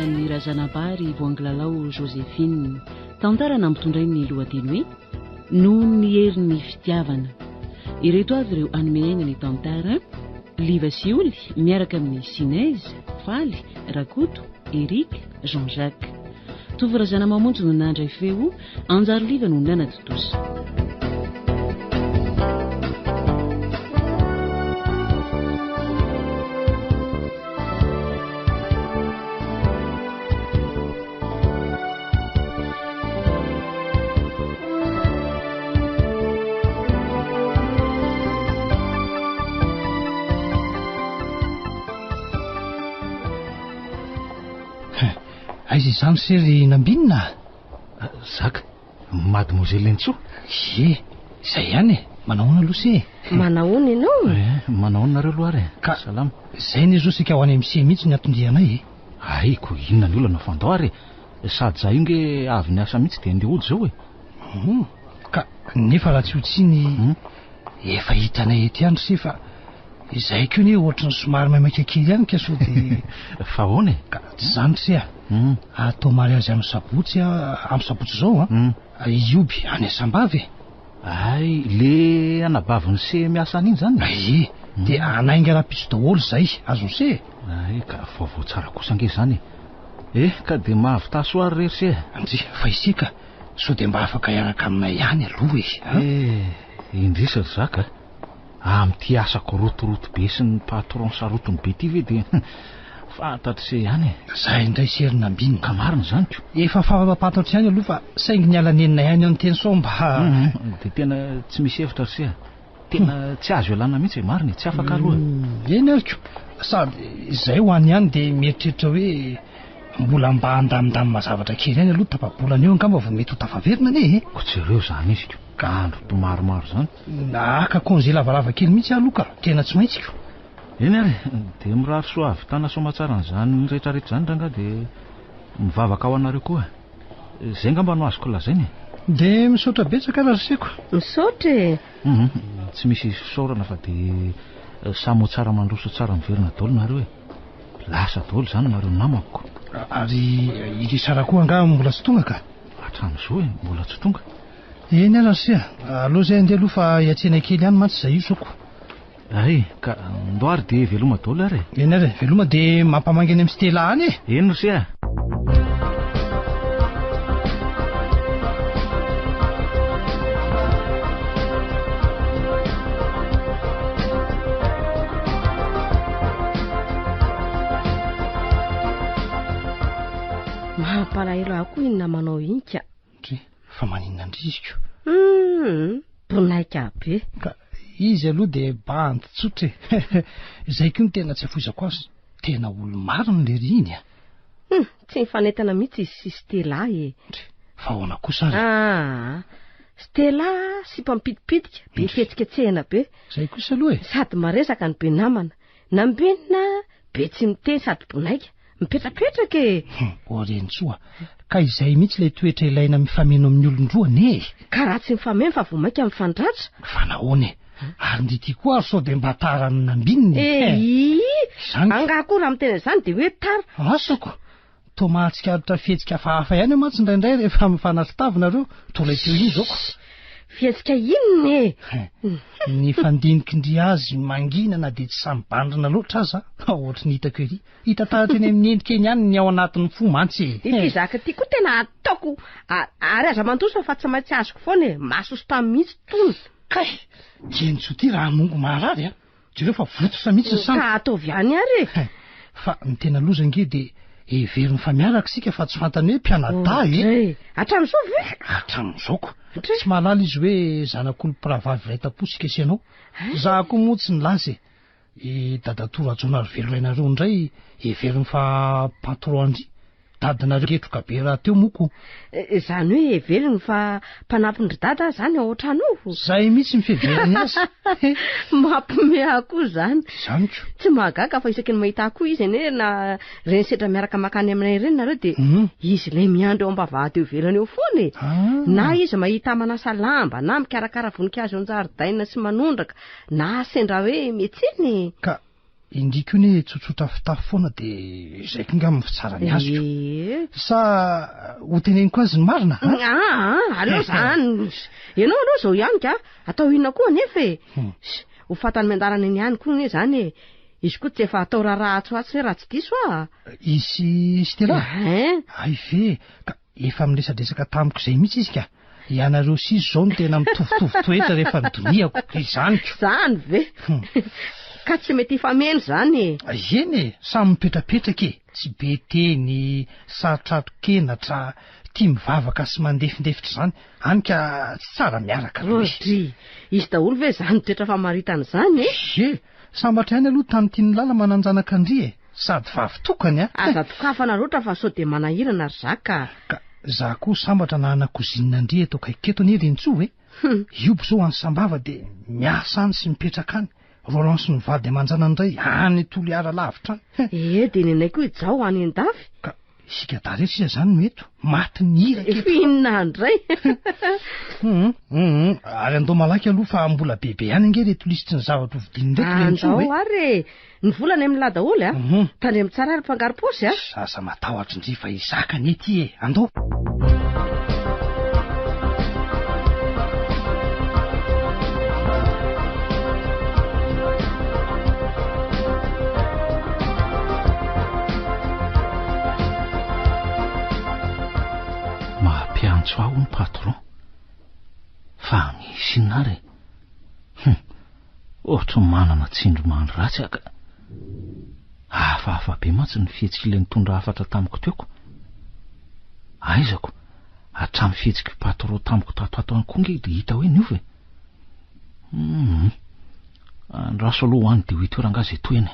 nosoratan'i Razanabary Voangilalao Joséphine. Tantara nampitondrainy ny lohateny hoe Noho ny herin'ny fitiavana. Ireto avy ireo hanome aina ny tantara, Liva sy Oly miaraka amin'i Sinèse, Faly, Rakoto, Eric, Jean Jacques. Tovo Razanamamonjy no nandray feo, Anjary Liva no nanatontosa. Aiza izany se ry Nambinina a? Zaka, Mademoiselle Lentsoa? Ie, izay ihany e! Manahoana aloha se e? Manahoana ianao? Eh, manahoana nareo aloha ary e? Ka, Salama. izay anie zao saika ho any amin'ny se mihitsy ny anton-dianay e! Haiko, inona ny olana fa andao ary e! Sady za io nge avy niasa mihitsy dia andeha hody izao e! Hum, ka nefa raha tsy ho tsiny efa hitanay eto ihany ry se fa izahay koa anie ohatry ny somary maimaika kely ihany ka sao dia... Fa ahoana e? Ka tsy izany ry se a! Atao mariazy amin'ny sabotsy a, amin'ny sabotsy izao an, i Ioby any Sambava e! Hay, le anabavin'i se miasa any iny izany e? Ie, dia hanainga rahampitso daholo izay, azon'i se e! Hay, ka vaovao tsara kosa ange izany e! Eh, ka dia mahavità soa ary re ry se e! Ndry, fa ise ka, sao dia mba afaka hiaraka aminay ihany aloha e, an! Eh, indrisy ry zaka a! Amin'ity asako rotoroto be sy ny patron sarotiny be ity ve dia fantatr'i se ihany e! Za indray se ry Nambinina. Ka marina izany ko! Efa fara-pantatro ihany aloha fa saingy niala nenina ihany aho niteny sao mba. Hum, dia tena tsy misy hevitra ry se a! Tena tsy azo ialana mihitsy e, marina e, tsy afaka aloha e. Eny ary ko! Sady izay ho any ihany dia mieritreritra hoe mbola mba handamindamina zavatra kely ihany aloha tapa-bolana eo angamba vao mety ho tafaverina anie e! Ko jereo izany izy ko! Ka. Andro maromaro izany. Haka congé lavalava kely mihitsy aho aloha ka, tena tsy maintsy ko. Eny ary, dia mirary soa hahavitana soamatsara an'izany rehetrarehetra izany rangahy dia mivavaka ho anareo koa. Izay angamba no azoko lazaina e. Dia misaotra betsaka ary ry seko. Misaotra e. Hum, tsy misy fisaorana fa dia samy ho tsara mandroso tsara miverina daholo nareo e. Lasa daholo izany nareo namako. Ary i Richard koa angaha mbola tsy tonga ka? Hatramin'izao e, mbola tsy tonga. Eny ary ry a, aleo zay andeha aloha fa hiantsena kely ihany mantsy zay io zoko. Ay, ka ndao ary dia veloma daholo ary e. Eny ary e, veloma dia mampamangy any amin'i Stella any e. Eny ry se a. Mampalahelo ahy koa iny namanao iny ka. Ndry, fa maninona ndry izy ko? Hum, bonaika be. Ka izy aloha dia bandy tsotra e. Izay koa no tena tsy afoizako azy. Tena olo-marina lery iny a. Hum, tsy mifanentana mihitsy izy sy Stella e. Ndry, fa ahoana kosa ary? Ah, Stella sipa mipitipitika, be fihetsiketsehana be. Izay kosa aloha e. Sady maresaka no be namana. Nambinina, be tsy miteny sady bonaika. Mipetrapetraka e! Hum, ô Renintsoa, ka izay mihitsy ilay toetra ilaina mifameno amin'ny olon-droa anie e! Ka raha tsy mifameno fa vao mainka mifandratra? Fa nahoana e? Ary ndry ity koa ary sao dia mba tara ny nambinina e? Eii! Izany ko. Angaha koa raha miteny an'izany dia hoe tara? Asako! Toa mahatsikaritra fihetsika hafahafa ihany aho mantsy indraindray rehefa mifanatri-tava nareo, toa ilay teo iny izao ko. Fihetsika inona e? Ny fandinikindry azy mangina na dia tsy samy bandrina loatra aza, ohatry ny hitako ery. Hita taratra eny amin'ny endrika eny ihany ny ao anatin'ny fo mantsy e. Ity zaka ity koa tena ataoko ary aza mandositra fa tsy maintsy azoko foana e, masosotra mihitsy tony. Kay! Dieny ity raha hamongo maharary a! Jereo fa votsotra mihitsy ny sampy. Ka ataovy ihany ary e! Fa ny tena loza ange dia heveriny fa miaraka isika fa tsy fantany hoe mpianadahy e! Oadray! Hatramin'izao ve? Hatramin'izao ko! Tsy mahalala izy hoe zanak'olom-pirahavavy iray tam-po isika sy ianao. Izaho koa moa tsy nilaza e! I dadatoa Rajaonarivelo rainareo indray heveriny fa patron an-dry. Dadanareo ngetroka be rahateo moa ko. Izany hoe heveriny fa mpanampin-dry dada aho izany ao an-trano ao? Izay mihitsy ny fiheverany azy. Mampiomehy ahy koa izany. Izany ko. Tsy mahagaga fa isaky ny mahita ahy koa izy anie na ireny setra miaraka mankany aminay ireny nareo dia izy ilay miandry eo am-bavahady eo ivelany eo foana e. Na izy mahita ahy manasa lamba na mikarakara voninkazo eo an-jaridaina sy manondraka Na sendra hoe miantsena e! Ka Indry koa anie tsotsotra fitafy foana dia izay koa ngamba ny fitsarany azoko. Ee. Sa ho teneniko azy ny marina a? Aa, aleo zany. Ianao aloha izao ihany ka. Atao inona koa anefa e? Ho fantany miandalana eny ihany koa anie izany e. Izy koa tsy efa atao raharaha atsy ho atsy ve raha tsy diso aho? Izy Stella? Hein? Hay ve, ka efa miresadresaka tamiko izay mihitsy izy ka. Ianareo sy izy izao no tena mitovitovy toetra rehefa nodinihako. Izany ko. Izany ve? Ka tsy mety hifameno izany e. Eny e, samy mipetrapetraka e. Tsy be teny, sarotrarokenatra, tia mivavaka sy mandefindefitra izany. Hany ka tsy tsara miaraka aloha e. Dry, izy daholo ve izany toetra famaritana izany e? Ie, sambatra ihany aloha tamin'ity nilala manan-janaka an-dry e. Sady vavy tokany a! Aza dokafana loatra fa sao dia manahirana ry za ka. Ka za koa sambatra nahana cousine an-dry eto akaiky eto anie Rentsoa e! Ioby zao any Sambava dia miasa any sy mipetraka any, Roland sy ny vady aman-janany indray any Toliara lavitra any. Ee dia nenay koa i Jao any an-dafy. Ka isika dahy rery sisa zany no eto, matin'ny iraka eto. Inona indray? Hum hum ary andao malaky aloha fa mbola bebe ihany ange ireto lisitry ny zavatra hovidiana ireto Rentsoa e! Andao ary e! Ny vola any amin'lah daholo a! Tandremo tsara ry mpangaro-paosy a! Aza matahotra ndry fa hizaka anie ity e! Andao! Mampiantso ahy hono patron. Fa misy inona ary e? Hum! Ohatry ny manana tsindrimandry ratsy aho ka. Hafahafa be mantsy ny fihetsik'ilay nitondra hafatra tamiko teo ko. Aizako, hatramin'ny fihetsik'i Patro tamiko tato ato any koa nge dia hita hoe niova e. Hum, andraso aloha ho any dia ho hita eo rangahy izay tohiny e.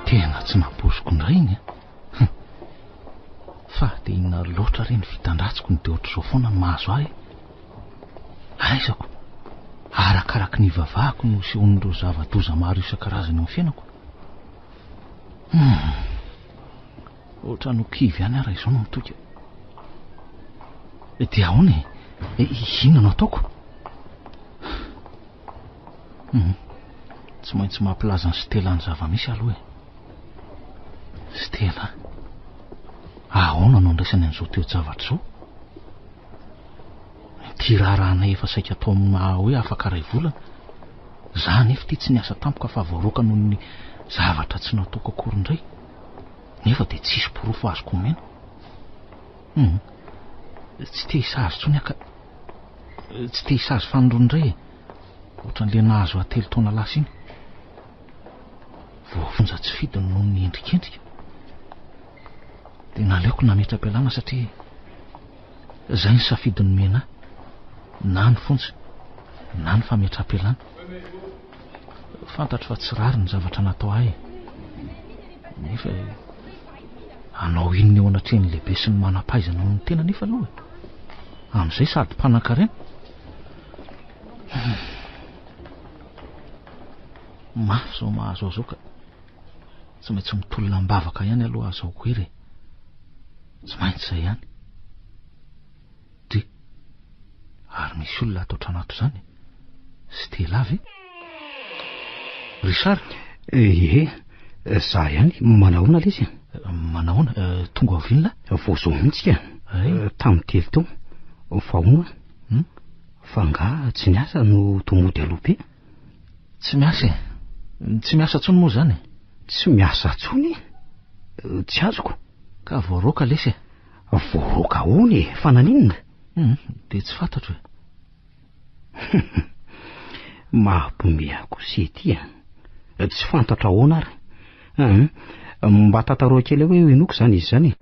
Tena tsy nampoiziko indray iny an! Fa dia inona loatra re ny vitan-dratsiko no dia ohatr'izao foana no mahazo ahy e? Aizako, arakaraky ny ivavahako no isehoan'ireo zava-doza maro isan-karazany eo amin'ny fiainako. Hum! Ohatran'ny ho kivy ihany aho raha izao no mitoky. Dia ahoana e? Inona no ataoko? Hum! Tsy maintsy mampilaza an'i Stella ny zava-misy aloha e. Stella, ahoana no andraisany an'izao toe-javatra izao? Ity raharahanay efa saika atao maha hoe afaka iray volana. Za anefa ity tsy niasa tampoka fa voaroaka noho ny zavatra tsy nataoko akory indray. Nefa dia tsisy porofo azoko omena. Hum. Tsy te hisazy intsony aho ka. Tsy te hisazy fanindroany indray e. Ohatran'ilay nahazo ahy telo taona lasa iny. Voafonja tsy fidiny noho ny endrikendrika. Dia naleoko nametra-pialana satria Izay ny safidy nomena ahy, na ny fonja, na ny fametraham-pialana. Fantatro fa tsy rariny ny zavatra natao ahy e. Nefa e, hanao inona eo anatrehan'ny lehibe sy ny manam-pahaizana noho ny tena nefa aloha e. Amin'izay sady mpanankarena. Mafy izao mahazo ahy izao ka. Tsy maintsy mitolona am-bavaka ihany aloha azahoako hery e. Tsy maintsy izay ihany. Dry. Ary misy olona ato an-trano ato izany? Stella ve? Richard? Ie, za ihany. Manahoana lesy? Manahoana? Tonga avy inona? Vao izao mihitsy ka. Tamin'ny telo teo. Fa ahoana? Hmm? Fa angaha tsy niasa no toa mody aloha be? Tsy miasa e. Tsy miasa intsony moa izany e. Tsy miasa intsony? Tsy azoko. Ka voaroaka lesy e. Voaroaka ahoana e? Fa naninona? Hum, dia tsy fantatro e. Mahampiomehy ahy kosa ity a. Tsy fantatro ahoana ary. Hum, mba tantarao kely hoe inoako izany izy izany e.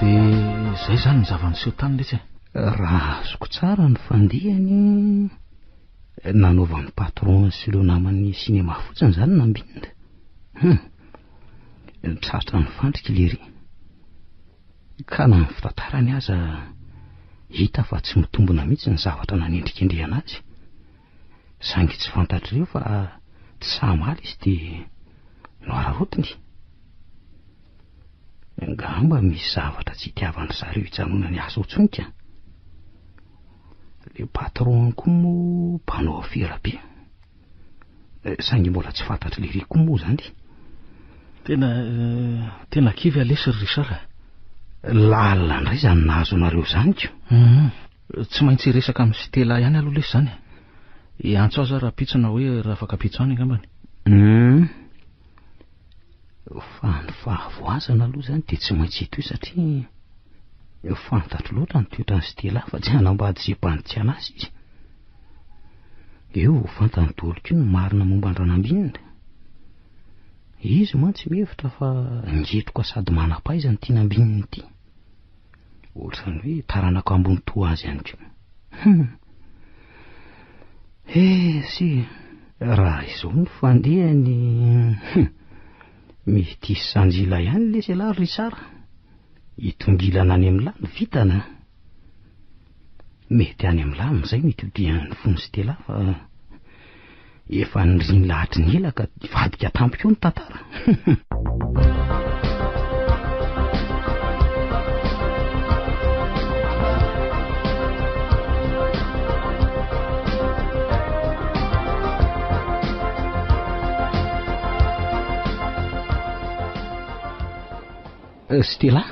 Dia izay izany ny zava-niseho tany letsy e. Raha azoko tsara ny fandehany, nanaovan'ny patron sy ireo namany cinéma fotsiny izany nambinina. Hum. Tratran'ny fandrika lery. Ka na ny fitantarany aza hita fa tsy mitombina mihitsy ny zavatra nanendrikendrehana azy. Saingy tsy fantatr'ireo fa tsy sahy hamaly izy dia nohararaotiny. Angamba misy zavatra tsy itiavan-dry zareo hijanonany asa ao intsony ka. Le patron koa moa mpanao afera be. Saingy mbola tsy fantatr'i Lery koa moa izany. Tena tena kivy aho lesy ry Richard a. Lalina indray izany nahazo anareo izany ko. Hum. Tsy maintsy hiresaka amin'i Stella ihany aloha lesy izany e. Hiantso azy aho rahampitso na hoe rahafakampitso any angambany. Hum. Fa ny fahavoazana aloha izany dia tsy maintsy hitohy satria fantatro loatra ny toetran'i Stella fa tsy hanambady izay mpandika anazy izy. Eo vao fantany daholo koa ny marina momba an-dRanambinina. Izy mantsy mihevitra fa ngetroka sady manam-pahaizana ity Nambinina ity. Ohatran'ny hoe taranaka ambony toa azy ihany koa. Hum. Esy, raha izao no fandehany, hum. Mety hisy sanjila ihany lesy ialahy ry Richard. Hitongilana any amin'lah ny vintana. Mety any amin'lah amin'izay no hitodihan'ny fon'i Stella fa efa niriny lahatry ny ela ka hivadika tampoka eo ny tantara. Stella?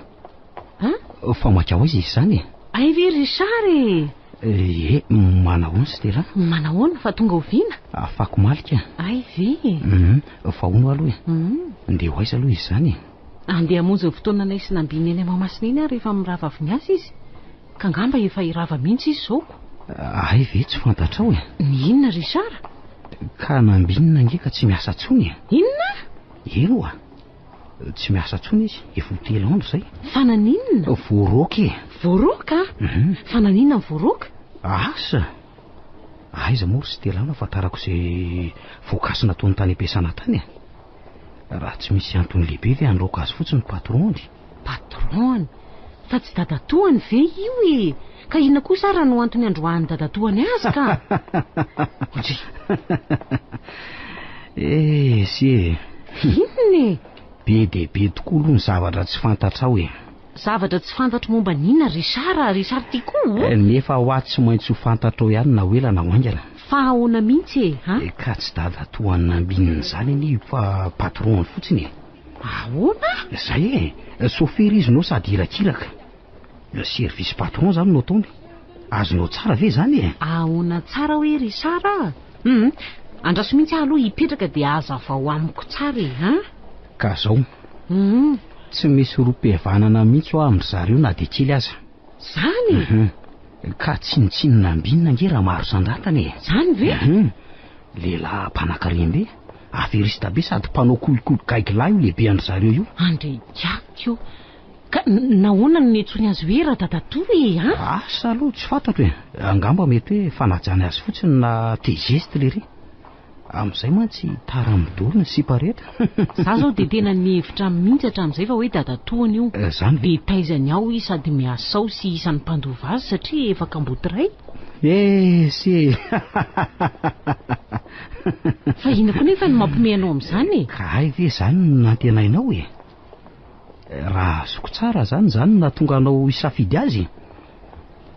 An? Fa maika ho aiza izy izany e? Hay ve Richard e? Ie, manahoana Stella? Manahoana, fa tonga oviana? Afako malika. Hay ve e? Hum, fa hono aloha e. Ndeha ho aiza aloha izy izany e? Andeha hamonjy ny fotoananay sy Nambinina eny Mahamasina eny aho rehefa mirava avy miasa izy. Ka angamba efa hirava mihitsy izy izao ko. Hay ve tsy fantatrao e? Ny inona Richard? Ka Nambinina ange ka tsy miasa intsony e. Inona? Eny oa. Tsy miasa intsony izy, efa ho telo andro izay. Fa naninona? Voaroaka e! Voaroaka? Mhm. Fa naninona ny voaroaka? Asa! Aiza moa ry Stella no ahafantarako izay voakasy nataony tany am-piasana tany e? Raha tsy misy antony lehibe ve handroaka azy fotsiny ny patron-ny? Patron-ny? Fa tsy dadatoany ve io e? Ka inona kosa ary no antony androahan'ny dadatoany azy ka? Ndry! Esy e! Inona e? Be dia be tokoa aloha ny zavatra tsy fantatrao e! Zavatra tsy fantatro momba ny inona Richard a? Richard ty koa o! Nefa hoa tsy maintsy ho fantatrao ihany na ho ela na ho haingana. Fa ahoana mihitsy e? Ha? Ka tsy dadatoan'i Nambinina izany anie io fa patron-ny fotsiny e! Ahoana? Zay e! Sôfera izy no sady irakiraka. Service patron zany no ataony. Azonao tsara ve izany e? Ahoana tsara hoe Richard a? Hum, andraso mihitsy aho aloha hipetraka dia hazavao amiko tsara e, an? Ka zao. Hum. Tsy misy rohim-pihavanana mihitsy hoa amin-dry zareo na dia kely aza. Zany e? Hum. Ka tsinontsinona ambinina ange Ramaro Sandratana e. Zany ve? Hum. Lehilahy mpanankarem-be. Aferista be sady mpanao kolikoly gaigilahy io lehibean-dry zareo io. Andriaiko o! Ka nahoana no niantsoany azy hoe radadatoa e an? Asa aloha, tsy fantatro e! Angamba mety hoe fanajany azy fotsiny na te geste lery. Amin'izay mantsy tara midoro ny sipa rehetra. Za zao dia tena nihevitra mihitsy hatramin'izay fa hoe dadatoany io. Zany ve? Dia taizany ao izy sady miasa ao sy isan'ny mpandova azy satria efa kamboty ray. Esy e! Fa inona koa nefa no mampiomehy anao amin'izany e? Ka hay ve izany no nantenainao e? Raha azoko tsara izany, izany no nahatonga anao hisafidy azy e?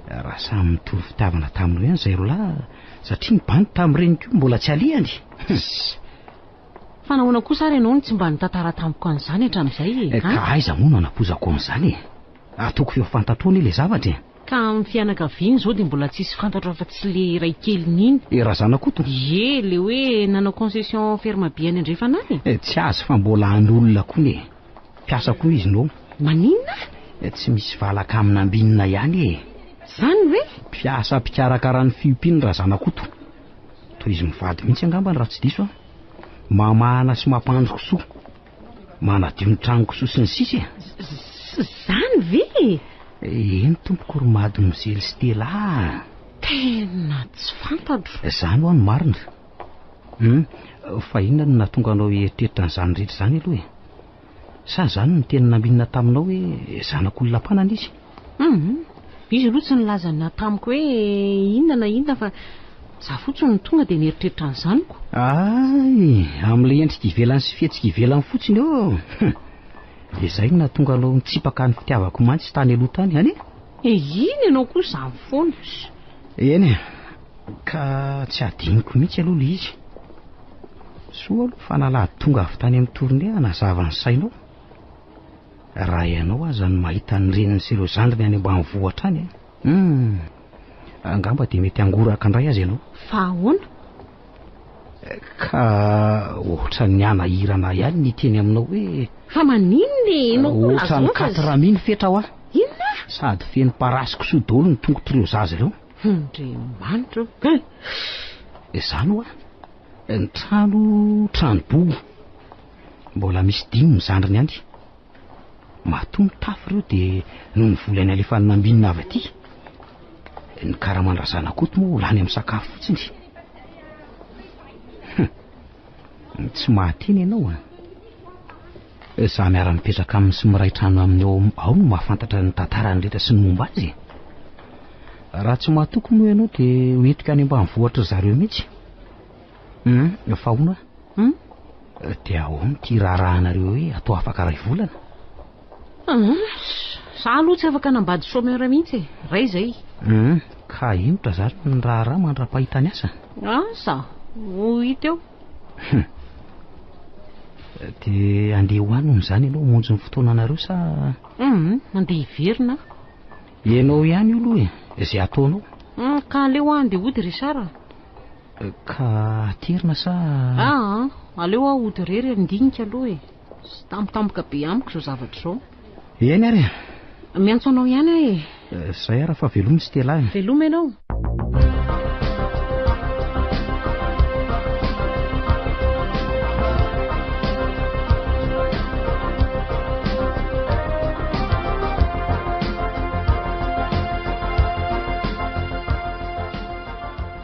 Raha samy mitovy fitiavana taminao ihany izay roalahy, satria ny bandy tamin'ireny koa mbola tsy alehany. Fa nahoana kosa ary ianao no tsy mba nitantara tamiko an'izany hatramin'izay e? Ka aiza moa no hanapozako an'izany e? Ataoko f'efa fantatrao anie ilay zavatra e! Ka amin'ny fianakaviany izao dia mbola tsisy fantatro afa-tsy le iray keliny iny. I Razanakoto? Ie, le hoe nanao concession ferme be any andrefana any e. Tsy azy fa mbola an'olona koa ne. Mpiasa koa izy no. Maninona? Tsy misy valaka amin'ambinina ihany e. Zany ve? Mpiasa mpikarakara ny fiompiany Razanakoto. Toa izy mivady mihitsy angambany raha tsy diso aho. Mamahana sy mampandry kisoa. Manadio ny tranon-kisoa sy ny sisa e! Zany ve e? Eny tompoko ry Mademoiselle Stella a! Tena tsy fantatro. Zany hoa no marina. Hum, fa inona no nahatonga anao hieritreritra an'izany rehetra izany aloha e? Sa zany no teny nambinina taminao hoe zanak'olona mpanana izy? Hum, izy aloha tsy nilaza na tamiko hoe inona na inona fa za fotsiny no tonga dia nieritreritra an'izany ko. Ay, amin'ilay endrika ivelany sy fihetsika ivelany fotsiny ô! Hum, dia izay no nahatonga anao nitsipaka ny fitiavako mantsy tany aloha tany, any e? E iny ianao koa izany foana. Eny e, ka tsy adinoko mihitsy aloha ilay izy. Soa aloha fa nalady tonga avy tany amin'ny tournée hanazava ny sainao. Raha ianao aza no mahita ny reniny sy ireo zandriny any ambanivohitra any e. Hum, angamba dia mety hangoraka indray aza ianao. Fa ahoana? Ka ohatran'ny hanahirana ahy ihany ny hiteny aminao hoe. Fa maninona e? Ianao koa Ohatran'ny lazao fa. quatre mille fetra hoa. Inona? Sady feno parasy kisoa daholo ny tongotr'ireo zaza ireo. Andriamanitra ô! Hein! Izany hoa. Ny trano, trano bobo. Mbola misy dimy ny zandriny any. Matoa mitafy ireo dia noho ny vola nalefan'i Nambinina avy aty. Ny karaman-dRazanakoto moa lany amin'ny sakafo fotsiny. Hum, tsy mahateny ianao an. Izaho miara-mipetraka aminy sy miray trano aminy ao ao no mahafantatra ny tantarany rehetra sy ny momba azy e. Raha tsy mahatoky moa ianao dia ho entiko any ambanivohitra zareo mihitsy. Hum, fa hono aho. Hum? Dia ahoana ity raharahanareo hoe atao afaka iray volana? Hum, za aloha tsy afaka hanambady chômeur mihitsy e. Iray izay. Hum, ka hemotra zany ny raharaha mandra-pahitany asa? Asa, ho hita eo. Hum. Dia andeha ho any hono izany ianao hamonjy ny fotoananareo sa? Hum, andeha hiverina aho. Ianao ihany io aloha e, izay ataonao. Hum, ka aleo aho andeha hody Richard a. Ka aterina sa? Aa, aleo aho hody irery handinika aloha e. Tsy tampotampoka be amiko izao zavatra izao. Eny ary e. Miantso anao ihany aho e. Izay ary fa veloma Stella e. Veloma ianao.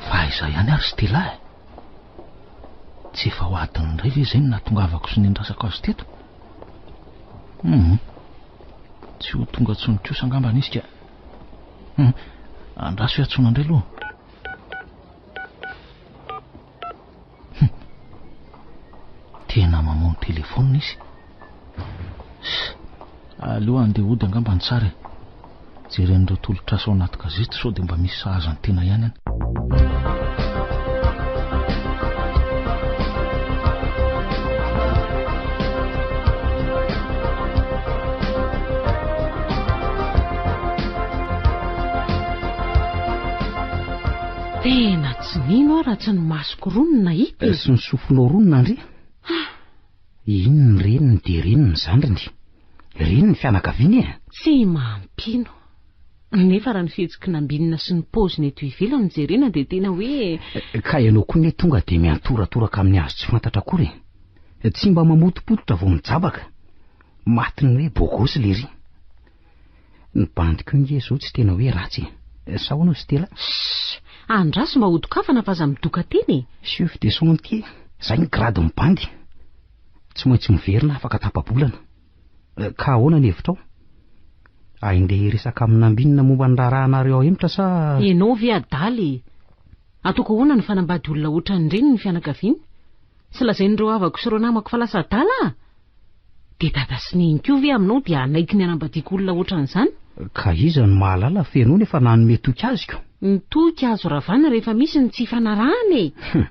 Fa aiza ihany ary Stella e? Tsy efa ho adiny iray ve izay no nahatongavako sy nendrasako azy teto? Hum. Tsy ho tonga intsony kosa angamba izy ka. Hum. Andraso hiantsoana indray aloha. Hum. Tena mamono telefaonina izy. Aleo handeha hody angamba ny tsara e. Jeren'ireo tolotr'asa ao anaty gazety sao dia mba misy sahaza ny tena ihany any. Tena tsy nino aho raha tsy ny masoko roa no nahita e. Sy ny sofinao roa no nandre. Iny ny reniny dia reny ny zandriny. Reny ny fianakaviany e! Tsy mampino. Nefa raha ny fihetsiky Nambinina sy ny paoziny eto ivelany no jerena dia tena hoe. Ka ianao koa anie tonga dia miantoratoraka amin'ny hazo tsy fantatra akory e! Tsy mba mamotopototra vao mijabaka. Matin'ny hoe bogosy lery. Ny bandy koa nge zao tsy tena hoe ratsy e! Sa ahoana Stella? Ssss! Andraso mba hodokafana fa aza midoka tena e! Chef de chantier, zay ny grade-n'ny bandy. Tsy maintsy miverina afaka tapa-bolana. Ka ahoana ny hevitrao? Ahindeha hiresaka amin'i Nambinina momba ny raharahanareo ao Hemotra sa. Ianao ve adala e? Ataoko ahoana ny fanambady olona ohatran'ireny ny fianakaviany? Tsy lazain'ireo havako sy ireo namako fa lasa adala aho? Dia dada sy neny koa ve aminao dia hanaiky ny hanambadiako olona ohatran'izany? Ka iza no mahalala fa ianao nefa nanome toky azy ko? Ny toky azo ravana rehefa misy ny tsy ifanarahana e! Hum.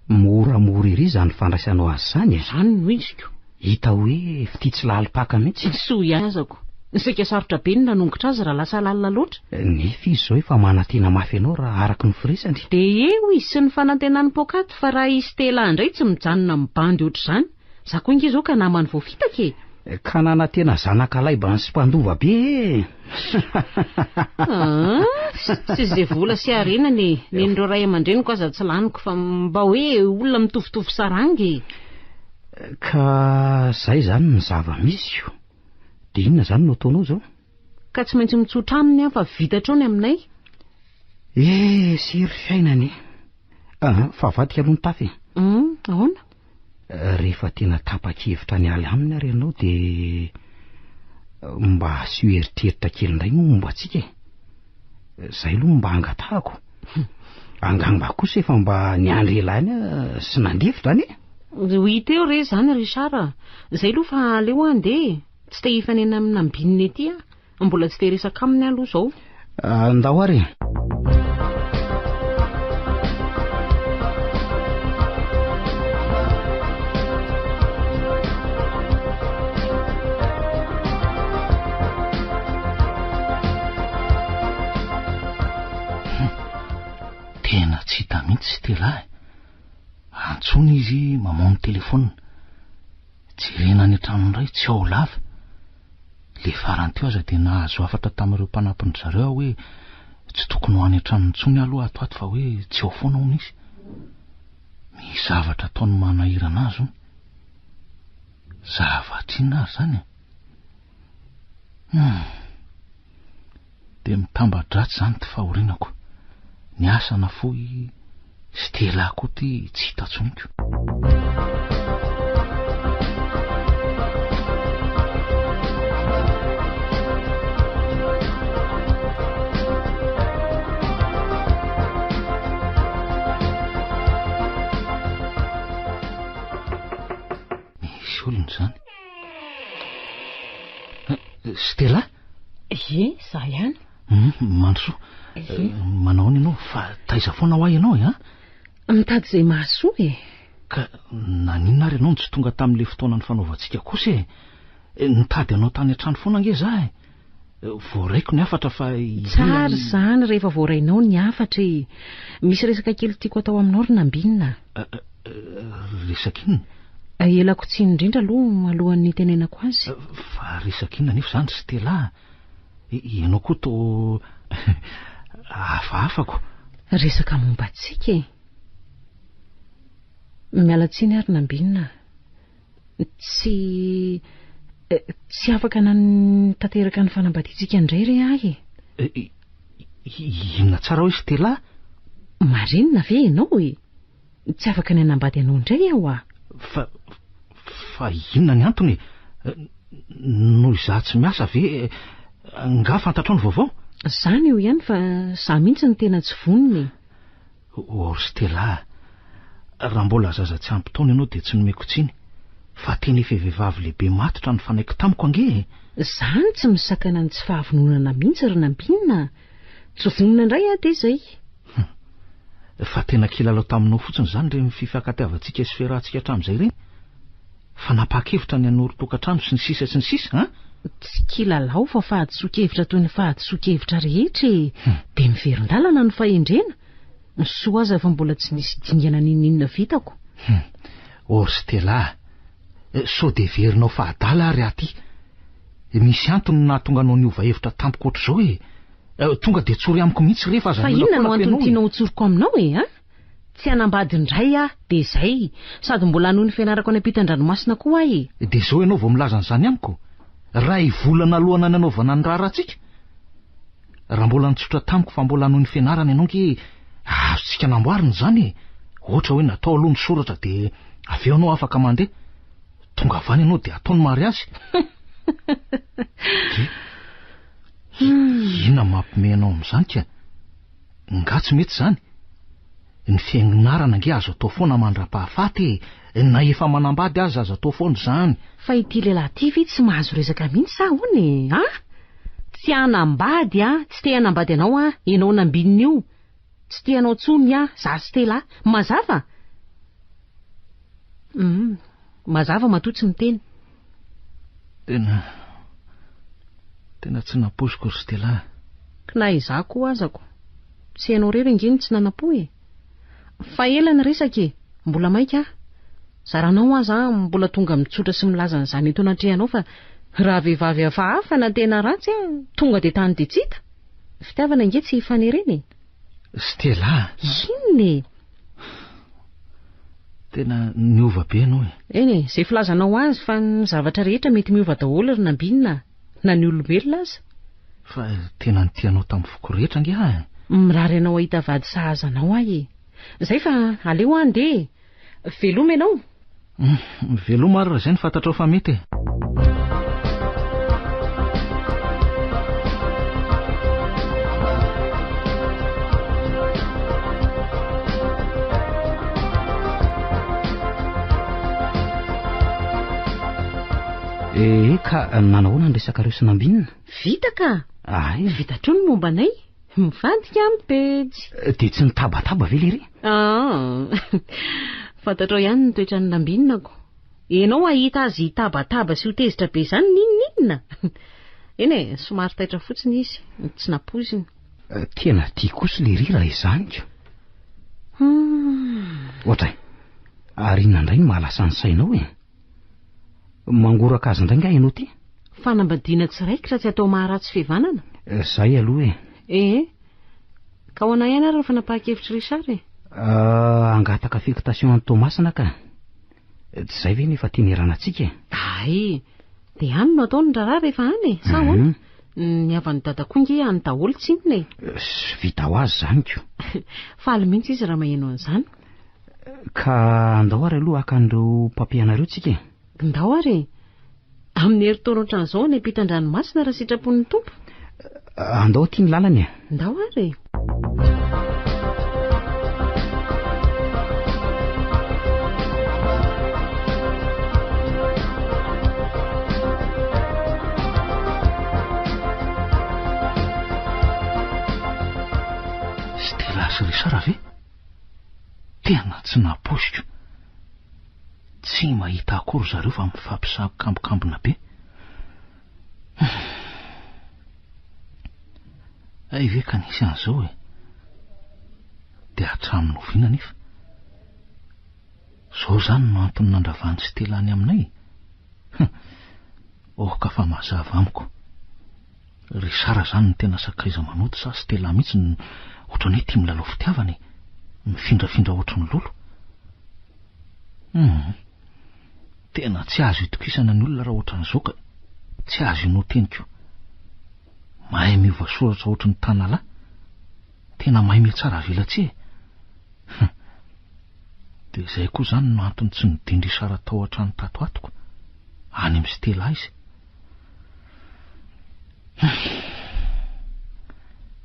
Moramora ery izany fandraisanao azy izany e! Izany no iziko. Hita hoe fitia tsy lalim-paka mihitsy. Soa ihany azako. Saika sarotra be ny nanongotra azy raha lasa lalina loatra. Nefa izy izao efa manantena mafy anao raha araka ny firesany. Dia eo izy sy ny fanantenany poakaty fa raha i Stella indray tsy mijanona mibandy ohatr'izany. Za koa ange izao ka namany voafitaka e! Ka nanantena zanaka laibany sy mpandova be e! Aa, tsy izay vola sy harenana e! Nen'ireo ray aman-dreniko aza tsy laniko fa mba hoe olona mitovitovy saranga e! Ka zay zany ny zava-misy ko! Dia inona zany no ataonao zao? Ka tsy maintsy mitsotra aminy aho fa vita hatreo ny aminay. Eh, sery fiainana e! Aa, fa avadika aloha ny tafy e! Hum, ahoana? Rehefa tena tapa-kevitra ny hiala aminy ary ianao dia mba asio eritreritra kely indray moa momba antsika e. Izay aloha no mba angatahako. Angamba kosa efa mba niandry ela ihany aho sy nandefitra izany e. Ho hita eo re izany Richard a. Izay aloha fa aleo aho handeha e. Tsy te hifanena amin'i Nambinina ety aho. Mbola tsy te hiresaka aminy aho aloha izao. Andao ary e. Tena tsy hita mihitsy Stella e. Antsoina izy mamono telefaonina. Jerena any an-trano indray tsy ao lava. Le farany teo aza dia nahazo hafatra tamin'ireo mpanampin-dry zareo aho hoe tsy tokony ho any an-trano intsony aho aloha ato ato fa hoe tsy ao foana hono izy. Misy zavatra ataony manahirana azy hono. Zavatra inona ary izany e? Hum. Dia mitamba-dratsy izany ity fahorianako. Ny asa nafoy Stella koa ity tsy hita intsony ko. Misy olona izany. Stella? Ie, za ihany. Hum, mandrosoa. Ie. Manao ahoana ianao? Fa taiza foana hoa ianao e, an? Mitady izay mahasoa e. Ka naninona ary ianao no tsy tonga tamin'ilay fotoana nifanaovantsika kosa e? Nitady anao tany an-trano foana ange za e. Voaraiko ny hafatra fa Tsara izany rehefa voarainao ny hafatra e. Misy resaka kely tiako atao aminao ry Nambinina a. Resaka inona? Elako tsiny indrindra aloha alohan'ny hitenenako azy. Fa resaka inona anefa izany ry Stella a? Ianao koa toa hafahafa ko. Resaka momba antsika e. Miala tsiny ary Nambinina a. Tsy tsy afaka nanatanteraka ny fanambadiantsika indray re ahy e. Inona tsara hoe Stella? Marenina ve ianao e? Tsy afaka ny hanambady anao indray aho ah. Fa fa inona ny antony e? Noho izaho tsy miasa ve? Nga fantatrao ny vaovao? Izany eo ihany fa izaho mihitsy no tena tsy vonona e. Oh ry Stella a! Raha mbola zaza tsy ampy taona ianao dia tsy nomeko tsiny, fa tena efa vehivavy lehibe matotra nifanaiky tamiko ange e! Izany tsy misakana ny tsy fahavononana mihitsy ry Nambinina a! Tsy vonona indray aho dia izay. Hum. Fa tena kilalao taminao fotsiny izany ireny fifankatiavantsika sy fiarahantsika hatramin'izay ireny? Fanapahan-kevitra ny hanorin-tokantrano sy ny sisa sy ny sisa an! Tsy kilalao fa fahadisoan-kevitra toy ny fahadisoan-kevitra rehetra e! Dia miverin-dalana ny fahendrena. Ny soa aza fa mbola tsy nisy dingana n'inon'inona vitako. Hum. Oh ry Stella a! Sao dia heverinao fa adala ary aho ity? Misy antony no nahatonga anao niova hevitra tampoka ohatr'izao e! Tonga dia tsory amiko mihitsy re fa aza Fa mila inona no kolaka antony ianao e! tianao hotsoriko aminao e? An? Tsy hanambady indray aho dia izay. Sady mbola hanohy ny fianarako any ampitan-dranomasina koa aho e. Dia izao ianao vao milaza an'izany amiko? Iray volana alohan'ny nanaovana ny raharahantsika? Raha mbola nitsotra tamiko fa mbola hanohy ny fianarana ianao ange azontsika namboarina izany e! Ohatra hoe natao aloha ny soratra dia avy eo ianao afaka mandeha. Tonga avy any ianao dia atao ny mariazy. Inona mampiomehy anao amin'izany ka? Nga tsy mety izany? Ny fianarana ange azo atao foana mandra-pahafaty e! Na efa manambady aza azo atao foana izany. Fa ity lehilahy ity ve tsy mahazo resaka mihitsy sa ahoana e? An? Tsy hanambady aho, tsy te hanambady anao aho, ianao nambinina io. Tsy te hanao intsony aho, za Stella. Mazava? Hum, mazava matoa tsy miteny. Tena, tena tsy nampoiziko ry Stella a. K'na izaho koa azako. Tsy ianao irery ange no tsy nanam-po e. Fa ela ny resaka e, mbola maika aho. Zaranao aza aho mbola tonga mitsotra sy milaza an'izany eto anatrehanao fa raha vehivavy hafahafa na tena ratsy aho, tonga dia tany dia tsy hita. Fitiavana ange tsy hifanerena e. Stella a! Inona e? Tena niova be ianao e. Eny e, izay filazanao azy fa ny zavatra rehetra mety miova daholo ry Nambinina a, na ny olombelona aza. Fa tena nitia anao tamin'ny foko rehetra ange aho e. Mirary anao hahita vady sahaza anao aho e. Izay fa aleo aho handeha e. Veloma ianao. Veloma ary raha izay no fantatrao fa mety e. Ee ka nanahoana ny resakareo sy Nambinina? Vita ka! Ay. Vita hatreo ny momba anay. Mivadika amin'ny pejy. Dia tsy nitabataba ve lery? Ah, fantatrao ihany ny toetran'i Nambinina ko. Ianao hahita azy hitabataba sy ho tezitra be izany n'inon'inona? Eny e, somary taitra fotsiny izy, tsy nampoiziny. Tena tia kosa lery raha izany ko. Ohatray, ary inona indray no mahalasa ny sainao e? Mangoraka azy indray nga ianao ity? Fanambadiana tsy raikitra tsy atao maharatsy fihavanana. Zay aloha e. Ee. Ka ho anah ihany ary ny fanapahan-kevitr'i Richard e. Hangataka affectation any Toamasina ka. Tsy izay ve no efa tiany hiaranantsika e? Hay! Dia any no atao ny raharaha rehefa any e, sa ahoana? Ny havan'i Dada koa nge any daholo tsinona e. Vita ho azy izany ko. Faly mihitsy izy raha maheno an'izany. Ka andao ary aloha haka an'ireo papier anareo tsika e. Ndao ary e. Amin'ny herintaona ohatran'izao any ampitan-dranomasina raha sitrapon'ny Tompo. Andao aty ny lalana e. Ndao ary e. Stella sy Richard ve? Tena tsy nampoiziko. Tsy mahita akory zareo fa mifampisakambokambona be. Hay ve ka nisy an'izao e? Dia hatramin'ny oviana anefa? Izao izany no antony nandravan'i Stella any aminay? Aoka fa mazava amiko. Richard zany no tena sakaiza manoto sa Stella mihitsy no ohatran'ny hoe tia milalao fitiavana e? Mifindrafindra ohatry ny lolo. Hum. Tena tsy azo itokisana ny olona raha ohatran'izao ka. Tsy azo inoan-teny koa. Mahay miova soratra ohatry ny tanalahy. Tena mahay mihatsara velatsihy e. Hum. Dia izay koa izany no antony tsy nodin-dRichard tao an-trano tato ato ko. Any amin'i Stella izy.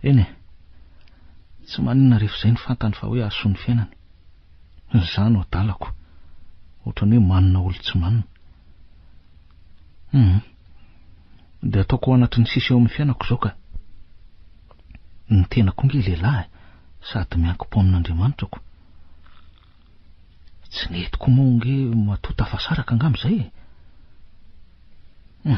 Eny e, tsy maninona rehefa izay no fantany fa hoe hahasoa ny fiainany. Izaho no adalako, ohatran'ny hoe manina olon-tsy manina. Hum, dia ataoko ao anatin'ny sisa eo amin'ny fiainako izao ka. Ny tenako ange lehilahy e, sady miankim-po amin'Andriamanitra ko. Tsy nety koa moa ange matoa tafasaraka angamba izay e. Hum.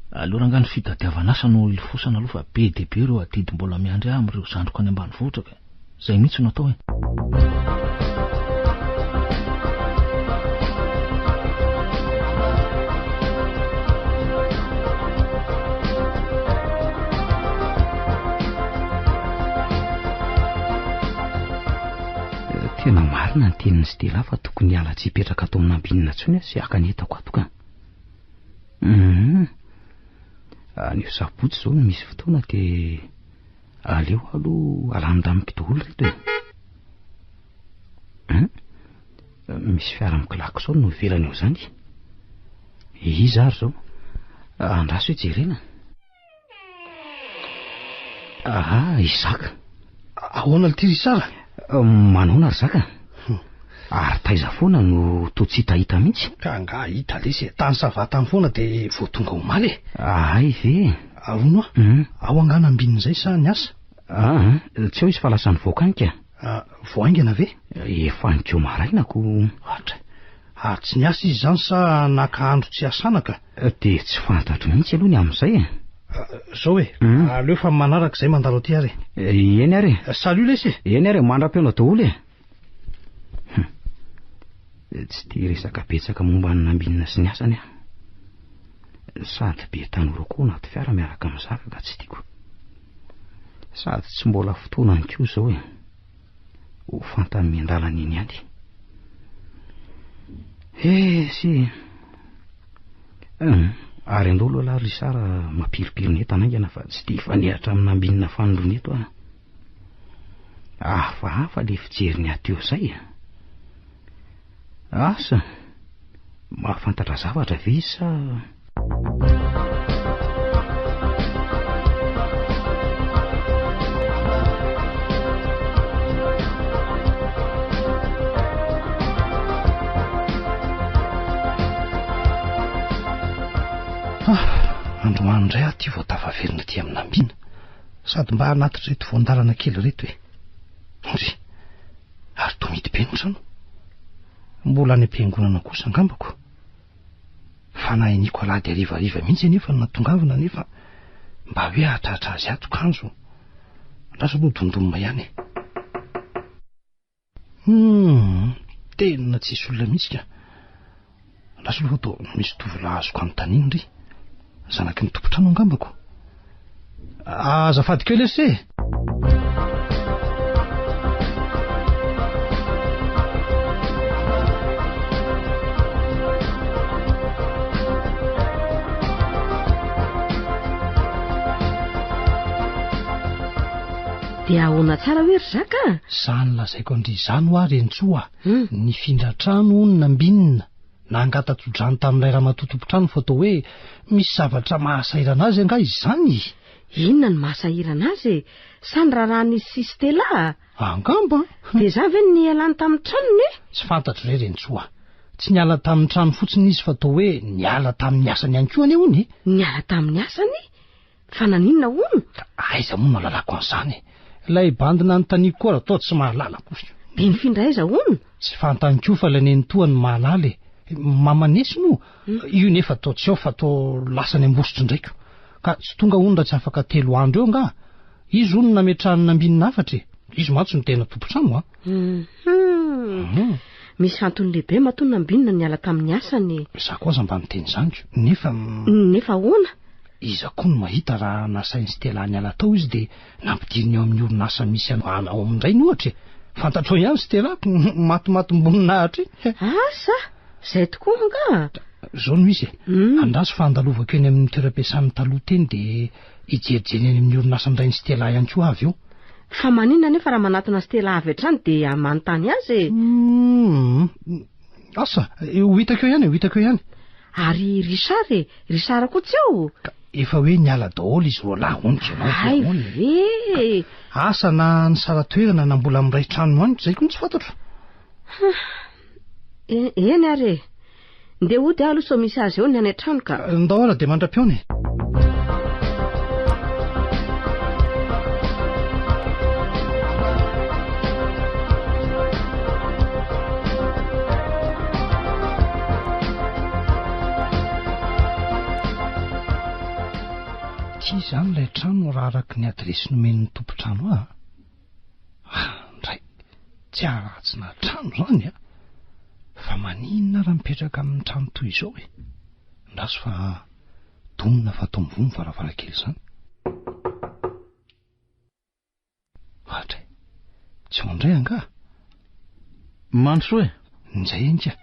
Aleo rangahy ny fitadiavana asa no ilofosana aloha fa be dia be ireo adidy mbola miandry ahy amin'ireo zandriko any ambanivohitra ka. Izay mihitsy no atao e. Tena marina ny tenin'i Stella fa tokony hiala tsy hipetraka ato amin'ny Nambinina intsony aho sy haka ny entako ato ka. Hum. Anio sabotsy izao no misy fotoana dia aleo aloha alamindamiko daholo ireto e. Hum. Misy fiara miklaxon no ivelany eo izany. Iza ary izao? Andraso hoe jerena. Aha, i Zaka. Ahoana ity ry Sara? Manaona ry Zaka? Ary taiza foana no toa tsy hitahita mihitsy? Ka angaha hita lesy e, tany Sava tany foana dia vao tonga omaly e. Ahay ve? Ary hono aho, hmm. ao angaha nambinina izay sa niasa? Ah, tsy ao izy fa lasa nivoaka any ka. Ah, vao haingana ve? Efa nico maraina ko. Atra. Ary tsy niasa izy izany sa naka andro tsy hiasana ka? Dia tsy fantatro mihitsy aloha ny amin'izay e. Zao e, aleo fa manaraka izay mandalo aty ary e. Eny ary e. Salut lesy e. Eny ary e, mandra-pihaona daholo e. Hum. Tsy tia resaka betsaka momba ny nambinina sy ny asany aho. Sady be tanora koa anaty fiara miaraka amin'ny zaka ka tsy tiako. Sady tsy mbola fotoanany koa izao e. Ho fantany miandalana eny ihany. Esy e. Hum, ary andao aloha lahy ry Sara mampiripiry ny entana haingana fa tsy te hifanehatra amin'ny nambinina fanindroany eto aho. Hafahafa le fijery ny aty eo izay. Asa. Mahafantatra zavatra ve izy sa. Ah, androany indray aho ity vao tafaverina aty amin'ny Nambina. Sady mba hanatitra ireto voan-dalana kely ireto e. Ndry, ary toa mihidy be ny trano. Mbola any am-piangonana kosa angambako. Fanahy niko alahady harivariva mihitsy anefa no natongavana nefa mba hoe hahatratra azy ato kanjo. Andraso aloha dondonina ihany e. Hum, tena tsisy olona mihitsy ka. Andraso aloha toa misy tovolahy azoko anontaniana ry. Zanaky ny tompon-trano angambako. Azafady kely ese e. Dia ahoana tsara hoe ry Zaka a? Izany lazaiko an-dry izany hoa Rentsoa a! Hmm. Nifindra trano hono Nambinina, nangata-tsodrano tamin'ilay ramatoa tompon-trano fa toa hoe misy zavatra mahasahirana azy angaha izany e? Inona no mahasahirana azy e? Sa ny raharahan'izy sy Stella a? Angamba. Dia izany ve no nialany tamin'ny tranony e? Tsy fantatro re Rentsoa a! Tsy niala tamin'ny trano fotsiny izy fa toa hoe niala tamin'ny asany ihany koa anie hono e! Niala tamin'ny asany? Fa naninona hono? Ka aiza moa no ahalalako an'izany e? Ilay bandy nanontaniako koa raha toa tsy mahalala akory. Dia nifindra aiza hono? Tsy fantany koa fa ilay nenitoany no mahalala e. Mamanesy moa? Io nefa toa tsy ao fa toa lasa any Ambositra indray ko. Ka tsy tonga hono raha tsy afaka telo andro eo angaha? Izy hono no nametrahany nambinina hafatra e. Izy mantsy no tena tompon-trano a. Hum. Misy antony lehibe matoa nambinina niala tamin'ny asany e. Izaho koa aza mba miteny izany ko. Nefa. Nefa ahoana? Iza koa no mahita raha nasain'i Stella niala tao izy dia nampidiriny ao amin'ny orinasa misy anao ao amin-drainy ohatra e! Fantatrao ihany Stella ko matimatim-boninahitra iny. Asa! Izay tokoa angaha? Izao no izy e, andraso fa handalovako eny amin'ny toeram-piasany taloha teny dia hijerijery eny amin'ny orinasan-drain'i Stella ihany koa aho avy eo. Fa maninona anefa raha manatona Stella avy hatrany dia manontany azy e? Humm. Asa, ho hitako eo ihany e, ho hitako eo ihany. Ary Richard e, Richard koa tsy ao? Ka efa hoe niala daholo izy roalahy hono tsy ianao Hay ve e! Asa na nisara-toerana na mbola miray trano ihany, izay koa no tsy fantatro. Eny ary e! Ndeha hody aho aloha sao misy azy eo ny any an-trano ka. Ndao ary dia mandra-pihaona e! Ity izany ilay trano raha araka ny adiresy nomen'ny tompon-trano ahy. Ah, ndray, tsy haharatsina trano izany a! Fa maninona raha mipetraka amin'ny trano toy izao e? Andraso fa domina fa atao mivoha ny varavarankely izany. Ohatra e! Tsy ao indray angaha? Mandrosoa e! Injay enga!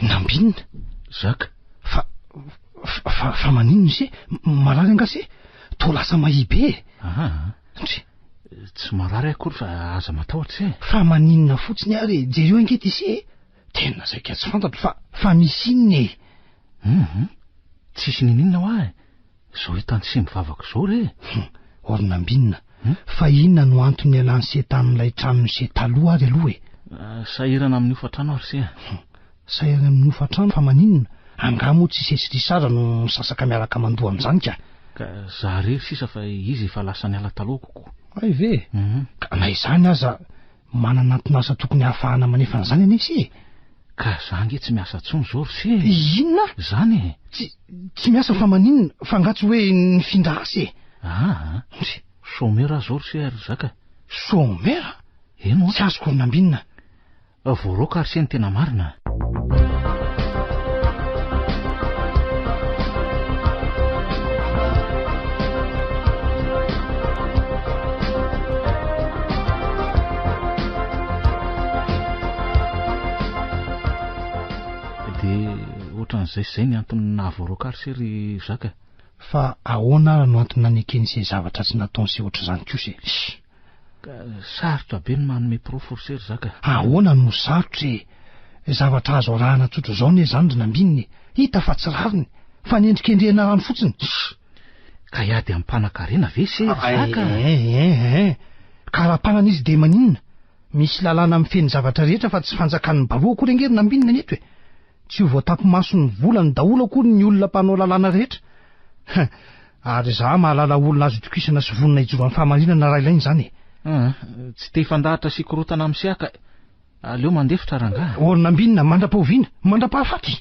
Nambinina! Zaka! Fa, fa, fa maninona ise? Marary angaha se? Toa lasa mahia be e! Aha! Ndry! Tsy marary akory fa aza matahotra ise e! Fa maninona fotsiny ary e? Jereo ange ity se e! Tena saika tsy fantatro fa, fa misy inona e? Hum! Tsisy niniana hoa e! Zao hitan'i se mivavaka zao re e! Hum, or nambinina. Fa inona no antony nialan'i se tamin'ilay tranon'i se taloha ary aloha e? Sahirana amin'ny hofantrano ary se a! Hum, sahirana amin'ny hofantrano fa maninona? Angaha moa tsy se sy Richard no misasaka miaraka mandoa amin'izany ka? Ka za rery sisa fa izy efa lasa niala taloha koko. Hay ve? Ka na izany aza Manana anton'asa tokony hahafahana manefa an'izany anie ise e! Ka za ange tsy miasa intsony zao ry se e! Inona? Zany e! Tsy, tsy miasa fa maninona? Fa angaha tsy hoe nifindra asa e? Aa! Ndry! Chômeur aho zao ry se ry zaka. Chômeur? Eny oa. Tsy azoko ry Nambinina. Voaroaka ry se ny tena marina. Dia ohatran'izay sy izay ny antony nahavoaroaka ahy ry se ry Jacques. Fa ahoana ary no antony nanekeny se zavatra tsy nataony se ohatr'izany kosa e? Ka sarotra be ny manome porofo ry se ry zaka. Ahoana no sarotra e? Zavatra azo arahana tsotra izao anie izany ry Nambinina e! Hita fa tsy rariny, fanendrikendrehana rano fotsiny. Ssss! Ka hiady amin'ny mpanankarena ve se ry zaka? Ein, ein, ein! Ka raha mpanana izy dia maninona? Misy lalàna mifehy ny zavatra rehetra fa tsy fanjakan'ny baroa akory ange ry Nambinina ny eto e! Tsy ho voatapi-mason'ny volany daholo akory ny olona mpanao lalàna rehetra. Hein! Ary izaho mahalala olona azo itokisana sy vonona hijoro amin'ny fahamarinana raha ilaina izany e! Hum, tsy te hifandahatra sy hikorontana amin'ny siaka. Aleo mandefitra rangahy. Ô Nambinina, mandra-pahoviana? Mandra-pahafaty?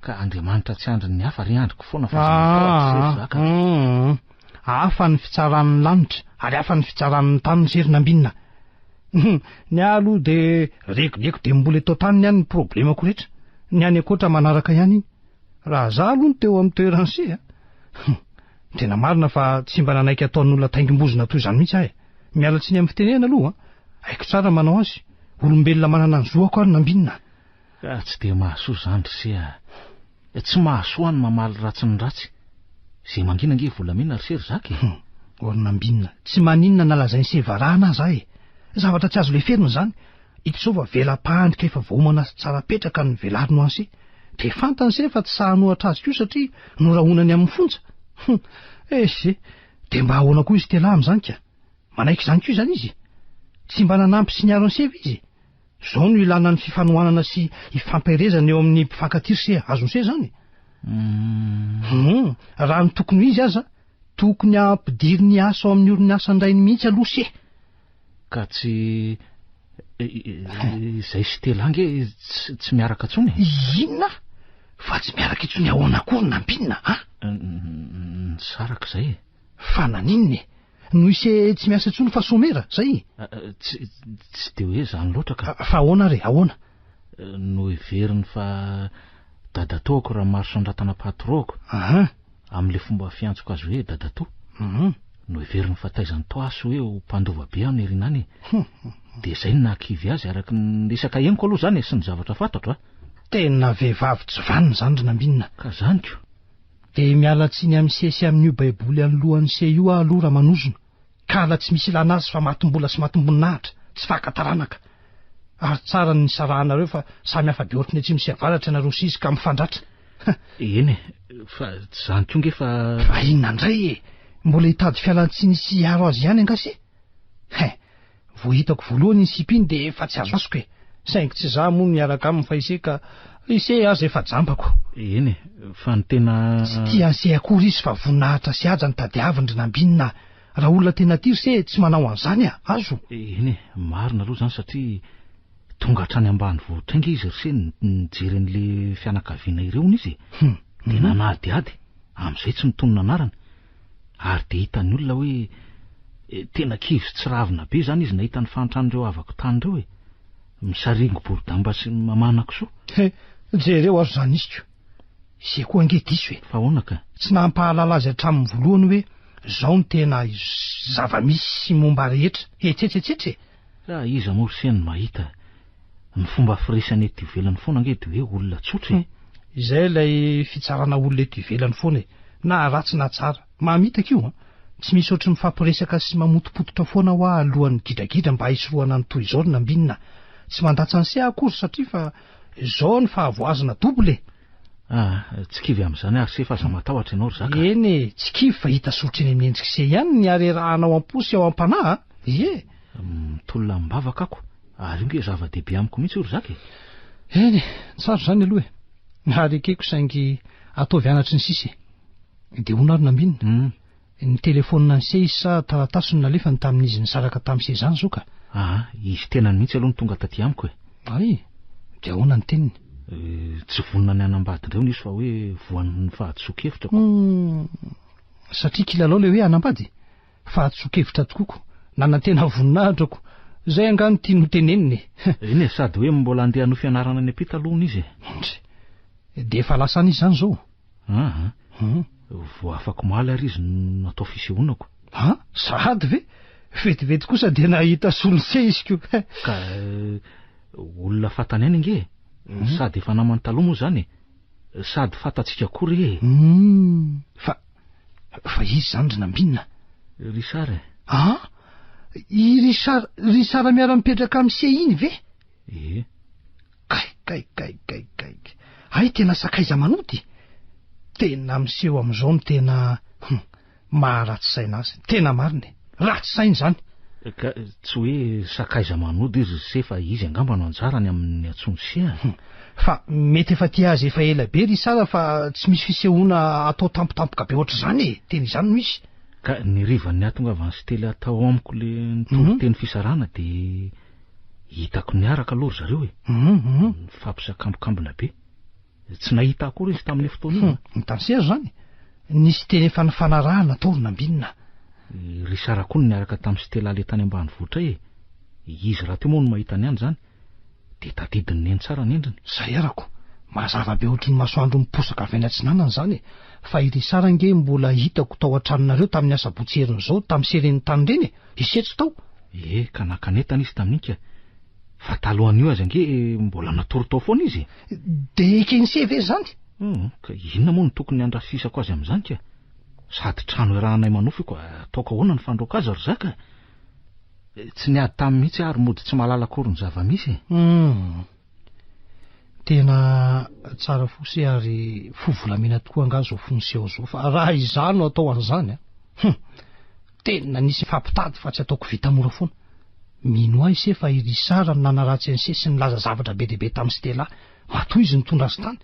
Ka Andriamanitra tsy andrin'ny hafa re andriko foana fa izay natao ato sery za ka. Hum, hafa ny fitsaran'ny lanitra ary hafa ny fitsaran'ny tany ry sery Nambinina. Hum, ny ahy aloha dia regleko dia mbola eto an-tany ny ahy ny problemako rehetra. Ny any ankoatra manaraka ihany iny. Raha za aloha no teo amin'ny toeran'i se a. Hum, tena marina fa tsy mba nanaiky ataon'olona taingim-bozona toy izany mihitsy aho e. Miala tsiny amin'ny fitenenana aloha an. Haiko tsara ny manao azy. Olombelona manana ny zo ako ary nambinina. Ka tsy dia mahasoa izany ry se a. Tsy mahasoa ny mamaly ratsy ny ratsy. Izay mangina ange volamena ry se ry zaka e. Hum, ry nambinina. Tsy maninona na lazain'i se varahana aza aho e. Zavatra tsy azo leferina izany. Ito izao fa vela-pandrika efa voaomana sy tsara petraka ny velariny ho an'i se. Dia fantany se fa tsy sahy hanohatra azy koa satria norahonany amin'ny fonja. Hum, eh se. Dia mba ahoana koa izy telahy amin'izany ka? Manaiky izany koa izany izy? Tsy mba nanampy sy niaro an'i Seva izy? Izao no ilana ny fifanohanana sy ifampiherezana eo amin'ny mpifankatia ry se, azon'i se izany? Hum, raha ny tokony ho izy aza, tokony hampidiriny hiasa ao amin'ny orinasan-drainy mihitsy aloha se. Ka tsy izay sy Tela ange tsy miaraka intsony e. Inona? Fa tsy miaraka intsony ahoana akory Nambinina a? Nisaraka izay e. Fa naninona e? Noho i se tsy miasa intsony fa somera, zay? Tsy tsy dia hoe izany loatra ka. Fa ahoana ary e, ahoana? Noheveriny fa dadatoako Ramarosandratana patrôko. Aha. Amin'ilay fomba fiantsoko azy hoe dadatoa. Noheveriny fa taizan'i Toasy hoe ho mpandova be aho nirina any e. Dia izay no nahakivy azy araka ny resaka henoko aloha izany e sy ny zavatra fantatro a. Tena vehivavy tsy vanona izany ry Nambinina. Ka izany ko. Dia miala tsiny amin'i se sy amin'io baiboly anoloan'i se io aho aloha Ramanozona. Kala tsy misy ilana azy fa matim-bola sy matim-boninahitra, tsy faka taranaka. Ary tsara ny nisarahanareo fa samy hafa be ohatry ny atsimo sy avaratra ianareo sy izy ka mifandratra. Eny e, fa tsy izany koa nge fa. Fa inona indray e? Mbola hitady fialan-tsiny sy hiaro azy ihany angaha se? Hein! Vao hitako voalohany iny sipa iny dia efa tsy azoazoko e! Saingy tsy izaho moa no hiaraka aminy fa ise ka ise aza efa jambako. Eny e, fa ny tena. Tsy tia an'se akory izy fa voninahitra sy haja no tadiaviny ry Nambinina a! Raha olona tena tia ry se tsy manao an'izany a! Azo. Eny e, marina aloha izany satria tonga hatrany ambanivohitra ange izy ry se nijery an'le fianakaviana ireo hono izy e! Dia nanadihady, amin'izay tsy mitonona anarana. Ary dia hitan'ny olona hoe tena kivy sy tsiravina be izany izy nahita ny fahantran'ireo havako tany ireo e! Misaringo boridamba sy mamana kisoa. He, jereo azo izany izy ko! Izay koa ange diso e! Fa ahoana ka? Tsy nampahalala azy hatramin'ny voalohany hoe izao no tena zava-misy sy momba rehetra, etsetra etsetra e! Ka iza moa ry se no mahita? Ny fomba firesany eto ivelany foana ange dia hoe olona tsotra e! Izay ilay fitsarana olona eto ivelany foana e! Na ratsy na tsara. Mamitaka io an! Tsy misy ohatry ny mifampiresaka sy mamotopototra foana hoa alohan'ny gidragidra mba hisorohana ny toy izao ry Nambinina a! Tsy mandatsa an'i se aho akory satria fa izao ny fahavoazana double e! Ah, tsy kivy amin'izany ary se fa aza matahotra ianao ry zaka a! Eny e, tsy kivy fa hita soritra eny amin'ny endrik'i se ihany ny harerahana ao am-po sy ao am-panahy a! Ie! Mitolona amim-bavaka ako, ary io nge zava-dehibe amiko mihitsy io ry zaka e! Eny e, tsara izany aloha e! Ary ekeko saingy ataovy anatry ny sisa e! Dia hono ary Nambinina? Ny telefaonina an'i Se izy sa taratasy no nalefany tamin'izy nisaraka tamin'i Se izany zao ka? Aa, izy tenany mihitsy aloha no tonga taty amiko e! Hay! Dia ahoana ny teniny? Tsy vonona ny hanambady indray hono izy fa hoe voan'ny fahadisoan-kevitra ko. Hum, satria kilalao ilay hoe hanambady? Fahadisoan-kevitra tokoa ko! Nanantena voninahitra ko! Izay angaha no tiany ho tenenina e! Eny e, sady hoe mbola handeha hanohy fianarana any am-pita aloha hono izy e! Ndry! Dia efa lasa any izy izany izao? Aa, vao afaka omaly ary izy no natao fisehoana ko. An? Sahady ve? Vetivety kosa dia nahita solon'se izy ko. Ka olona fantany ihany ange e. Sady efa namany taloha moa izany e. Sady fantatsika koa re e. Humm. Fa, fa iza izany ry Nambinina? Richard e. An? I Richard, Richard miara-mipetraka amin'i se iny ve? Ie. Kay, kay. Kay kay kay kay. Hay tena sakaiza manody. Tena miseho amin'izao ny tena hum, maharatsy saina azy. Tena marina e. Ratsy saina izany. Ka tsy hoe sakaiza manody izy ry se fa izy angamba no anjarany amin'ny antsoin'i se a. Hum. Fa mety efa tia azy efa ela be ry Sara fa tsy misy fisehoana atao tampotampoka be ohatr'izany e. Tena izany no izy. Ka ny harivan'ny nahatongavan'i Stella tao amiko le nitory teny fisarahana dia hitako niaraka aloha ry zareo e. Nifampisakambokambona be. Tsy nahita akory izy tamin'io fotoana io. Hitan'i Serge izany? Nisy teny efa nifanarahana tao ry Nambinina. I Richard koa no niaraka tamin'i Stella le tany ambanivohitra e. Izy rahateo moa no mahita ny any izany. Dia tadidin'i Neny tsara ny endriny. Zay arako. Mazava be ohatry ny masoandro miposaka avy any atsinanana izany e. Fa i Richard ange mbola hitako tao an-tranonareo tamin'ny asabotsy herin'izao tamin'ny seren'ny tany ireny e. Ise tsy tao? Ie, ka nankanetana izy tamin'iny ka. Fa talohan'io aza ange mbola natory tao foana izy e. Dia eken'i se ve izany? Hum, ka inona moa no tokony handrafisako azy amin'izany ka? Sady trano iarahanay manofy io ka ataoko ahoana ny fandroaka azy ry zaka? Tsy niady taminy mihitsy aho ary mody tsy mahalala akory ny zava-misy e. Hum. Tena tsara fo se ary fo volamena tokoa angaha izao fon'i se ao izao fa raha izaho no atao an'izany an! Hum! Tena nisy nifampitady fa tsy ataoko vita mora foana. Mino ahy se fa i Richard no nanaratsy an'i se sy nilaza zavatra be dia be tamin'i Stella matoa izy nitondra azy tany.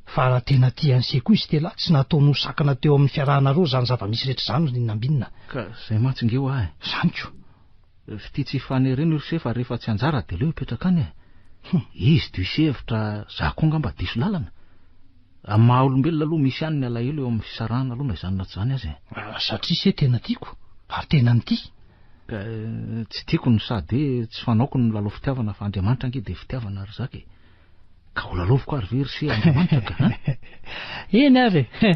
Fa raha tena tia an'i se koa i Stella tsy nataony ho sakana teo amin'ny fiarahanareo izany zava-misy rehetra izany ry Nambinina. Ka izay mantsy nge hoa e. Izany ko. Fitia tsy ifanerena io ry se fa rehefa tsy anjara dia aleo hipetraka any e. Izy diso hevitra, za koa angamba diso lalana. Amin'ny maha olombelona aloha misy ihany ny alahelo eo amin'ny fisarahana aloha na izany na tsy izany aza e. Satria se tena tiako ary tena nitia. Ka tsy tiako no sady hoe tsy fanaoko ny milalao fitiavana fa Andriamanitra ange dia fitiavana ry zaka e. Ka ho lalaoviko ary ve ry se Andriamanitra ka an? Eny ary e!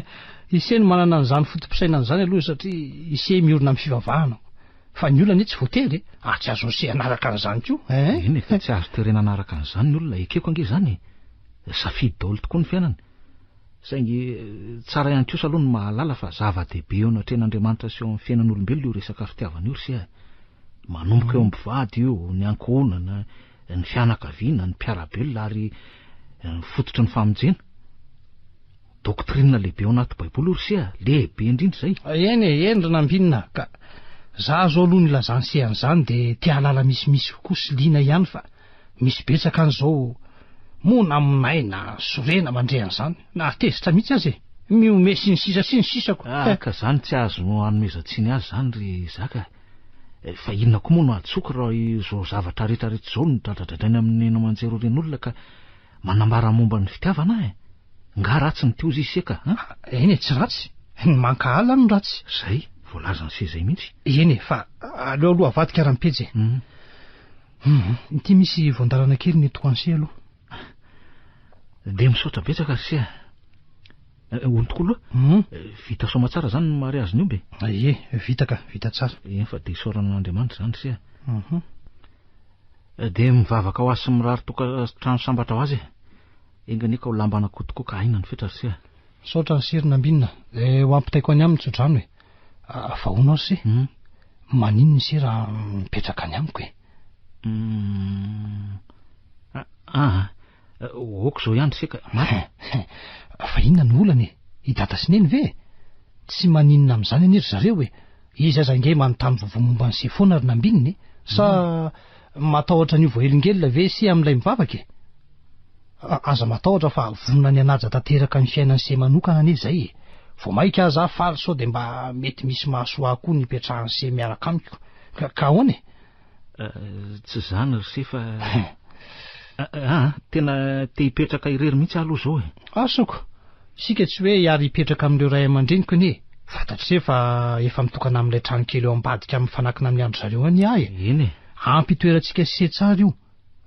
Ise no manana an'izany foto-pisainana izany aloha satria ise miorina amin'ny fivavahana. Fa ny olona anie tsy voatery e! Ary tsy azon'i se hanaraka an'izany koa eh! Eny e, ka tsy azo terena hanaraka an'izany ny olona, ekeko ange izany e! Safidy daholo tokoa ny fiainana. Saingy tsara ihany kosa aloha ny mahalala fa zava-dehibe eo anatrehan'Andriamanitra sy eo amin'ny fiainan'olombelona io resaka fitiavana io ry se a! Manomboka eo amin'ny mpivady io, ny ankohonana, ny fianakaviana, ny mpiara-belona ary ny fototry ny famonjena. Doctrine lehibe ao anaty baiboly io ry se a! Lehibe indrindra izay. Eny e, eny ry Nambinina ka. Za zao aloha nilazan'i se an'izany dia te hahalala misimisy kokoa sy liana ihany fa misy betsaka any zao moa na monaina, sorena mandre an'izany, na tezitra mihitsy aza e! Mihomehy sy ny sisa sy ny sisa ko. Ah ka zany tsy azo anomezan-tsiny azy zany ry Zaka e! Fa inona koa moa no hadisoako raha izao zavatra rehetra rehetra izao no dradradradraina amin'ny haino aman-jery oren'olona ka manambara momba ny fitiavana e! Nga ratsy ny teo izy se ka an? Eny e, tsy ratsy. Ny mankahala no ratsy. Zay, voalazan'i se zay mihitsy. Eny e, fa aleo aloha avadika rampejy e. Hum, ity misy voandalana kely ny eto ho an'i se aloha. Dia misaotra betsaka ry se a. Eh, hono tokoa aloha, Hum. eh, vita soamatsara zany ny mariazin'ny omby e? Ie, vita ka, vita tsara. Eny fa dia isaorana an'Andriamanitra izany ry se a. Mhm. Eh, Dia mivavaka ho azy sy mirary tokantrano sambatra ho azy e. Enga anie ka ho lamban'akoho tokoa ka aina ny fetra ry se a. Misaotra an'i Sir Nambinina. Eh, ho ampitaiko any aminy tsodrano e. Ah, fa hono aho ry se, Hum. maninona i se raha mipetraka any amiko e? Hum. Ah, ok izao ihany se ka, marina. Fa inona no olana e? I dada sy neny ve e? Tsy maninona amin'izany anie ry zareo e! Izy aza ange manontany vaovao momba an'i se foana ry Nambinina e! Sa matahotra an'io voahelingelina ve se amin'ilay mivavaka e? Aza matahotra fa vonona ny hanaja tanteraka ny fiainan'i se manokana anie izay e! Vao mainka aza aho faly sao dia mba mety misy mahasoa ahy koa ny hipetrahan'i se miaraka amiko. Ka ahoana e? Tsy izany ry se fa ah, tena te hipetraka irery mihitsy aho aloha izao e. Asako, isika tsy hoe hiary hipetraka amin'ireo ray aman-dreniko anie. Fantatr'i se fa efa mitokana amin'ilay trano kely eo ambadika mifanakina amin'ny an-dry zareo any aho e. Eny e. Ampy hitoerantsika sy se tsara io.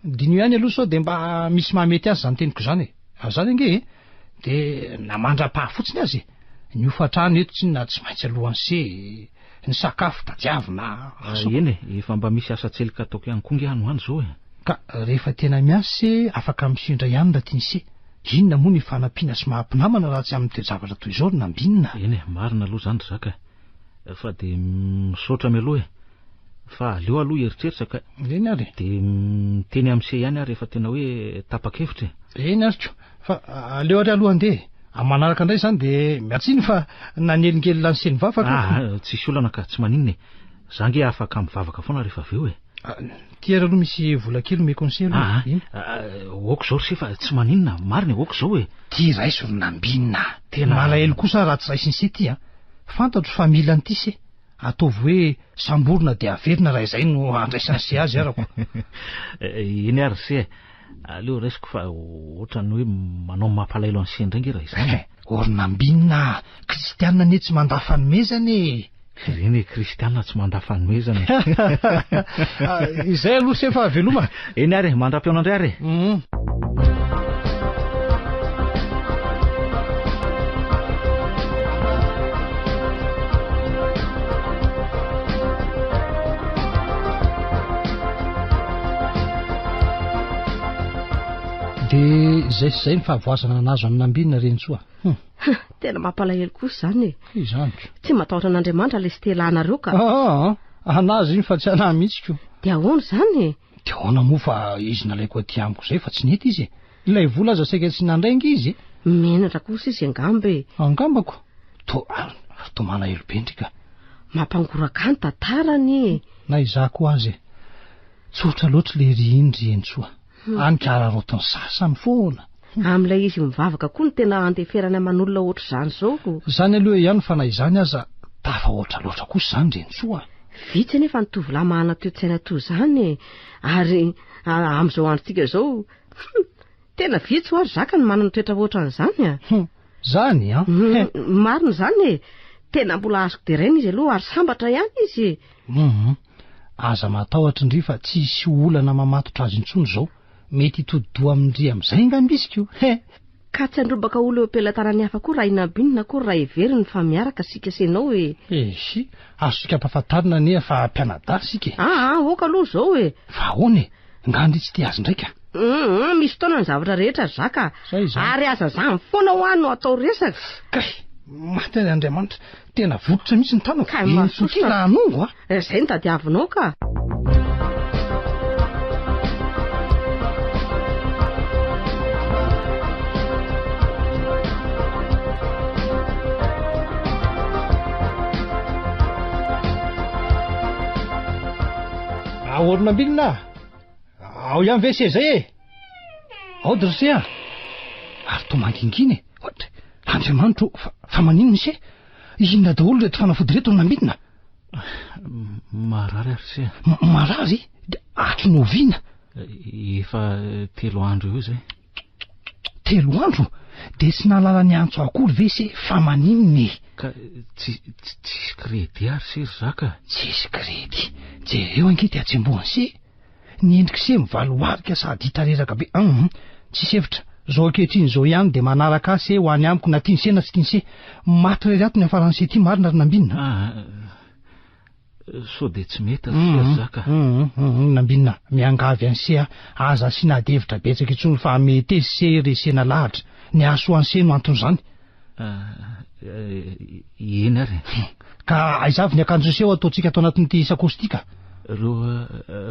Diniho ihany aloha sao dia mba misy mahamety azy izany teniko izany e. Ary izany ange e, dia na mandra-paha fotsiny aza e. Ny hofantrano eto tsinona tsy maintsy alohan'ny se e. Ny sakafo tadiavina azo. Eny e, efa mba misy asa tselika ataoko ihany koa nge any ho any izao e. Ka rehefa tena miasa se afaka mifindra ihany raha tian'i se. Inona moa ny fanampiana sy maha mpinamana raha tsy amin'ny toe-javatra toy izao ry Nambinina? Eny e, marina aloha izany ry Zaka e. Fa dia misaotra mialoha e. Fa aleo aloha hieritreritra ka. Eny ary e. Dia miteny amin'se ihany aho rehefa tena hoe tapa-kevitra e. Eny ary ko. Fa aleo ary aloha handeha e. Amin'ny manaraka indray izany dia miatsiny fa nanelingelina an'se nivavaka aho. Ah, tsisy olana ka, tsy maninona e. Za ange afaka mivavaka foana rehefa avy eo e. Ty ary aloha misy vola kely omeko an'se aloha. Ah, ah, ok izao ry se fa tsy maninona, marina e, ok izao e. Ty raiso ry Nambinina a. Tena. Malahelo kosa aho raha tsy raisin'se ty a. Fantatro fa mila an'ity se. Ataovy hoe samborina dia averina raha izay no andraisan'i se azy arako. Eny ary se e. Aleo raisiko fa ohatran'ny hoe manao mampalahelo an'i se indray nge raha izany e. Or Nambinina a! Kristiana anie tsy mandà fanomezana e! Ireny e, kristiana tsy mandà fanomezana e. Izay aloha se fa veloma. Eny ary e, mandra-pihaona indray ary e. Dia izay sy izay ny fahavoazana nahazo an'i Nambinina Renintsoa. Hum. Tena mampalahelo kosa izany e. Izany ko. Tsy matahotra an'Andriamanitra ilay Stella anareo ka. Aa, anazy iny fa tsy anahy mihitsy ko. Dia ahoana izany e? Dia ahoana moa fa izy nalaiko aty amiko izay fa tsy nety izy e. Ilay vola aza saika tsy nandray ange izy e. Menatra kosa izy angamba e. Angambako. Toa, ary toa malahelo be ndry ka. Mampangoraka ahy ny tantarany e. Na izaho koa aza e. Tsotra loatra ilay ry iny ry Henintsoa. Any ka araraotin'ny sasany foana. Amin'ilay izy mivavaka koa no tena andeferany aman'olona ohatr'izany izao. Izany aloha ihany fa na izany aza tafahoatra loatra kosa izany Renintsoa a. Vitsy anefa ny tovolahy manana toe-tsaina toy izany e. Ary amin'izao androntsika izao, hum, tena vitsy hoa ry zaka ny manana toetra ohatran'izany a. Hum, zany an. Hum, marina izany e. Tena mbola azoko deraina izy aloha ary sambatra ihany izy e. Hum, aza matahotra ndry fa tsy hisy olana mamatotra azy intsony izao. Mety hitodi-doha amin-dry amin'izay angamba izy ko! He! Ka tsy handrombaka olona eo am-pelatanan'ny hafa koa raha i Nambinina akory raha heveriny fa miaraka isika sy ianao e! Ehe! Azontsika ampahafantarina anie fa mpianadahy isika e! Aa! Aoka aloha izao e! Fa ahoana e? Nga ndry tsy tia azy indray ka? Hum! Misy fotoana ny zavatra rehetra ry zaka a! Zay izany. Ary aza zany foana hoa no atao resaka! Kay! Maty ary Andriamanitra! Tena votitra mihitsy ny tanako. Kay Eny masosotra. Sokia raha hanongo a. Eh, Zay no tadiavinao ka. Aorina ambilona. Ao ihany ve se zay e? Ao ry se a! Ary toa mangingina e! What? Andriamanitro ô, fa, fa maninona ise? Inona daholo ireto fanafody ireto no nambinina? Marary ary se a. Marary? Dia hatry ny oviana? Efa telo andro eo izay. Telo andro? Dia tsy nahalala ny antso akory ve se fa maninona e? Ka tsy, tsy, tsisy crédit ary se ry zaka. Tsisy crédit. Jereo ange ty hatsembohan'i se. Ny endrik'i se mivaloharika sady hita reraka be. Hum, tsisy hevitra. Zao ankehitriny izao ihany dia manaraka ahy se ho any amiko na tian'i se na tsy tian'i se. Maty irery ato ny hafaran'i se ity marina ry Nambinina a. Ah, sao dia tsy mety ry se ry zaka. Hum, hum, Nambinina, miangavy an'i se aho, aza asiana ady hevitra betsaka intsony fa meteza se resena lahatra. Ny hahasoa an'i se no anton'izany. Eny ary e. Ka aiza avy ny akanjo seho ataontsika ato anatin'ity sakaosy ity ka? Ireo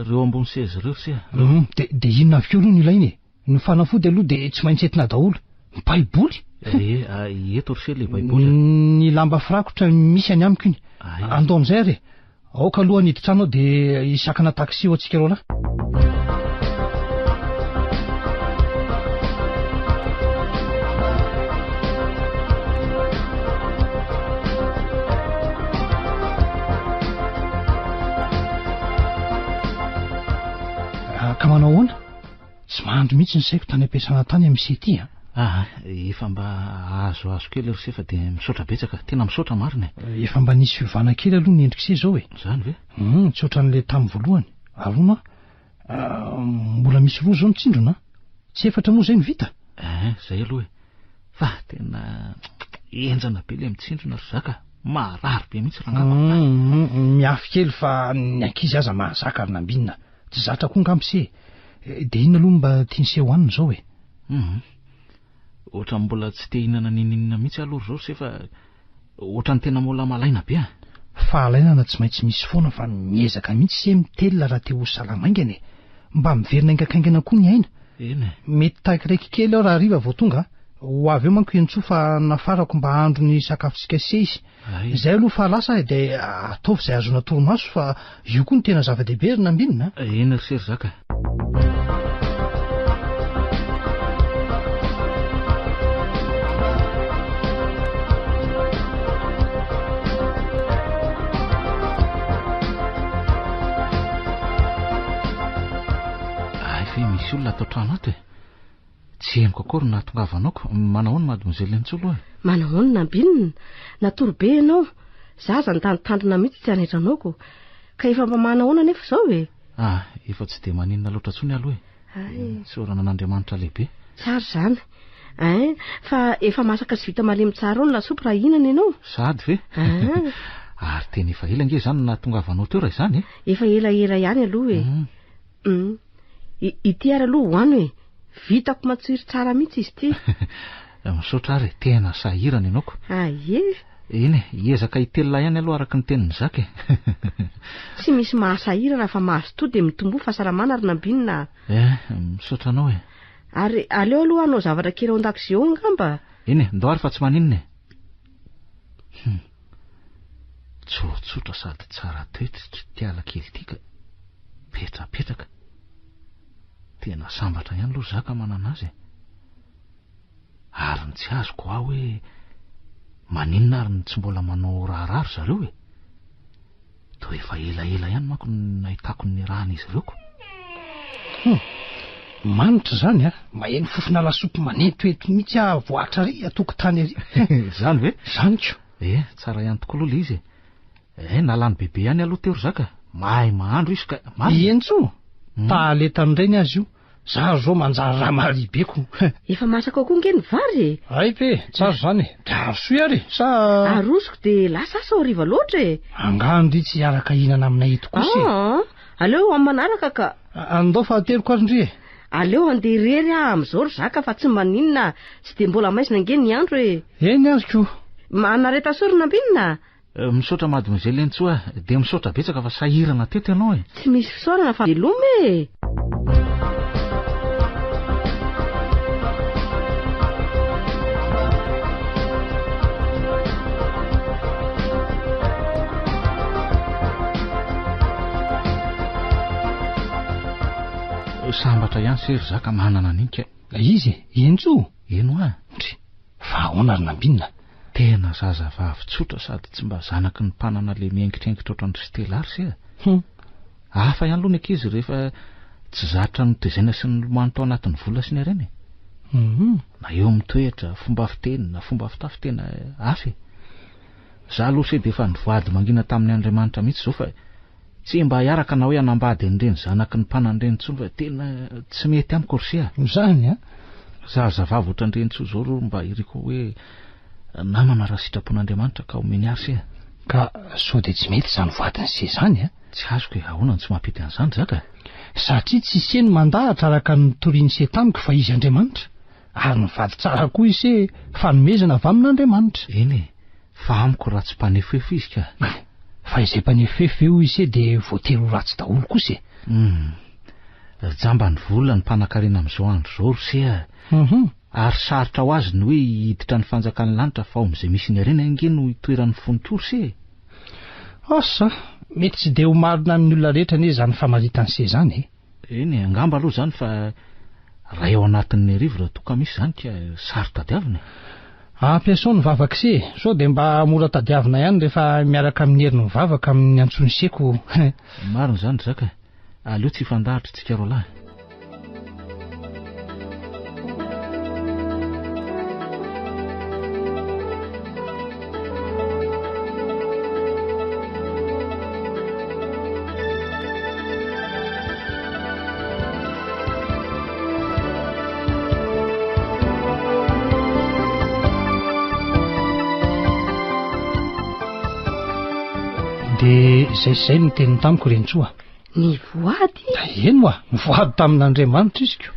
ireo ambony seza ireo se. Hum, de de inona avy koa aloha no ilaina e? Ny fanafody aloha de tsy maintsy entina daholo. Ny baiboly? Ee, eto ry se le baiboly a. Ny lamba firakotra misy any amiko iny. Andao amin'izay ary e. Aoka aloha ny hiditra anao dia hisakana taxi ho antsika roalahy. Ah, ka manao ahoana? Tsy mandry mihitsy ny saiko tany am-piasana tany amin'ny CT a. Ah, efa mba azoazo kely ry se fa dia misaotra betsaka, tena misaotra marina e. Efa mba nisy fiovana kely aloha ny endrik'i se izao e. Izany ve? Hum, tsy ohatran'ilay tamin'ny voalohany. Ary hono aho, mbola misy roa izao ny tsindrona an. Tsy efatra moa izay no vita? Eh, izay aloha e. Fa tena henjana be ilay mitsindrona ry zaka. Marary be mihitsy rangako. Hum, mihafy kely fa ny ankizy aza mahazaka ry Nambinina. Tsy zatra koa angamba se e. Dia inona aloha no mba tian'i se hohanina izao e? Hum. Ohatran'ny mbola tsy te hihinana n'inon'inona mihitsy aloha ry zao se fa ohatran'ny tena mbola malaina be a. Fahalainana tsy maintsy misy foana fa miezaka mihitsy se mitelina raha te ho salama haingana e! Mba miverina haingankaingana koa ny aina. Eny e. Mety taraiky kely aho raha hariva vao tonga a! Ho avy eo manko i Ntsoa fa nafarako mba hahandro ny sakafontsika se izy. Izay aloha fa lasa e, dia ataovy izay ahazoana torimaso fa io koa no tena zava-dehibe ry Nambinina a! Eny ry se ry Zaka. Hay ve misy olona ato an-trano ato e? Tsy henoko akory ny nahatongavanao ko. Manahoana mademoiselle Ntsoa aloha e? Manahoana Nambinina? Natory be ianao. Za aza nitandritandrina mihitsy tsy hanaitra anao ko. Ka efa mba manahoana anefa izao e? Ah, efa tsy dia maninona loatra intsony aloha e. Hay. Isaorana an'Andriamanitra lehibe. Tsara izany. Ein, fa efa masaka sy vita malemy tsara ao ny lasopy raha hihinana ianao. Sahady ve? Ah. Ary tena efa ela ange izany no nahatongavanao teo raha izany e. Efa elaela ihany aloha e. Mm. Ity ary aloha hoano e. Vitako matsiro tsara mihitsy izy ity. Misaotra ary e, tena sahirana ianao ko. Aie. Eny e, hiezaka hitelina ihany aloha araka ny tenin'i Zaka e. Tsy misy mahasahirana fa mazotoa dia mitomboa fahasalamana ry Nambinina a. Eh, misaotra anao e. Ary aleo aloha hanao zavatra kely ao an-dakozia ao angamba. Eny e, ndao ary fa tsy maninona e. Hum. Tsotsotra sady tsara toetra ity tiala kely ity ka. Petrapetraka. Tena sambatra ihany aloha za ka manana azy e. Ary ny tsy azoko aho hoe maninona ary no tsy mbola manao raharaha ry zareo e? Toa efa elaela ihany manko no nahitako ny niarahan'izy ireo ko. Hum. Manitra izany a! Maheno fofona lasopy manentoento mihitsy aho voatra ary an-tokotany ary. Izany ve? Izany ko. Eh, tsara ihany tokoa aloha ilay izy e. Eh, nalany bebe ihany aloha teo ry zaka. Mahay mahandro izy ka. Marina. Eny tso. Tahalentan'ny rainy azy io. Za zao manjary ramaria be ko. Efa masaka ao koa nge ny vary e. Hay ve, tsara izany e. Dia arosoy ary e, sa. Arosoko dia lasa sao hariva loatra e. Angaha ndry tsy hiaraka hihinana aminay eto kosa e. Aa, aleo amin'ny manaraka ka. Andao fa ateriko ary ndry e. Aleo handeha irery aho amin'izao ry zaka fa tsy maninona, tsy dia mbola maizina ange ny andro e. Eny ary ko. Manareta soa ry Nambinina a. Misaotra mademoiselle Ntsoa a! Dia misaotra betsaka fa sahirana teto ianao e! Tsy misy fisaorana fa veloma e! Sambatra ihany se ry zaka manana an'iny ka. Izy e! Eny Ntsoa? Eny hoa! Ndry! Fa ahoana ry Nambinina? Tena zazavavy tsotra sady tsy mba zanaky ny mpanana le miaingitraingitra ohatran-dry Stella ry se a! Hum. Hafa ihany aloha ny ankizy rehefa tsy zatra notezaina sy nilomano tao anatin'ny vola sy ny harena e! Hum. Na eo amin'ny toetra, fomba fiteny na fomba fitafy tena hafa e! Za aloha se dia efa nivoady mangina tamin'ny Andriamanitra mihitsy izao fa Tsy mba hiaraka na hoe hanambady an'ireny zanaky ny mpanan'ireny intsony fa tena tsy mety amiko ry se a! Izany an! Zazavavy ohatran'ireny intsony izao aloha mba iriko hoe namana raha sitrapon'Andriamanitra ka omeny ahy ry se a! Ka sao dia tsy mety izany voadin'i se izany an! Tsy azoko e, ahoana no tsy mampety an'izany ry zaka? Satria tsy se no mandahatra araka ny notorian'i se tamiko fa izy Andriamanitra. Ary ny vady tsara koa i se fanomezana avy amin'Andriamanitra. Eny e, Fa amiko raha tsy mpanefoefo izy ka. Fa izay mpanefoefo ve hoy ise dia voatery ho ratsy daholo kosa e? Hum. Jamba ny vola ny mpanakarena amin'izao andro izao ry se a. Hum. Ary sarotra ho azy ny hoe hiditra ny fanjakan'ny lanitra fa ao amin'izay misy ny harena ange no itoeran'ny fony koa ry se e. Asa, mety tsy dia ho marina amin'ny olona rehetra anie izany famaritan'i se izany e. Eny e, angamba aloha izany fa ray ao anatin'ny arivo raha toa ka misy izany ka saro-tadiavina e. Ampiasao ny vavak'se e, sao dia mba mora tadiavina ihany rehefa miaraka amin'ny herin'ny vavaka amin'ny antson'i seko. Marina izany ry zaka, aleo tsy hifandahatra tsika roalahy. Dia izay sy izay no teniny tamiko Renitsoa. Nivoady? Eny oa, nivoady tamin'Andriamanitra izy ko.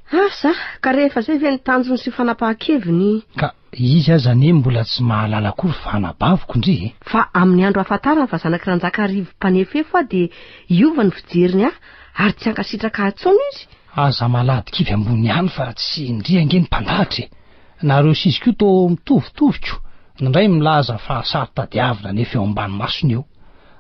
Asa, ka rehefa izay ve ny tanjony sy fanapahan-keviny? Ka izy aza anie mbola tsy mahalala akory fa anabaviko ndry e! Fa amin'ny andro ahafantarany fa zanak'i Ranjakarivo mpanefefo aho dia hiova ny fijeriny ahy ary tsy hankasitraka ahy intsony izy. Aza malady kivy ambony ihany fa tsy ndry ange ny mpandahatra e! Nareo sy izy koa toa mitovitovy ko! Ny ndray milaza fa saro-tadiavina nefa eo ambany masony eo.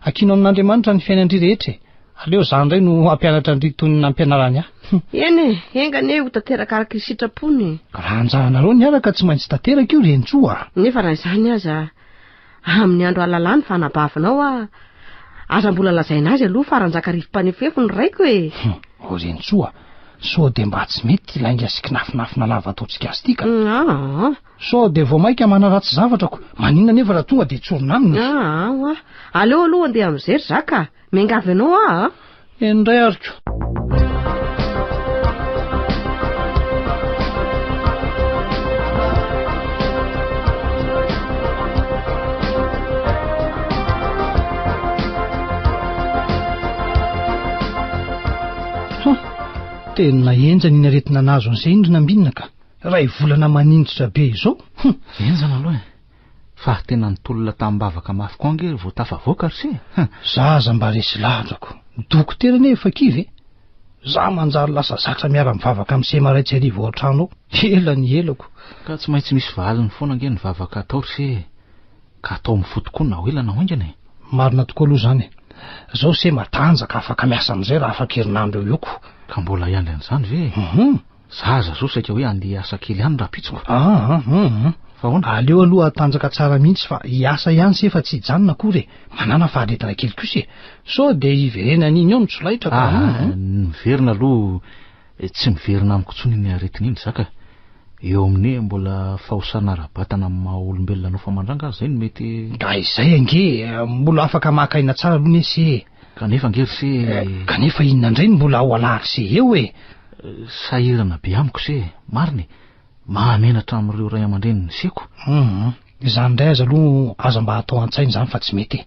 Ankino amin'Andriamanitra ny fiainan-dry rehetra e! Aleo za ndray no hampianatra an-dry toy ny nampianarany ahy. Eny e, enga anie ho tanteraka araka ny sitrapony e. Raha anjaranareo ny hiaraka tsy maintsy tanteraka io Renintsoa a! Nefa raha izany aza, amin'ny andro hahalalany fa anabavinao aho, aza mbola lazaina azy aloha fa Ranjakarivo mpanefefo ny raiko e! Hum, ô Renintsoa, sao dia mba tsy mety ity lainga sy kinafinafina lava ataontsika azy ity ka. Aa. Sao dia vao mainka manaratsy zavatra ko, maninona anefa raha tonga dia tsorina aminy e? Aa oa, aleo aloha andeha amin'izay ry zaka a! Miangavy anao aho a! Eny indray ary ko. Ha! Tena henjana iny aretina nahazo an'izay iny ry Nambinina ka. Iray volana maninjitra be izao. Hum! Henjana aloha e. Fa tena nitolona tamim-bavaka mafy koa ange vao tafavoaka ry se e! Za aza mba resy lahatra ko. Ny dokotera anie efa kivy e! Za manjary lasa zatra miara-mivavaka amin'i se marain-tsy hariva ao an-trano ao. Ela ny elako. Ka tsy maintsy misy valiny foana ange ny vavaka atao ry se e! Ka atao amin'ny fo tokoa na ho ela na ho haingana e! Marina tokoa aloha izany e! Zao se matanjaka afaka miasa amin'izay raha afaka herinandro eo eo ko. Ka mbola hiandry an'izany ve e? Hum! Za aza zao saika hoe andeha hiasa kely any rahampitso ko. Aa hum. Fa ahoana? Aleo aloha hatanjaka tsara mihitsy fa hiasa ihany se fa tsy hijanona akory e. Manana faharetana kely kosa e. Sao dia hiverenana iny eo ny tsolaitra ka. Aa ny miverina aloha tsy miverina amiko intsony iny aretina iny za ka. Eo amin'ny hoe mbola fahosana ara-batana amin'ny maha olombelona nofo aman-dranga aza izay no mety. Ka izay ange e, mbola afaka maka aina tsara aloha anie se e. Kanefa ange ry se e. Kanefa inona indray no mbola ao alahary se eo e? Sahirana be amiko se e, marina e! Mahamenatra amin'ireo ray aman-drenin'ny seko. Hum, izany indray aza aloha aza mba atao an-tsaina izany fa tsy mety e!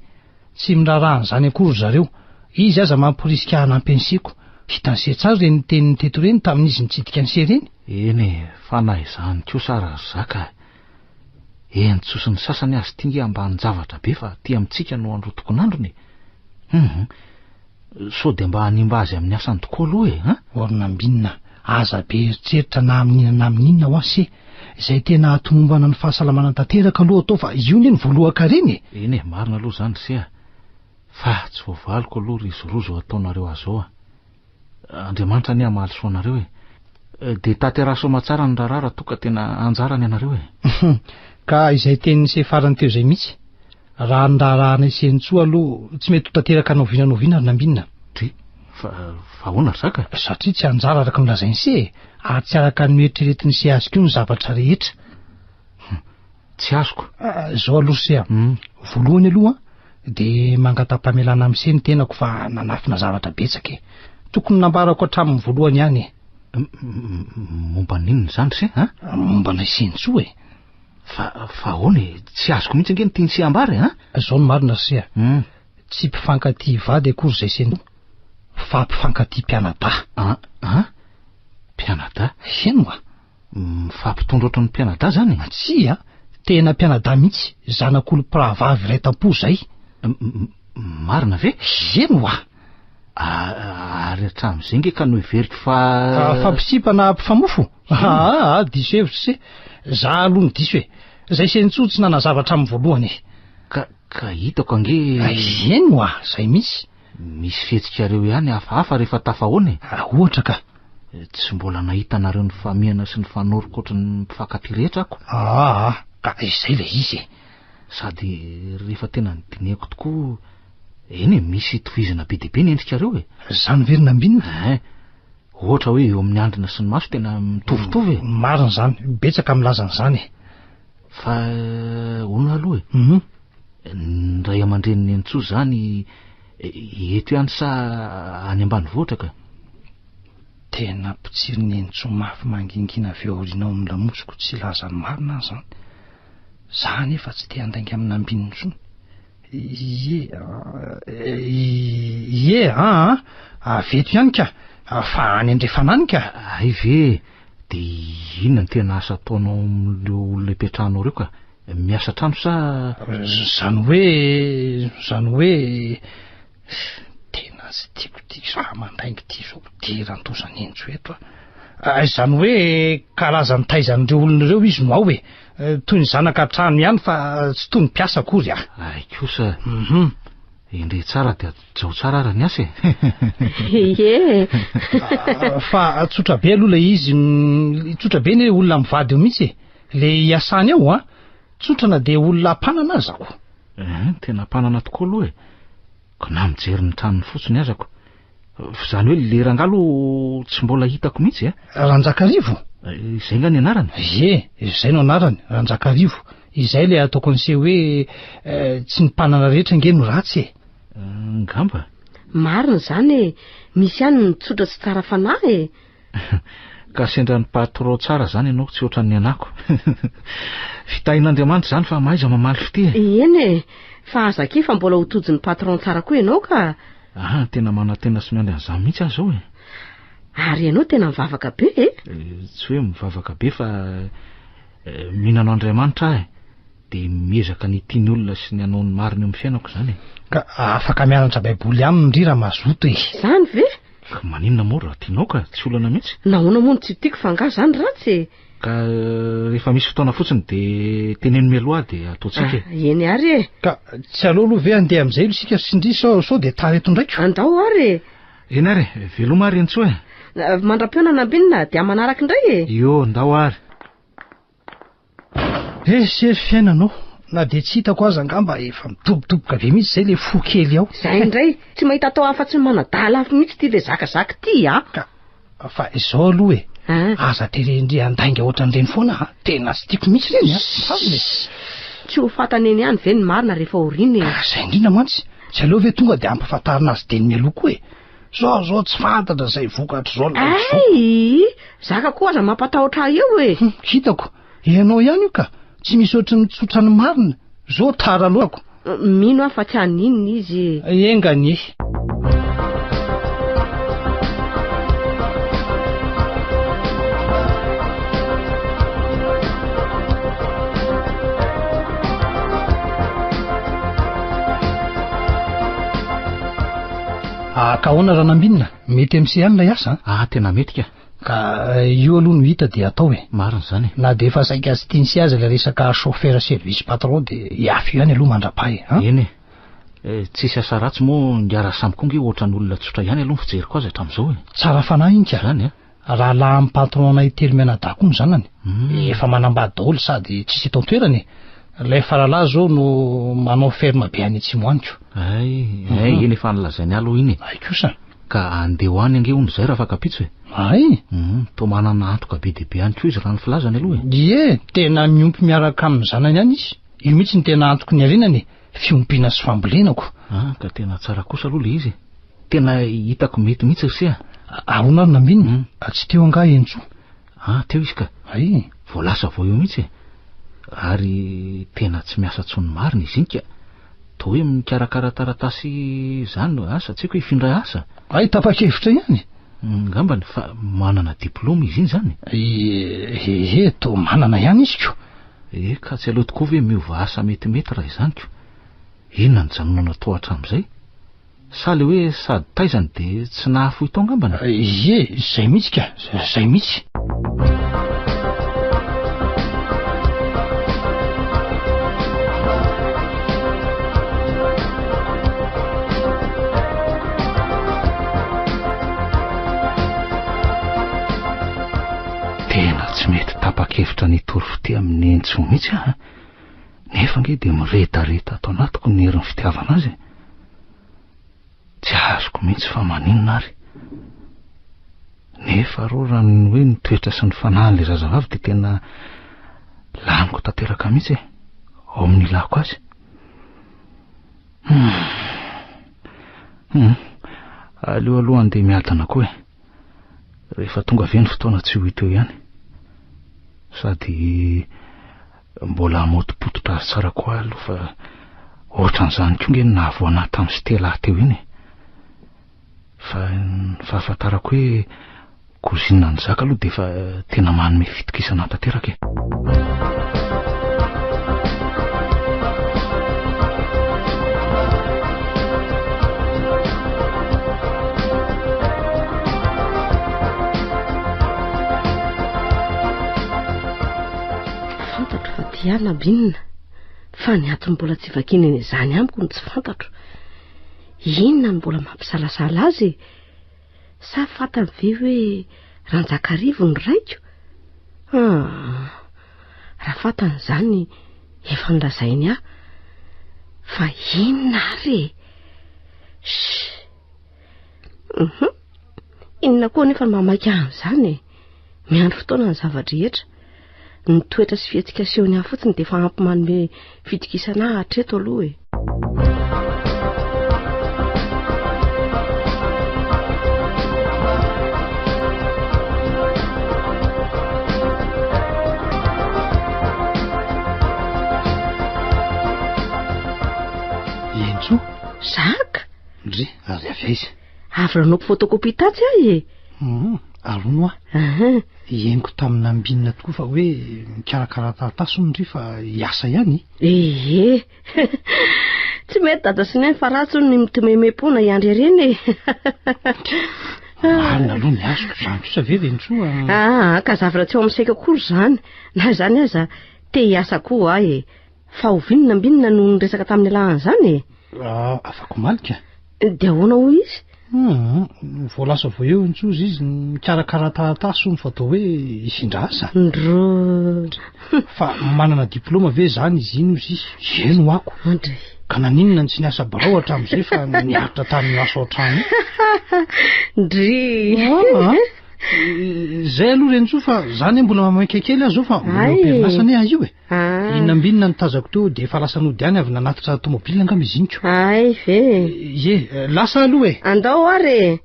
Tsy miraharaha an'izany akory ry zareo. Izy aza mamporisika ahy hanampy an'i seko. Hitan'i se tsara ireny teniny teto ireny tamin'izy nitsidika an'i se ireny. Eny e, fa na izany kosa ara ry zaka a! Eny tsosin'ny sasany aza ity nge ambanin-javatra be fa aty amintsika no androtokon'androny e! Hum, Sao dia mba hanimba azy amin'ny asany tokoa aloha e, an? Ornambinina, aza be eritreritra na amin'inona na amin'inona hoa se. Izay tena hahatomombana ny fahasalamana tanteraka aloha atao fa io anie no voalohan-karena e! Eny e, marina aloha izany ry se a! Fa tsy voavaliko aloha ry zoroa izao ataonareo azy izao a! Andriamanitra anie hamaly soa anareo e! Dia tanteraho soamatsara ny raharaha raha toa ka tena anjarany ianareo e! Ka izay tenin'i se farany teo izay mihitsy. Raha ny raharahanay sy Henintsoa aloha tsy mety ho tanteraka na oviana na oviana ry Nambinina. Dry, fa, fa ahoana ry zaka? Satria tsy anjara araka ny nolazain'i Se e, ary tsy araka ny noeritreretin'i Se azy koa ny zavatra rehetra. Hum, tsy azoko. Ah, izao aloha ry Se a, voalohany aloha dia mangata-pamelana amin'i Se ny tenako fa nanafina zavatra betsaka e. Tokony nambarako hatramin'ny voalohany ihany e. Momba ny inona izany ry Se a? Momba anay sy Henintsoa e. Fa, fa ahoana e? Tsy azoko mihitsy ange ny tian'i Se ambara e, an? Izao no marina ry Se a. Tsy mpifankatia vady akory izay sy ianao, fa mpifankatia mpianadahy. An, an? Mpianadahy? Heno a! Mifampitondra ohatran'ny mpianadahy izany e? Tsia, tena mpianadahy mihitsy, zanak'olom-pirahavavy iray tam-po izay. Marina ve? Heno a! Ary hatramin'izay nge ka noheveriko fa. Fa mpisipa na mpifamofo? Aa, diso hevitra se. Za aloha no diso e. Zay se ntsoa tsy nanazava hatramin'ny voalohany e. Ka, ka hitako ange. Eny oa, zay mihitsy. Misy fihetsikareo ihany hafahafa rehefa tafahoana e. Ohatra ka. Tsy mbola nahita anareo nifamihana sy nifanoroka ohatry ny mpifankatia rehetra ako. Aa, ka izay ilay izy e. Sady rehefa tena nodinihako tokoa, eny e, misy itovizana be dia be ny endrikareo e. Zany ve ry Nambinina? Ein, ohatra hoe eo amin'ny andrina sy ny maso tena mitovitovy e. Marina izany, betsaka milaza an'izany e. Fa hono aloha e, ny ray aman-drenin'i Nenintsoa izany eto ihany sa any ambanivohitra ka? Tena mpitsiry Nenintsoa mafy mangingina avy ao aoriana ao amin'ny lamosiko tsy hilaza ny marina aho izany. Za anefa tsy te handainga amin'i Nambinina intsony. Ie, ie, aa, avy eto ihany ka. Fa any andrefana any ka. Hay ve e! Dia inona no tena asa ataonao amin'ireo olona ipetrahanao ireo ka? Miasa trano sa. Izany hoe, izany hoe, tena tsy tiako ity saha mandainga ity izao fidiran-dozan'Enjo eto a. Izany hoe karazan'ny taizan'ireo olona ireo izy no ao e. Toy ny zanaka an-trano ihany fa tsy toy ny mpiasa akory a. Hay kosa. Endrey tsara dia hajao tsara ary ny asa e! Ie! Fa tsotra be aloha ilay izy, tsotra be ny olona mivady eo mihitsy e! Ilay iasany ao an! Tsotra na dia olona mpanana aza ko! Ein, tena mpanana tokoa aloha e! Ka na mijery ny tranony fotsiny aza ko! F'izany hoe le rangahy aloha tsy mbola hitako mihitsy a! Ranjakarivo? Izay nga ny anarany? Ie, izay no anarany, Ranjakarivo. Izay ilay ataoko an'se hoe tsy ny mpanana rehetra ange no ratsy e! Angamba. Marina izany e! Misy ihany ny tsotra sy tsara fanahy e! Ka sendra ny patron tsara zany ianao tsy ohatran'ny anako. Fitahin'Andriamanitra izany fa mahaiza mamaly fitia e. Eny e! Fa aza akia fa mbola ho tojin'ny patron tsara koa ianao ka. Aha, tena manantena sy miandry an'izany mihitsy aho izao e. Ary ianao tena mivavaka be e? Tsy hoe mivavaka be fa mino an'Andriamanitra aho e. Dia miezaka ny hitia ny olona sy ny hanao ny marina eo amin'ny fiainako izany e. Ka afaka mianatra baiboly aminy ry raha mazoto e. Izany ve? Ka maninona moa raha tianao ka, tsy olana mihitsy. Nahoana moa no tsy tiako fa angaha izany ratsy e? Ka rehefa misy fotoana fotsiny dia teneno mialoha dia ataontsika e. Ah, eny ary e. Ka tsy aleo aloha ve handeha amin'izay aloha isika ry Sindri sao sao dia tara eto indraika? Andao ary e. Eny ary e, veloma ary Entsoa e. Mandra-pihaonana Nambinina dia manaraka indray e. Io, ndao ary. Esy e fiainana ô! Na dia tsy hitako aza angamba efa midobodoboka be mihitsy izay ilay fo kely ao. Izay indray, tsy mahita atao afa-tsy ny manadala afo mihitsy ity ilay zakazaka ity a! Ka fa izao aloha e, aza terendry handainga ohatran'ireny foana a! Tena tsy tiako mihitsy ireny a! Tazony e! Tsy ho fantany eny ihany ve ny marina rehefa aoriana e? Ka izay indrindra mantsy, tsy aleo ve tonga dia ampahafantarina azy dieny mialoha koa e! Zao zao tsy fantatra izay vokatr'izao lainga izao. Ay! Zaka koa aza mampatahotra ahy eo e! Hum, hitako. Ianao ihany io ka. Tsy misy ohatry ny tsotra ny marina. Zao tara loako. Mino aho fa tsy haninona izy e. Enga anie. Ah, ka ahoana Ranambinina? Mety MC ihany ilay asa an? Ah, tena mety ka. Ka io aloha no hita dia atao e. Marina izany e. Na dia efa saika tsy tian'i sy aza ilay resaka chauffeur service patron dia hiafy io ihany aloha mandra-paha e. An? Eny e. Eh, tsisy asa ratsy moa ingahy Rasamy koa nge ohatran'olona tsotra ihany aloha ny fijeriko azy hatramin'izao e. Tsara fanahy iny ka. Izany an. Rahalahin'ny patron-nay telo mianadahy koa ny zanany. Efa manambady daholo sady tsisy eto an-toerana e. Ilay faralahy izao no manao ferme be any atsimo any ko. Hay, hay, iny efa nolazainy ahy aloha iny e. Hay kosa. Ka andeha ho any ange hono izay rafakapitso e. Hay? Hum, toa manana antoka be dia be any koa izy raha ny filazany aloha e. Ie, tena miompy miaraka amin'ny zanany any izy. Io mihitsy no tena antoky ny harenany e. Fiompiana sy fambolena ko. Ah, ka tena tsara kosa aloha ilay izy e. Tena hitako mety mihitsy ry se a. Ahoana ary Nambinina? Tsy teo angaha Henintsoa? Ah, teo izy ka. Hay. Vao lasa vao eo mihitsy e. Ary tena tsy miasa intsony marina izy iny ka. Toa hoe mikarakara taratasy izany, asa, tsy haiko hoe hifindra asa. Hay, tapa-kevitra ihany. Angambany, fa manana diplaoma izy iny izany? Ehe, toa manana ihany izy ko. Eh, ka tsy aleo tokoa ve miova asa metimety raha izany ko. Inona no janonana tao hatramin'izay? Sa le hoe sady taizany de tsy nahafoy tao angambany? Ie, izay mihitsy ka, izay mihitsy. Tena tsy mety tapa-kevitra ny hitory fitia amin'i Nenitsoa mihitsy aho an! Nefa ange dia miredareda ato anatiko ny herin'ny fitiavana azy e! Tsy azoko mihitsy fa maninona ary? Nefa rô raha ny hoe ny toetra sy ny fanahin'ilay zazavavy dia tena laniko tanteraka mihitsy e! Ao amin'ny ilako azy. Hum. Hum. Aleo aloha andeha miadana koa e. Rehefa tonga ve ny fotoana tsy ho hita eo ihany. Sady mbola hamotopototra azy tsara koa aloha fa ohatran'izany koa nge ny nahavoa anah tamin'i Stella teo iny e. Fa ny fahafantarako hoe cousine an'i Zaka aloha dia efa tena manome fitokisana ahy tanteraka e. Fantatro fa tia ahy Nambinina, fa ny antony mbola tsy vakiany an'izany amiko no tsy fantatro. Inona no mbola mampisalasala azy e? Sa fantany ve hoe Ranjakarivo ny raiko? Ah, raha fantany izany efa nolazainy ahy. Fa inona ary e? Shh. Uhum. Inona koa anefa no mahamaika ahy an'izany e? Miandry fotoana ny zava-drehetra. Ny toetra sy fihetsika asehony ahy fotsiny dia efa ampy manome fitokisana ahy hatreto aloha e. Entso. Zaka. Ndry, ary avy aiza? Avy nanao photocopie tatsy aho e. Hum, ary hono hoa. Henoko tamin'i Nambinina tokoa fa hoe mikarakara taratasy hono ndry fa hiasa ihany. Ee. Tsy mety dada sy neny fa ratsy hono ny mitomemem-poana hiandry harena e. Marina aloha ny azoko, izany kosa ve Rentsoa? Ah, ka zavatra tsy ao amin'ny saiko akory izany. Na izany aza, te hiasa koa aho e. Fa oviana Nambinina no niresaka tamin'ialahy an'izany e? Ah, afak'omaly ka. Dia ahoana hoy izy? Hum, vao lasa vao eo intsony izy mikarakara taratasy hono fa atao hoe hifindra asa. Ndro. Fa manana diplôma ve izany izy iny hozy izy? Eny ho ako. Andry. Ka naninona no tsy niasa birao hatramin'izay fa niaritra tamin'io asa ao an-trano io? Ndry. Ah, Izay aloha Rentsoa fa za anie mbola mamaika kely aho zao fa mbola eo am-perinasa anie aho io e. Ah. Inona ambinina ny tazako teo dia efa lasa nody any avy nanatitra tomobile angamba izy iny ko. Hay ve. Ie, lasa aloha e. Andao ary e.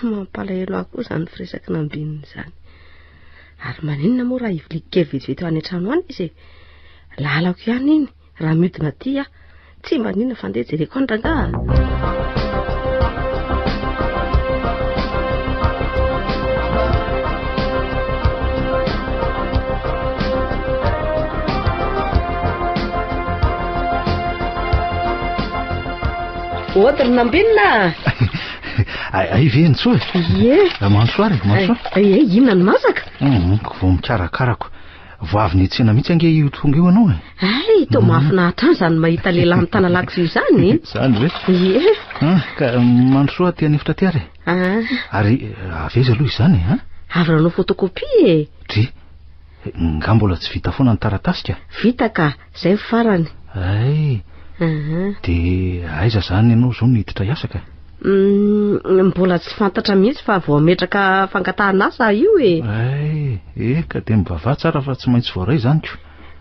Mampalahelo ahy koa izany firesaky Nambinina izany. Ary maninona moa raha hiviliky kely vetivety ho any an-trano any izy e? Lalako ihany iny. Raha miodina aty aho, tsy maninona fa andeha jereko any rangaha. Ody ry Nambinina! Ay ve Ntsoa e? Ie. Mandrosoa ary, mandrosoa. Ie, inona no masaka? Hum, vao mikarakarako. Vao avy niantsena mihitsy ange io tonga io ianao e. Hay, toa mahafinaritra ahy izany mahita lehilahy mitana lakozia izany e. Izany ve? Ie. Ah, ka mandrosoa aty an'efitra aty ary e. Ah. Ary eh, avy aiza aloha izany e? Avy nanao photocopie e. Dry, nga mbola tsy vita foana ny taratasy ka? Vita ka, izay ny farany. Hay. Dia aiza izany ianao izao no hiditra hiasa ka? Mm, mbola tsy fantatra mihitsy fa vao hametraka fangatahana asa io e. Ay, eh, ka dia mivavaha tsara fa tsy maintsy voaray izany ko.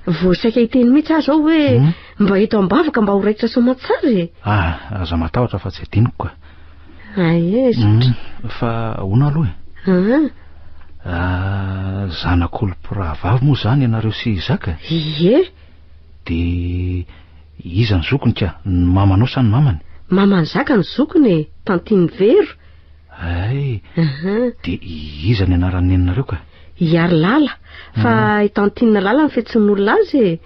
Vao saika hiteny mihitsy aho izao hoe hmm? mba eto am-bavaka mba ho raikitra soamantsara e. Ah, aza matahotra fa tsy adinoko ka. Ay, e, hmm, fa ahoana aloha e? Ah. Ah, zanak'olom-pirahavavy moa izany ianareo sy Isaka? Ie. Dia iza ny zokiny ka? Ny mamanao sa ny mamany? Maman'i Zaka ny zokiny e, tantine Vero. Hay, dia iza ny anaran'ny neninareo ka? I Harilala, fa i tantine Lala no fiantsoan'olona azy e.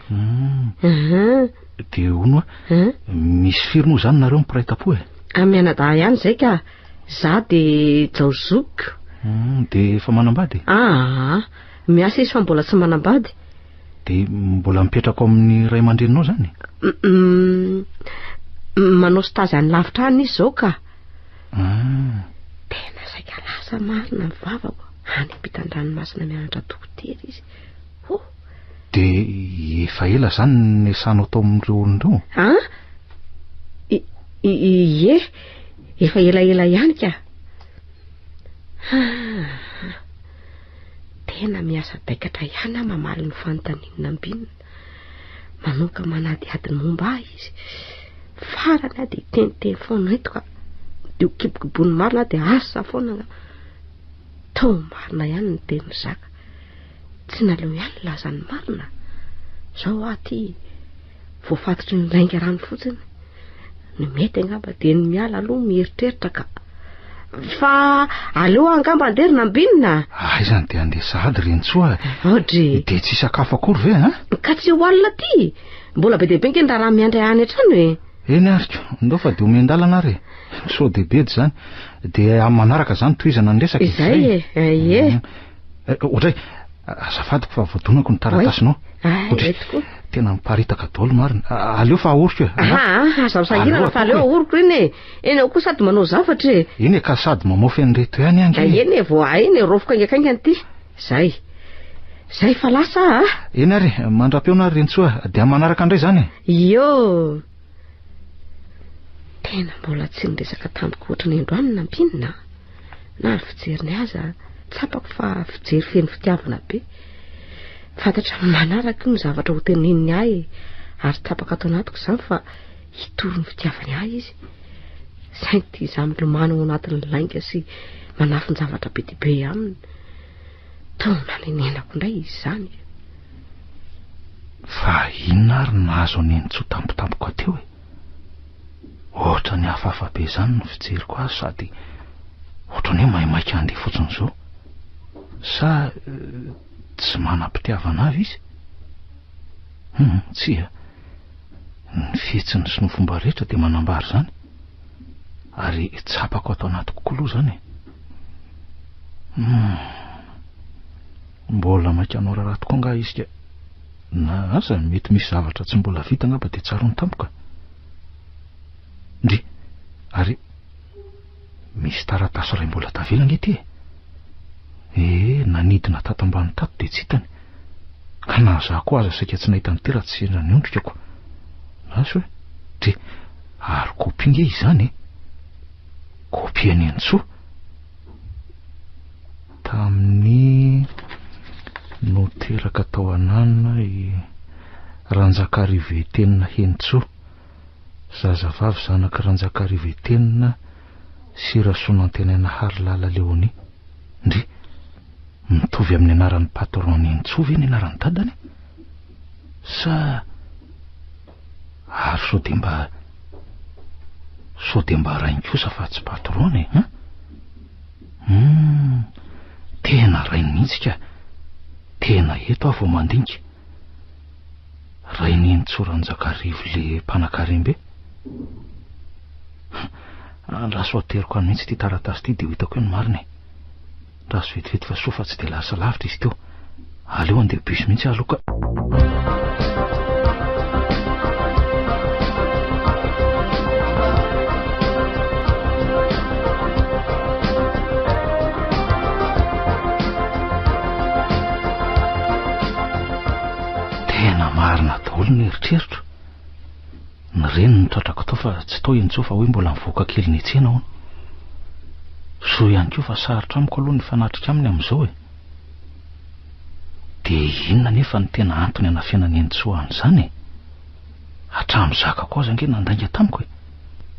Dia hono hoa, misy firy moa izany nareo mpiray tampo e? Mianadahy ihany izay ka, za dia Jao zokiko. Dia efa manambady? Aa, miasa izy fa mbola tsy manambady. Dia mbola mipetraka ao amin'ny ray aman-dreninao izany? Manao stage any lavitra any izy izao ka. Ah. Tena saika lasa marina ny vavako. Any ampitan-dranomasina mianatra dokotera izy. Oh. Dia efa ela izany niasanao tao amin'ireo olona ireo? Ah? Ie, efa elaela ihany ka. Ah. Tena miasa daikatra ihany aho mamaly ny fanontanian'i Nambinina. Manomboka manadihady ny momba ahy izy. Farany aho dia hiteniteny foana eto ka. Dia ho kibokiboiny marina aho dia asa foana angaha. Toa marina ihany ny tenin'i Zaka. Tsy naleo ihany nilaza ny marina. Izao aho aty voafatotry ny lainga rano fotsiny. Ny mety angamba dia ny miala aloha mieritreritra ka. Fa aleo aho angamba andeha ry Nambinina. Aiza no dia handeha sahady ry Rentsoa e? Audrey. Dia tsy hisakafo akory ve an? Ka tsy ho alina aty. Mbola be dia be ange ny raharaha miandry ahy any an-trano e. Eny ary ko, ndao fa dia omen-dalana ary e. Sao dia bedy izany. Dia amin'ny manaraka izany tohizana ny resaka e. Izay e, ie. Ohatray, azafadiko fa voadonako ny taratasinao. Ohatray, tena miparitaka daholo marina. Aleo fa ahoriko e. Aha, aza misahirana fa aleo ahoriko iny e. Eny aho koa sady manao zavatra e. Eny e, ka sady mamaofy an'ireto ihany ange. Eny e, vao hay iny e, raofiko haingankaingana ity. Zay. Zay fa lasa a. Eny ary, mandra-pihaona ary Rentsoa, dia amin'ny manaraka indray izany e. Io. Tena mbola tsy niresaka tamiko ohatry ny androany Nampinina a. Na ny fijeriny aza, tsapako fa fijery feno fitiavana be. Fantatra amin'ny manaraka io ny zavatra ho teneniny ahy ary tapaka ato anatiko izany fa hitory ny fitiavany ahy izy. Saingy ity izaho milomano ao anatin'ny lainga sy manafin-javatra be dia be aminy. Toa nanenenako indray izy izany. Fa inona ary no nahazo an'i Nenitsoa tampotampoka teo e? Ohatran'ny hafahafa be izany ny fijeriko azy sady ohatran'ny hoe maimaika handeha fotsiny izao. Sa tsy manam-pitiavana avy izy? Hum, tsia. Ny fihetsiny sy ny fomba rehetra dia manambara izany. Ary tsapako ato anatiko koa aloha izany e. Hum. Mbola maika hanao raharaha tokoa angaha izy ka. Na aza mety misy zavatra tsy mbola vita angamba dia tsaroany tampoka. Ndry, ary misy taratasy iray mbola tavela ange ity e. Ee, nanidina tato ambany tato dia tsy hitany. Ka na za koa aza saika tsy nahita an'ity raha tsy sendra niondrika ko. Lasa hoe, ndry, ary kopia nge izany e. Kopia an'i Henintsoa. Tamin'ny no teraka tao Ananona i Ranjakarivo Etenina Henintsoa, zazavavy zanak'i Ranjakarivo Etenina sy Rasoanantenaina Harilala Léonie. Ndry, mitovy amin'ny anaran'ny patron-n'i Henintsoa ve ny anaran'ny dadany? Sa ary sao dia mba sao dia mba rainy kosa fa tsy patron-ny e, hein? Humm, tena rainy mihitsy ka! Tena eto aho vao mandinika. Rain'Henintsoa Ranjakarivo le mpanakarem-be. Andraso ateriko any mihitsy ity taratasy ity dia ho hitako eo ny marina e. Andraso vetivety fa soa fa tsy dia lasa lavitra izy teo. Aleo handeha bus mihitsy aho aloha ka. Tena marina daholo ny eritreritro. Ny reniny no tratrako tao fa tsy tao Henintsoa fa hoe mbola nivoaka kely niantsena hono. Soa ihany koa fa sarotra amiko aloha ny hifanatrika aminy amin'izao e. Dia inona anefa no tena antony anafenan'i Henintsoa an'izany e? Hatramin'ny zakako aza ange nandainga tamiko e!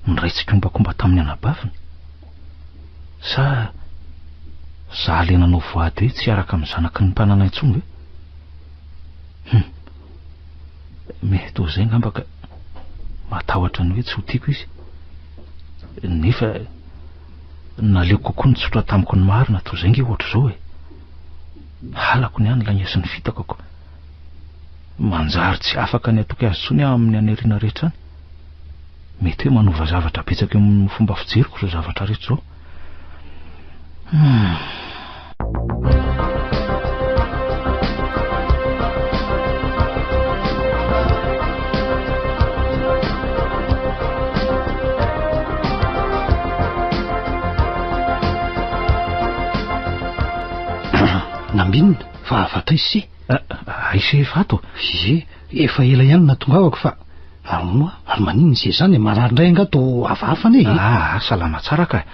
Niray tsikombakomba tamin'ny anabaviny. Sa za le nanao voady hoe tsy hiaraka amin'ny zanaky ny mpanana intsony ve? Hum. Mety ho izay angamba ka. Matahotra ny hoe tsy ho tiako izy. Nefa naleoko kokoa nitsotra tamiko ny marina toy izay ange ohatr'izao e. Halako ny ahy ny lainga sy ny fitakako. Manjary tsy afaka ny hatoky azy intsony aho amin'ny any aoriana rehetra any. Mety hoe manova zavatra betsaka eo amin'ny fomba fijeriko izao zavatra rehetra izao. Hmm. Nambinina fa hafatray se. Hay se efa ato. Ie, efa ela ihany natongavako fa ary moa ary maninona se zany e? Marary indray angaha toa hafahafa anie e? Ah, salama tsara ka.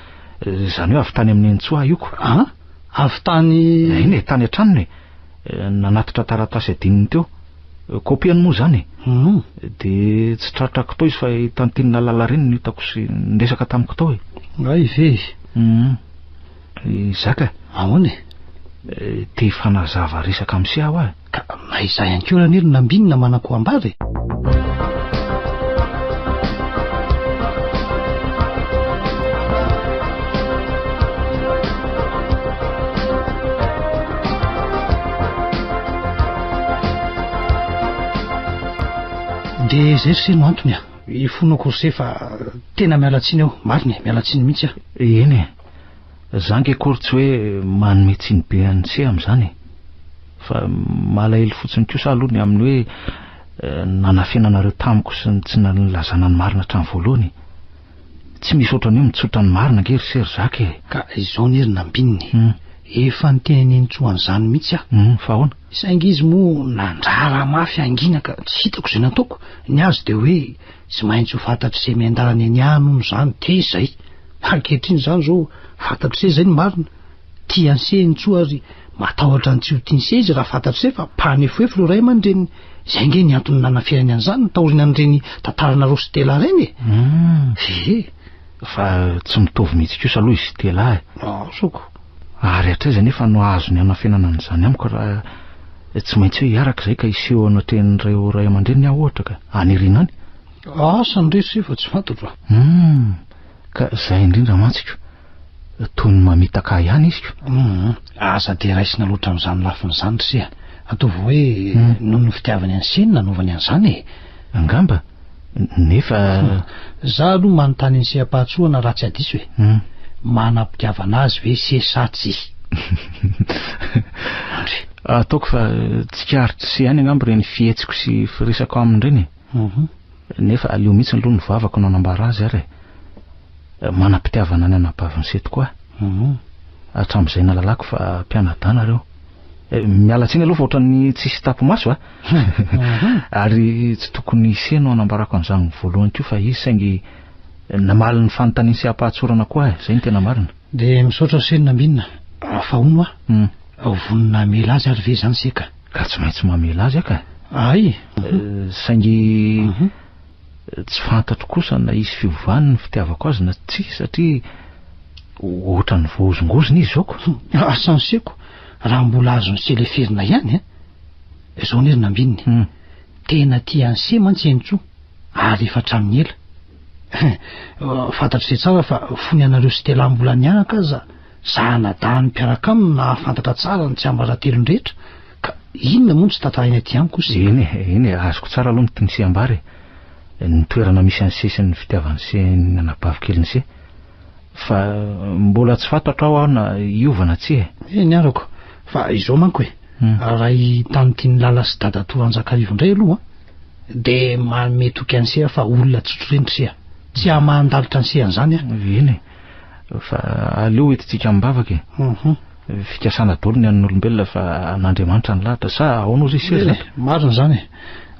Izany hoe avy tany amin'i Nenitsoa aho io ko. An? Avy tany. Eny e, tany an-tranony e. Nanatitra taratasy adinony teo. Kopiany moa izany e. Hum. Dia tsy tratrako tao izy fa i Tantine Lalalareny no hitako sy niresaka tamiko tao e. Hay ve e? Hum. I Zaka. Ahoana e? Te hifanazava resaka amin'i se aho a. Ka na izaho ihany koa anie no nambinina manan-ko ambava e. Dia izay ry se no antony a. Ifonako ry se fa tena miala tsiny aho, marina e, miala tsiny mihitsy aho. Eny e. Za nge akory tsy hoe manome tsiny be an'i se amin'izany e. Fa malahelo fotsiny kosa aloha ny amin'ny hoe nanafenanareo tamiko sy ny tsy nilazana ny marina hatramin'ny voalohany e. Tsy misy ohatran'ny hoe mitsotra ny marina ange ry se ry Zaka e. Ka izao anie ry Nambinina e. Efa niteny Nenitsoa an'izany mihitsy aho. Hum, fa ahoana? Saingy izy moa nandrara mafy hangina ka tsy hitako izay nataoko. Ny azy dia hoe tsy maintsy ho fantatr'i se miandalana eny ihany hono izany dia izay. Ankehitriny izany izao fantatr'i se izay ny marina. Tia an'i se Nenitsoa ary matahotra ny tsy ho tian'i se izy raha fantatr'i se fa mpanefoefo ireo ray aman-dreniny. Izay ange ny antony nanaferany an'izany taorianan'ireny tantaranareo sy Stella ireny e. Hum. Ee. Fa tsy mitovy mihitsy kosa aloha izy Stella e. Azoko. Ary hatraiza anefa no azony hanafenana an'izany amiko raha tsy maintsy hoe hiaraka izay ka hiseho anatrehan'ireo ray aman-dreniny aho ohatra ka any aoriana any? Asa ny resy fa tsy fantatro a. Hum, ka izay indrindra mantsy ko. Toy ny mamitaka ahy ihany izy ko. Hum, aza dia raisina loatra amin'izany lafiny izany ry se a. Ataovy hoe noho ny fitiavany an'i se no nanaovany an'izany e. Angamba, nefa. Za aloha manontany an'i se am-pahatsorana raha tsy hadiso e. Manam-pitiavana azy ve se sa tsia? Andre. Ataoko fa tsikaritr'i se ihany angamba ireny fihetsiko sy firesako aminy ireny e. Nefa aleo mihitsy aloha ny vavako no hanambara azy ary e. Manam-pitiavana ny anabavin'i se tokoa aho. Hatramin'izay nahalalako fa mpianadahy nareo. Miala tsiny aloha fa ohatran'ny tsisy tapo-maso a! Ary tsy tokony ise no hanambarako an'izany voalohany koa fa izy saingy namaly ny fanontaniany sy ampahatsorana koa aho e, izay no tena marina. Dia misaotra se Nambinina, fa hono hoa, vonona hamela azy ary ve izany se ka? Ka tsy maintsy mamela azy aho ka! Hay! Saingy tsy fantatro kosa na hisy fiovany ny fitiavako azy na tsia satria ohatran'ny voahozongozona izy izao ko. Asa ny seko raha mbola azon'i se leferina ihany a! Izao anie ry Nambinina e, tena tia an'i se mantsy Henintsoa ary efa hatramin'ny ela. Fantatr'i se tsara fa fony ianareo sy Stella mbola niaraka aza, zanadahiny mpiaraka aminy nahafantatra tsara ny tsiambaratelony rehetra Ka inona moa no tsy tantaraina aty amiko hoy Eny e, eny e, azoko tsara aloha ny tian'i Se ambara e. Ny toerana misy an'i Se sy ny fitiavan'i Se ny anabavy kelin'i Se. Fa mbola tsy fantatro aho aho na hiova na tsia e. Eny arako, fa izao manko e, raha i Tanitin'i Lala sy Dadatoa Ranjakarivo indray aloha dia manome toky an'i Se aho fa olona tsotro ireny ry Se a. Tsy hamahan-dalitra an'i Se an'izany aho. Eny e. Fa aleo hoentintsika amim-bavaka e. Fikasana daholo ny an'ny olombelona fa an'Andriamanitra ny lahatra. Sa ahoana ozy izy Eny e, marina izany e.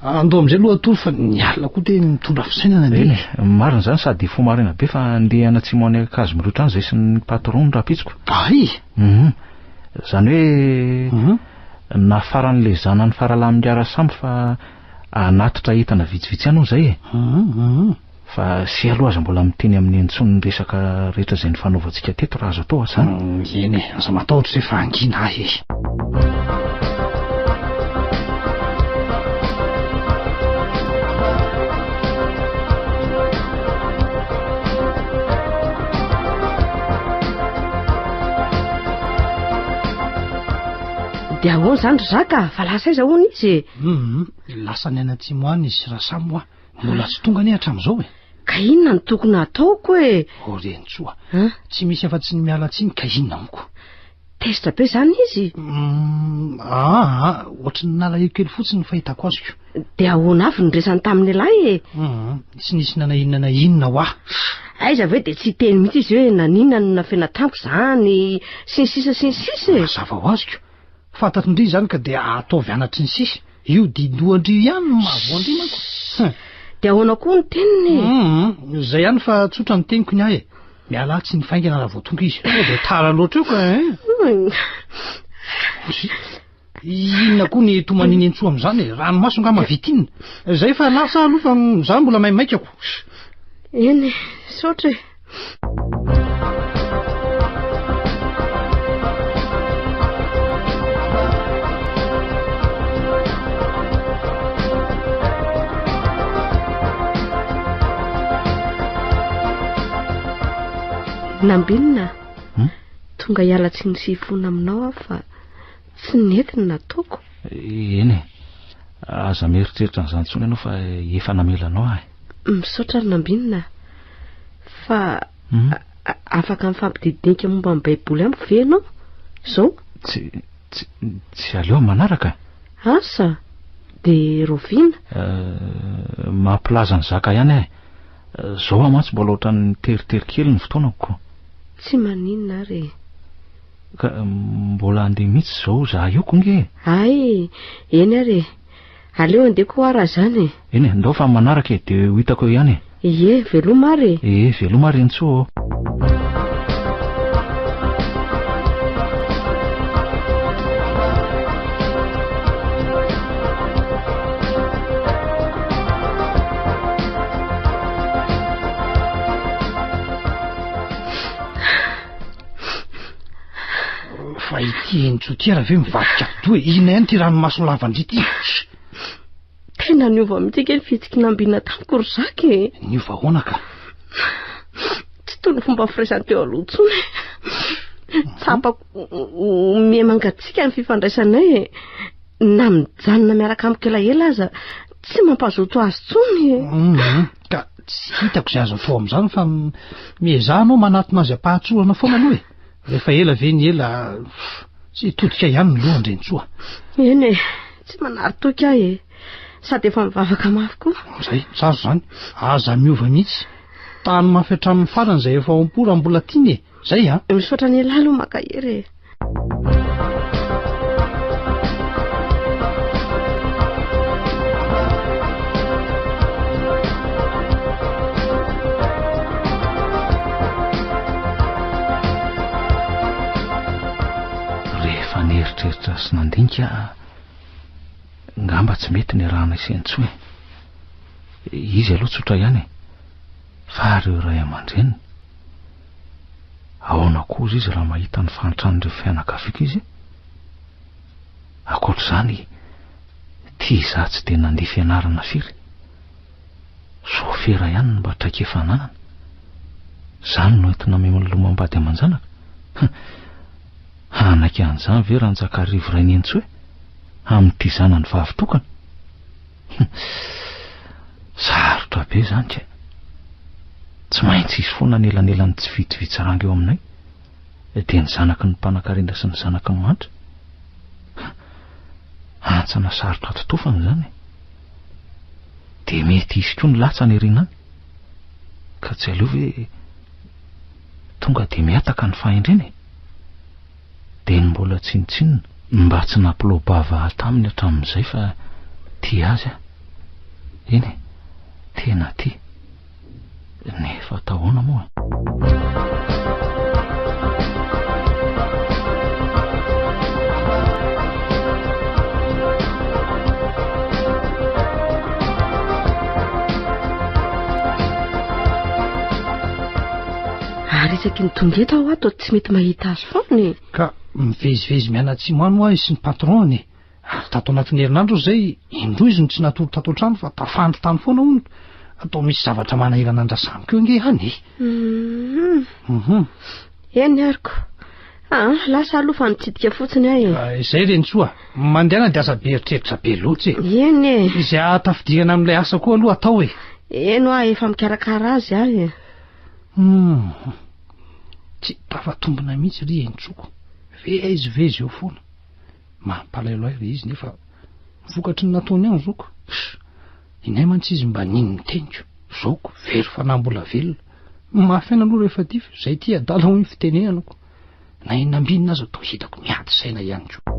Andao amin'izay aloha hatory fa ny alina koa dia mitondra fisainana anie. Eny e, marina izany sady hifoha maraina be fa andeha hanatsimo any Ankazomiriotra any izay sy ny patron rahampitso. Ay! Hum. Izany hoe nafaran'ilay zanany faralahy Mingara Samy fa hanatitra entana vitsivitsy ihany hono izay e. Hum. Fa se aloha aza mbola miteny amin'i intsony ny resaka rehetra izay nifanaovantsika teto raha azo atao aza zany. Eny e, aza matahotra se fa hangina ahy e. Dia ahoana izany ry Zaka? Fa lasa aiza hono izy e? Hum, lasa any anatsimo any izy Rasamy hoa. Mbola tsy tonga anie hatramin'izao e. Ka inona no tokony hataoko e? O Renitsoa, tsy misy afa-tsy ny miala tsiny ka inona amiko? Tezitra be izany izy? Hum, aa, ohatry ny nalahelo kely fotsiny ny fahitako azy ko. Dia ahoana avy ny resany tamin'ialahy e? Hum, tsy nisy na inona na inona hoa. Aiza ve dia tsy hiteny mihitsy izy hoe naninona no nafena tamiko izany, sy ny sisa sy ny sisa e. Mazava ho azy ko. Fantatro ndry izany ka dia ataovy anatry ny sisa. Io didohan-dry io ihany no mahavoa an-dry manko. Hum. Dia ahoana koa ny teniny e? Hum, izay ihany fa tsotra ny teniko ny ahy e. Mialà tsiny faingana raha vao tonga izy. Sao dia tara loatra eo ka hein. Ozy. Inona koa ny tomaniny Entsoa amin'izany e? Ranomaso angaha mahavita inona? Izay fa lasa aloha fa izaho mbola maimaika ko. Eny e, misaotra e. Nambinina, hmm? tonga hiala tsiny sy hifona aminao aho fa tsy nety ny nataoko. Eny e. Aza mieritreritra an'izany intsony ianao fa efa namela anao aho e. Misaotra ry Nambinina fa afaka mifampididinika momba ny Baiboly amiko ve ianao izao? Tsy, tsy, tsy aleo amin'ny manaraka? Asa? Dia rahoviana? Mampilaza ny zaka ihany aho e. Izao aho mantsy mbola ohatran'ny teritery kely ny fotoanako ko. Tsy maninona ary e. Ka mbola handeha mihitsy izao izahay io ko nge e. Hay, eny ary e. Aleo handeha koa aho raha izany e. Eny e, ndao fa manaraka e, dia ho hitako eo ihany e. Ie, veloma ary e. Ie, veloma ary Rentsoa ô. Fa ity Henintsoa ity ary ve mivadika atidoha e? Inona ihany ity ranomaso lavan-dry ity? Tena niova mihitsy ange ny fihetsiky Nambina tamiko ry Zaka e. Niova ahoana ka? Tsy toy ny fomba firaisany teo aloha intsony. Tsapako ho miha mangatsiaka ny fifandraisanay e. Na mijanona miaraka amiko elaela aza tsy mampazoto azy intsony e. Mhm. Ka tsy hitako izay azo atao amin'izany fa miezaha anao manatona azy am-pahatsorana foana aloha e. Rehefa ela ve ny ela tsy hitodika ihany ny lohan-dRenitsoa. Eny e, tsy manary toky aho e. Sady efa mivavaka mafy koa. Izay, tsara izany. Aza miova mihitsy. Tano mafy hatramin'ny farany izay efa ao am-po raha mbola tiany e. Izay a. Misaotra an'ialahy aloha mankahery e. Rehefa nieritreritra sy nandinika aho, ngamba tsy mety ny iarahanay sy Entsoa e. Izy aloha tsotra ihany e, fa ireo ray aman-dreniny, ahoana koa izy raha mahita ny fahantran'ireo fianakaviako izy? Ankoatra izany, ity izaho tsy dia nandia fianarana firy. Sôfera ihany no mba traikefa ananana. Izany no entina mimelomam-bady aman-janaka? Huh! Hanaiky an'izany ve Ranjakarivo Rainihentsoa e? Amin'ity zanany vavy tokana? Huh! Sarotra be izany ka! Tsy maintsy hisy foana ny elanelan'ny tsy vitsivitsy ranga eo aminay, dia ny zanaky ny mpanankarena sy ny zanaky ny mahantra. Huh! Hantsana sarotra totofana izany e! Dia mety hisy koa ny latsa any aoriana any. Ka tsy aleo ve tonga dia mihataka ny fahendrena e? Dia ny mbola tsinontsinona. Mba tsy nampiloa-bava ahy taminy hatramin'izay fa tia azy aho. Eny e, tena tia. Nefa atao ahoana moa? Ary isaky ny tonga eto aho ato tsy mety mahita azy foana e. Ka mivezivezy mianatsimo any hoa izy sy ny patron-ny e. Ary tato anatin'ny herinandro izay, indroa izy no tsy natory tato an-trano fa tafandry tany foana hono. Atao misy zavatra manahirana an-dRasamiko eo ange any e. Mhm. Eny ariko. Ah, lasa aloha fa nitsidika fotsiny aho e. Ah, izay Renitsoa, mandehana dia aza be eritreritra be loatra e. Eny e. Izay ahatafidirana amin'ilay asa koa aloha atao e. Eny hoa, efa mikarakara azy aho e. Hmm. Tsy tafatombina mihitsy ry Henitsoko. Vezivezy eo foana. Mampalahelo ahy ilay izy nefa vokatry ny nataony ihany zoko. Inay mantsy izy mba nino ny teniko. Zoko, very fanahy mbola velona. Mafy aina aloha rehefa dify. Izay ity adala hoy ny fitenenako. Na inona ambinina aza toa hitako miady saina ihany koa.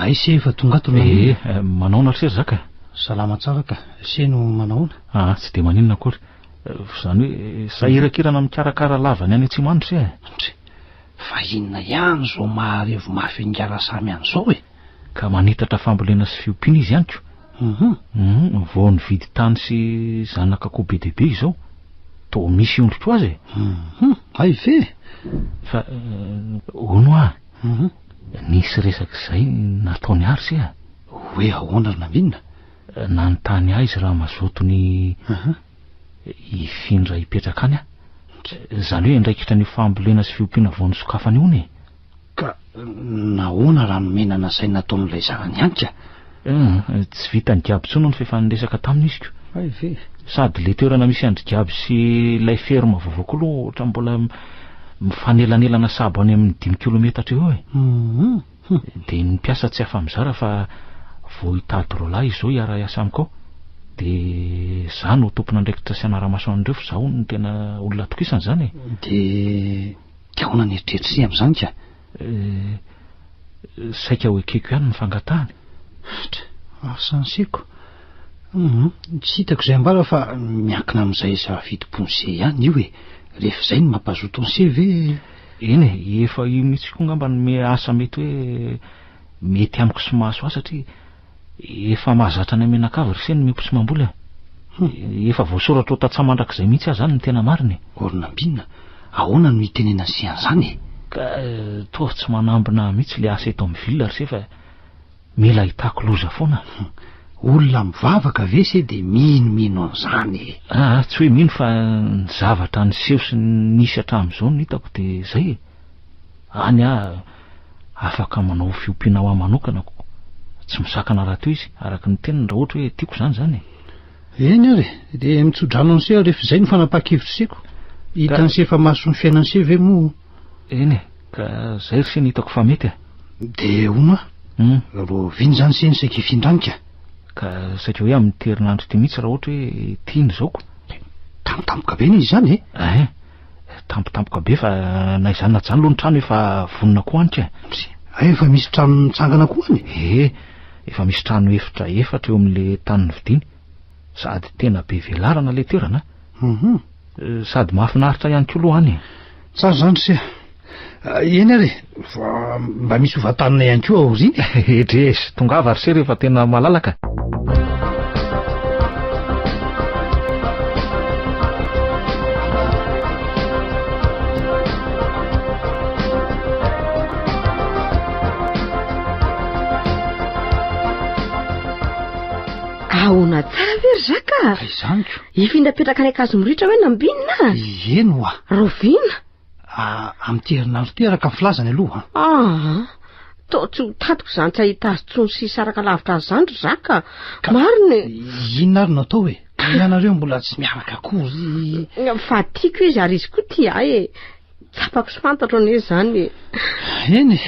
Ay se efa tonga ato na Eh, eh, manaona ry se ry zaka? Salama tsara ka. Se no manaona? Ah, tsy dia maninona akory. Eh, izany hoe eh, sahirakirana mikarakara lava ny any atsimo any ry se. Ndry, fa inona ihany izao maharevo mafy an'i Rasamy any izao e? Ka manitatra fambolena sy fiompiana izy any ko. Mhm. Mhm, vao nividy tany sy zanak'akoho be dia be izao. Toa misy ondry koa aza e. Mhm, hay ve? Fa hono hoa. Mhm. Nisy resaka izay nataony ahy ry se a! Hoe ahoana ry Nambinina? Nanontany ahy izy raha mazoto ny hifindra hipetraka any aho. Izany hoe hiandraikitra an'io fambolena sy fiompiana vao nosokafana io hono e! Ka nahoana raha nomena nasaina nataon'ilay zanany ihany ka? Hum, tsy vitan'i Gaby intsony hono fa efa niresaka taminy izy ko. Hay ve? Sady le toerana misy an-dry Gaby sy ilay ferme vaovao koa aloha ohatran'ny mbola mifanelanelana sahabo any amin'ny dimy kilometatra eo eo e. Hum. Dia ny mpiasa tsy afa-mizara fa vao hitady roalahy izy izao hiara-hiasa amiko ao. Dia za no tompon'andraikitra sy hanara-maso an'ireo fa za hono no tena olona atokisana izany e. Dia Dia ahoana ny eritreritr'i amin'izany ka? Eh, saika ho ekeko ihany ny fangatahany. Atra, asa ny seko. Hum, tsy hitako izay ambara fa miankina amin'izay safidim-pon'se ihany io e. Rehefa izay no mampazoto an'se ve? Eny e, efa io mihitsy koa angamba no asa mety hoe mety amiko sy mahasoa ahy satria Efa mahazatra anay mianakavy ry se ny miompy sy mamboly a! Efa voasoratra ho tantsaha mandrakizay mihitsy aho zany ny tena marina e! Or Nambinina, ahoana no hitenenan'i se an'izany e? Ka toa tsy manambina ahy mihitsy le asa eto amin'ny ville ry se fa mila ahitako loza foana. Olona mivavaka ve se dia minomino an'izany e? Aa, tsy hoe mino fa ny zavatra niseho sy nisy hatramin'izao no hitako dia izay e! Any aho afaka manao fiompiana ho ahy manokana ko tsy misakana rahateo izy araka ny teniny raha ohatra hoe tiako izany izany e. Eny ary e, dia mitso-drano an'se aho rehefa izay no fanapahan-kevitr'i seko. Hitan'se efa mason'ny fiainan'se ve moa? Eny e, ka izay ry se no hitako fa mety e. Dia hono aho, rahoviana izany se no saika hifindra any ka? Ka saika hoe amin'ity herinandro ity mihitsy raha ohatra hoe tiany izao ko. Tampotampoka be anie izy izany e. Ein, Tampotampoka be fa na izany na tsy izany aloha ny trano efa vonona koa any ka. Hay efa misy trano mitsangana koa any? Ee, efa misy trano efitra efatra eo amin'ilay tany novidiany. Sady tena be velarana ilay toerana an. Sady mahafinaritra ihany koa aloha any e. Tsara izany ry se a. Eny ary e, fa mba misy hovantanina ihany koa aoriana e. Edrees, tongava ry se rehefa tena malalaka. Ahoana tsara ve ry Zaka? Ka izany ko. Hifindra petraka any Ankazomiriotra hoe Nambinina? Eny hoa. Rahoviana? Amin'ity herinandro ity araka ny filazany aloha. Aa, toa tsy ho tantiko izany tsy hahita azy intsony sy hisaraka lavitra azy izany ry Zaka. Marina e. Inona ary no atao e? Ianareo mbola tsy miaraka akory. Fa tiako izy ary izy koa tia ahy e. Tsapako sy fantatro anie izany e. Eny e,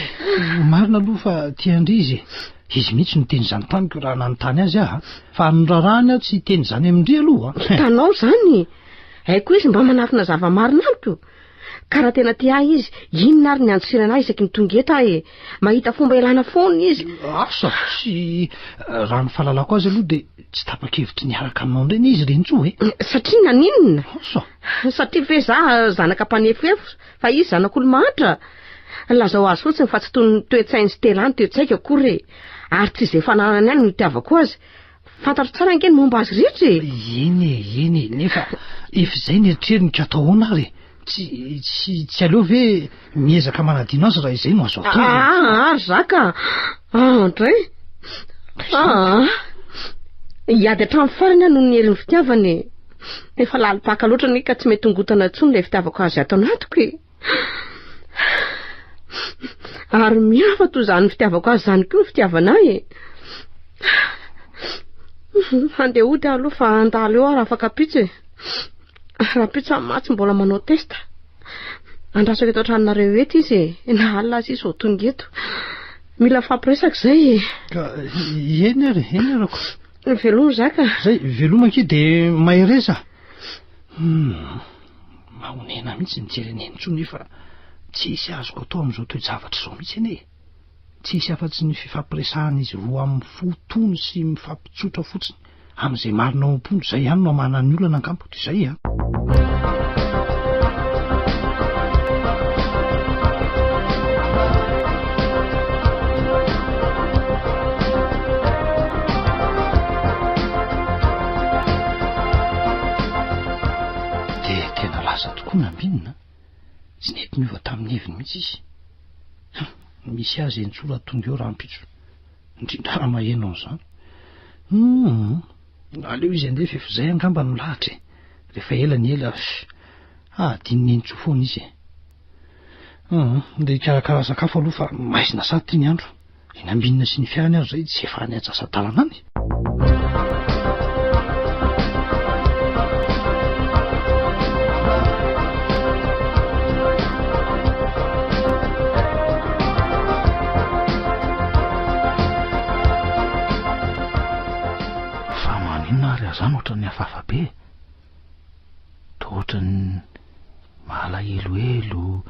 marina aloha fa tia an-dry izy e. Izy mihitsy no niteny izany tamiko raha nanontany azy aho. Fa norarahany aho tsy hiteny izany amin-dry aloha. Hitanao izany e. Haiko izy mba manafina zava-marina amiko. Ka raha tena tia ahy izy, inona ary ny andosirana ahy isaky ny tonga eto aho e? Mahita fomba ialana foana izy. Asa, tsy, raha ny fahalalako azy aloha dia tsy tapa-kevitry ny hiaraka aminao indray anie izy Renintsoa e. Satria naninona? Asa. Satria ve za zanaka mpanefoefo fa izy zanak'olo-mahantra? Lazao azy fotsiny fa tsy toy ny toe-tsain'i Stella ny toe-tsaiko akory e. Ary tsy izay fananany ihany no itiavako azy. Fantatro tsara ange ny momba azy rehetra e! Eny e, eny e, nefa efa izay ny eritreriny ka atao ahoana ary e? Tsy, tsy, tsy aleo ve miezaka manadino azy raha izay no azo atao e? Aa, ry zaka a! Aa ndray! Aa! Hiady hatramin'ny farany aho noho ny herin'ny fitiavana e! Efa lalim-paka loatra anie ka tsy mety hongotana intsony ilay fitiavako azy ato anatiko e! Ary mihafa toy izany fitiavako azy izany koa ny fitiavana ahy e. Handeha hody aho aloha fa handalo eo aho raha afaka ampitso e. Rahampitso aho mantsy mbola manao test. Andrasako eto an-tranonareo eto izy e. Na alina aza izy vao tonga eto. Mila mifampiresaka izay e. Ka eny ary, eny ary ko. Veloma zaka. Zay, veloma akia dia mahereza. Hum. Mahonena mihitsy ny mijery an'i Henintsoa nefa tsisy azoko atao amin'izao toe-javatra izao mihitsy anie e! Tsisy afa-tsy ny fifampiresahan'izy roa amin'ny fo tony sy mifampitsotra fotsiny amin'izay marina ao am-pony, izay ihany no hamahana ny olana angamba, dia izay an! Dia tena lasa tokoa Nambinina a! Tsy nety niova tamin'ny heviny mihitsy izy. Hum! Misy azy Entsoa raha tonga eo rahampitso. Indrindra raha maheno an'izany. Hum, aleo izy handeha f'efa izay angamba no lahatra e. Rehefa ela ny ela, hadinon'i Entsoa foana izy e. Hum, ndeha hikarakara sakafo aloha fa maizina sady ity ny andro. I Nambinina sy ny fiarany aza izay tsy efa any antsasa-dalana any. Fa maninona ary aza any ohatran'ny hafahafa be e? Toa ohatran'ny malahelohelo,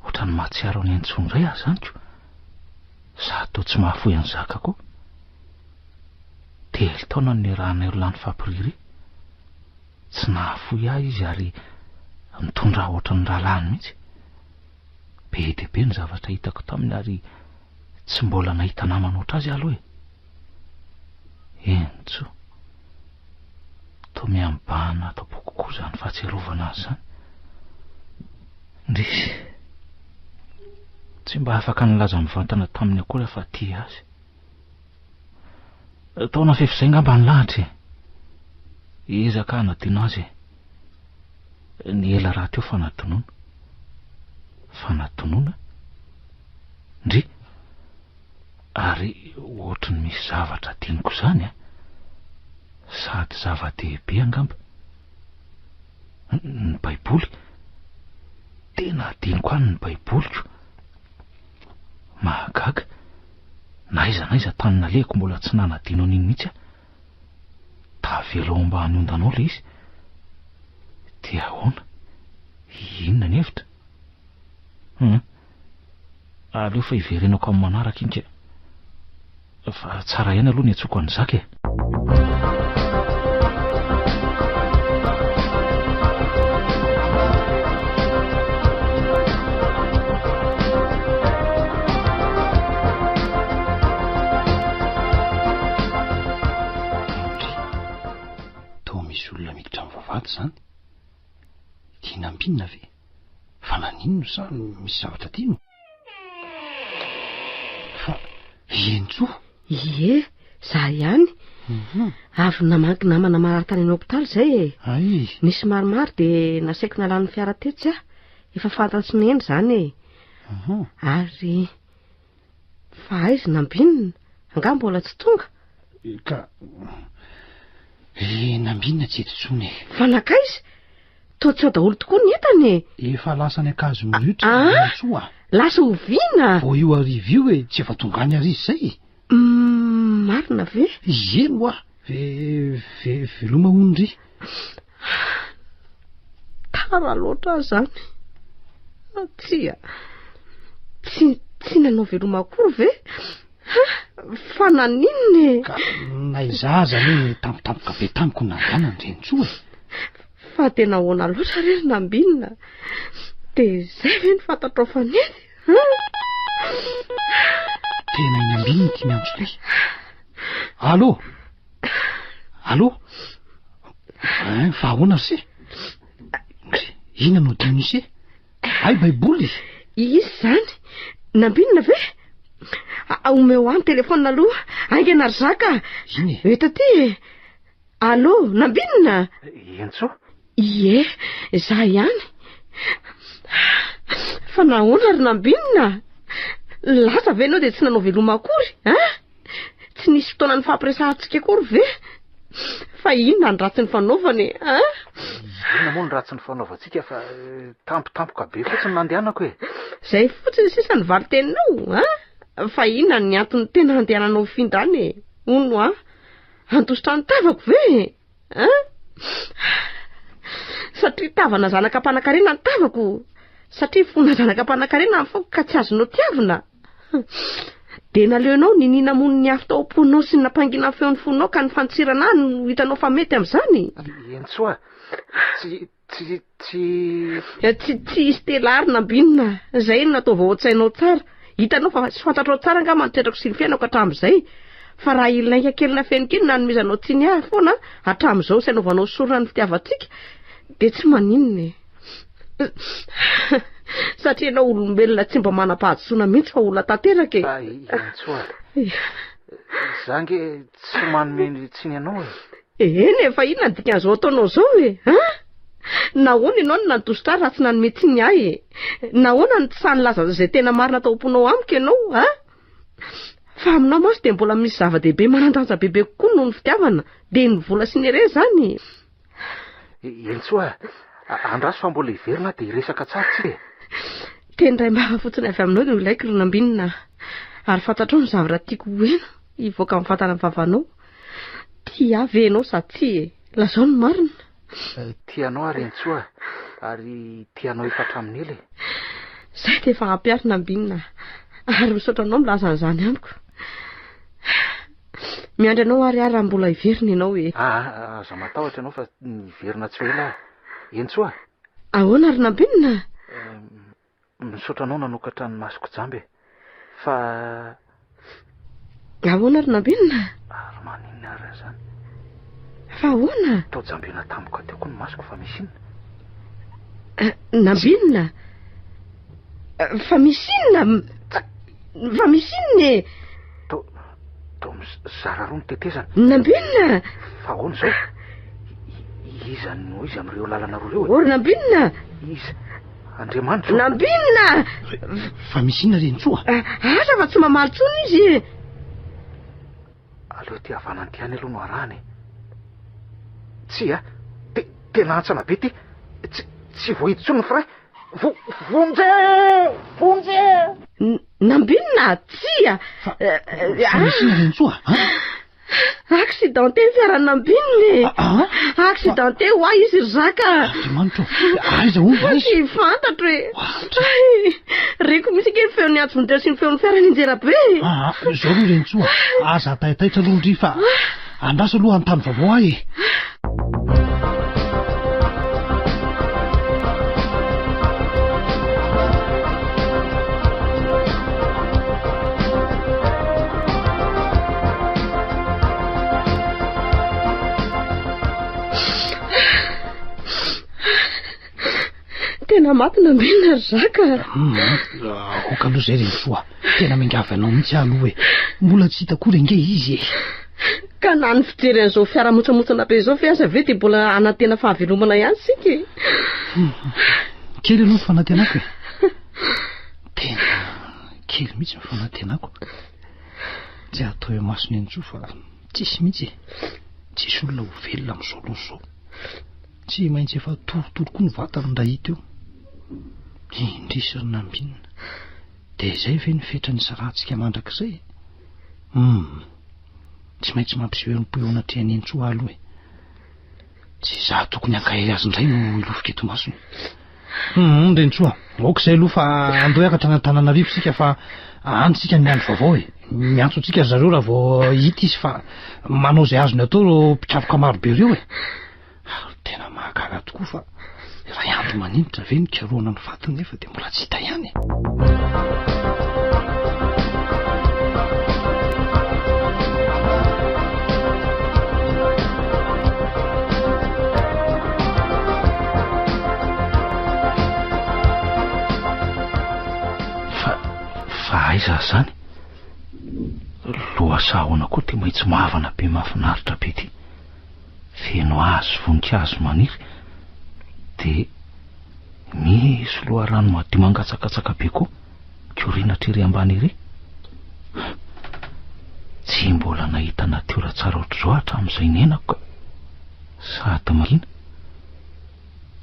ohatran'ny mahatsiaro an'i Entsoa indray aho izany ko. Za toa tsy mahafoy an'i Zaka koa. Telo taona no niarahanay roa lahy nifampiririha. Tsy nahafoy ahy izy ary nitondra ahy ohatran'ny rahalahiny mihitsy. Be dia be ny zavatra hitako taminy ary tsy mbola nahita namana ohatr'azy aho aloha e. Entso. Toa miha-mibahana ato am-poko koa izany fahatsiarovana azy izany. Indrisy. Tsy mba afaka nilaza mivantana taminy akory aho fa tia azy. Taona fefy izay ngamba ny lahatra e. Hiezaka hanadino azy e. Ny ela rahateo fanadinoana. Fanadinoana? Ndry! Ary ohatry ny misy zavatra adinoko izany an! Sady zava-dehibe angamba. Ny Baiboly. Tena adinoko any ny Baiboliko. Mahagaga. Na aiza na aiza tany nalehako mbola tsy nanadino an'iny mihitsy aho. Tavela ao ambany ondana ao ilay izy. Dia ahoana? Inona ny hevitra? Hum. Aleo fa hiverenako amin'ny manaraka iny ka. Fa tsara ihany aloha ny antsoko an'i Zaka e. Ndry, toa misy olona miditra amin'ny vavahady izany. Tiana ambinina ve? Fa naninona sa misy zavatra adino? Fa Henintsoa? Ie, za ihany. Mhm. Avy namaky namana marary tany amin'ny hopitaly izay e. Ay. Nisy maromaro dia nasaiko nalan'ny fiara tetsy aho. Efa fantatry Neny izany e. Mhm. Ary fa aiza Nambinina? Angaha mbola tsy tonga? Ka i Nambinina tsy eto intsony e. Fa nankaiza? Toa tsy ao daholo tokoa ny entana e! Efa lasa any Ankazomiriotra Ah! i Rantsoa a! Lasa oviana? Vao io hariva io e, tsy efa tonga any ary izy izay e! Humm, marina ve? Ieny hoa! Ve, ve, veloma hono ndry. Tara loatra aho izany. Tsia, tsy, tsy nanao veloma akory ve? Ha! Fa naninona e? Ka na izaho aza anie tampotampoka be tamiko ny nandehanany Renintsoa e! Fa dia nahoana loatra re ry Nambinina? Dia izay ve no fantatrao fa nety? Ha? Tena i Nambinina ity miantso ity. Allô? Allô? Hein, fa ahoana ry se? Inona no adinon'i se? Hay baiboly e! Iza izany? Nambinina ve? Omeo ahy ny telefaonina aloha, haingana ry zaka! Iny e! Eto aty e! Allô, Nambinina? Entsoa? Ie, izaho ihany. Fa nahoana ry Nambinina? Lasa ve ianao dia tsy nanao veloma akory, hein? Tsy nisy fotoana nifampiresahantsika akory ve? Fa inona ny ratsy nifanaovana e, hein? Inona moa ny ratsy nifanaovantsika fa tampotampoka be fotsiny nandehanako e. Izay fotsiny sisa ny valin-teninao, hein? Fa inona ny antony tena handehananao hifindra any e? Hono hoa, handositra ny tavako ve e? Hein? Satria tavana zanaka mpanankarena ny tavako, satria fona zanaka mpanankarena ny foko ka tsy azonao tiavina. Dia naleonao ninia namono ny afo tao am-ponao sy nampangina ny feon'ny fonao ka ny fandosirana ahy no hitanao fa mety amin'izany? Henintsoa, tsy, tsy, tsy. Tsy, tsy i Stella ary Nambinina. Izay no natao vao ao an-tsainao tsara. Hitanao fa tsy fantatrao tsara angamba ny toetrako sy ny fiainako hatramin'izay. Fa raha iny lainga kely nafeniko iny no nanomezanao tsiny ahy foana hatramin'izao sy anaovanao sorona ny fitiavantsika dia tsy maninona e. Satria ianao olombelona tsy mba manam-pahadisoana mihitsy fa olona tanteraka e. Ay, Entsoa. Za nge tsy manome ny tsiny anao e. Eny e, fa inona ny dikan'izao ataonao izao e? An? Nahoana ianao no nandositra ahy raha tsy nanome tsiny ahy e? Nahoana no tsy sahy nilaza izay tena marina tao am-ponao amiko ianao, an? Fa aminao mantsy dia mbola misy zava-dehibe manan-danja bebe kokoa noho ny fitiavana, dia ny vola sy ny harena izany e. Entsoa a, andraso fa mbola hiverina aho dia hiresaka tsara tsika e. Teny iray mbava fotsiny avy aminao no ilaiko ry Nambinina a. Ary fantatrao ny zavatra tiako ho heno hivoaka mivantana amin'ny vavanao. Tia ahy ve ianao sa tsia e? Lazao ny marina. Tia anao aho ry Entsoa ary tia anao efa hatramin'ny ela e. Izay dia efa ampy ahy ry Nambinina a. Ary misaotra anao milaza an'izany amiko. Miandry anao ary aho raha mbola hiverina ianao e. Aa, aza matahotra ianao fa hiverina tsy ho ela aho. Entsoa a! Ahoana ry Nambinina? Misaotra anao nanokatra ny masoko jamba e. Fa. Ahoana ry Nambinina? Ary maninona ary izany? Fa ahoana? Toa jambena tampoka teo koa ny masoko fa misy inona? Nambinina? Fa misy inona? Fa misy inona e? Toa, toa mizara roa ny tetezana. Nambinina? Fa ahoana izao? Iza no iza amin'ireo lalana roa ireo e? Oh ry Nambinina! Iza? Andriamanitra ô! Nambinina! Fa misy inona Renitsoa? Asa fa tsy mamaly intsony izy e! Aleo ity havanana ity ihany aloha no arahana e! Tsia, te, tena hantsana be ity! Tsy, tsy voahidy intsony ny frein! Vo, vonjeo! Vonjeo! Nambinina? Tsia! Fa, fa misy inona Renitsoa a? Accidenté ny fiaran'i Nambinina e! Ah? Accidenté ho ahy izy ry Zaka! Andriamanitra ô! Aiza hono aiza? Tsy fantatro e! Ay, reko mihitsy ange ny feon'ny antso vonjeo sy ny feon'ny fiara nianjera be e! Ah, izao aloha Renitsoa, aza taitaitra aloha ndry fa andraso aloha hanontany vaovao ahy e! Tena maty nambinina ry Zaka. Hmm, aoka aloha izay Renisoa. Tena miangavy anao mihitsy aho aloha e. Mbola tsy hita akory ange izy e. Ka na ny fijery an'izao fiara motsamotsana be izao ve aza ve dia mbola hanantena fahavelomana ihany isika e? Kely aloha ny fanantenako e. Tena kely mihitsy ny fanantenako. Tsy atao eo imasony intsony fa tsisy mihitsy e. Tsisy olona ho velona amin'izao loza izao. Tsy maintsy efa torotoro koa ny vatany raha hita eo. Indrisy ry Nambinina. Dia izay ve ny fetra nisarahantsika mandrakizay e? Hum. Tsy maintsy mampiseho herim-po eo anatrehan'i Entsoa aho aloha e. Tsy izaho tokony hankahery azy indray no hilofika eto imasony. Hum, Renitsoa, aoka izay aloha fa andao hiakatra any Antananarivo isika fa any isika no miandry vaovao e. Miantso antsika ry zareo raha vao hita izy fa manao izay azony atao ireo mpikaroka marobe ireo e. Ary tena mahagaga tokoa fa iray andro maninitra ve nikarohana ny fatiny nefa dia mbola tsy hita ihany e. Fa, fa aiza izany? Lohasaha ahoana koa ity maitso mavana be mahafinaritra be ity? Feno hazo sy voninkazo maniry, dia misy loharano madio mangatsakatsaka be koa mikoriana hatr'ery ambany ery. Tsy mbola nahita natiora tsara ohatr'izao hatramin'izay niainako ka. Sady mangina,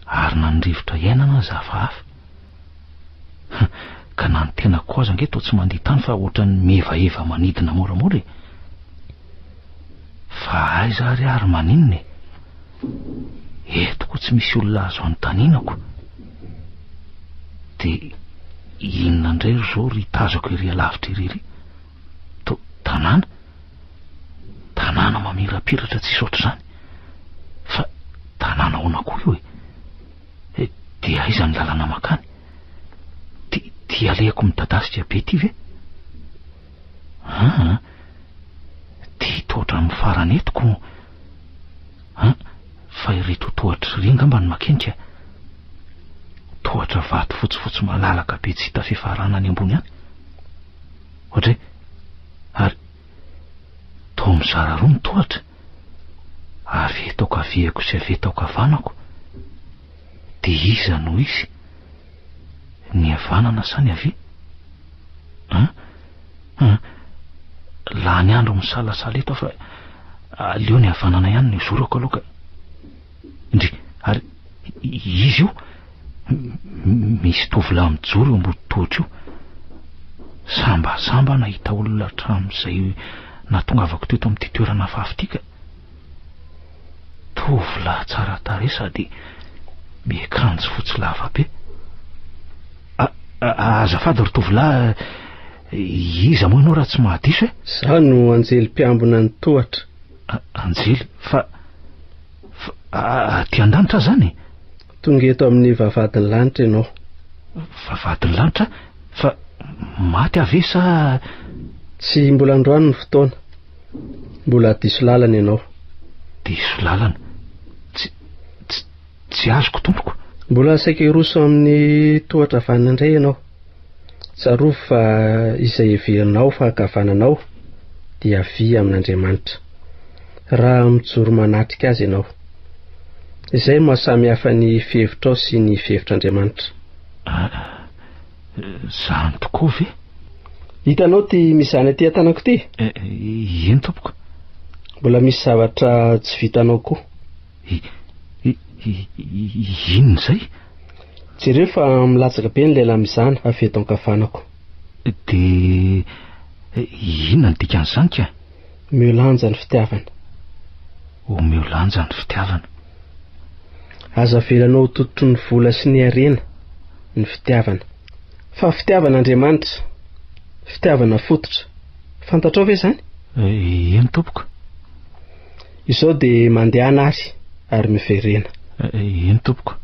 ary na ny rivotra iainana aza hafahafa. Ka na ny tenako koa aza ange toa tsy mandeha tany fa ohatran'ny mihevaheva manidina moramora e. Fa aiza ary aho ry maninona e? Eto koa tsy misy olona azo anontaniana ko. Dia inona indray ry zao ry tazako ery alavitra ery ery? To tanàna? Tanàna mamirapiratra tsisy ohatr'izany. Fa tanàna ahoana koa io e? Dia aiza ny lalana mankany? Ty, ty alehako midadasika be ty ve? Aa, ty toa hatramin'ny farany eto ko. An, fa ireto tohatra iry angamba no makenika. Tohatra. tohatra vato fotsifotsy malalaka be tsy hita fiafarana any ambony any. Ohatray, ary toa mizara roa ny tohatra, avy eto ankaviako sy avy eto ankavanako. Dia iza no izy? Ny havanana sa ny havia? An? An? Lany andro misalasala eto aho fa aleo ny havanana ihany no hizorako aloha ka. Ndry, ary izy io? Misy tovolahy mijoro eo ambody tohatra io. Sambasamba aho nahita olona hatramin'izay nahatongavako teto amin'ity toerana hafahafa ity ka. Tovolahy tsara tarehy sady miakanjo fotsy lava be. Azafady ry tovolahy, iza moa ianao raha tsy mahadiso e? Izaho no anjely mpiambina ny tohatra. Anjely? Fa, fa aty an-danitra aho izany e? Tonga eto amin'ny vavahadin'ny lanitra ianao. Vavahadin'ny lanitra? Fa maty aho ve sa. Tsy mbola androany ny fotoana. Mbola diso lalana ianao. Diso lalana? Tsy, tsy, tsy azoko tompoko. Mbola saika hiroso amin'ny tohatra havanana indray ianao. Tsarovy fa izay heverinao fa ankavananao dia havia amin'Andriamanitra. Raha mijoro manatrika Azy ianao. Izay no maha samy hafa ny fihevitrao sy ny fihevitr'Andriamanitra. Ah, izany tokoa ve? Hitanao ity mizana ety an-tanako ity? Eh, eh, eny tompoko. Mbola misy zavatra tsy vitanao koa. Inona izay? Jereo fa milatsaka be ny lela mizana avy eto ankavanako. Dia inona ny dikan'izany ka? Omeo lanja ny fitiavana. Omeo lanja ny fitiavana. Aza avelanao ho tototry ny vola sy ny harena ny fitiavana. Fa fitiavana Andriamanitra, fitiavana fototra. Fantatrao ve izany? Eny tompoko. Izao dia mandehana ary, ary miverena. Eny tompoko.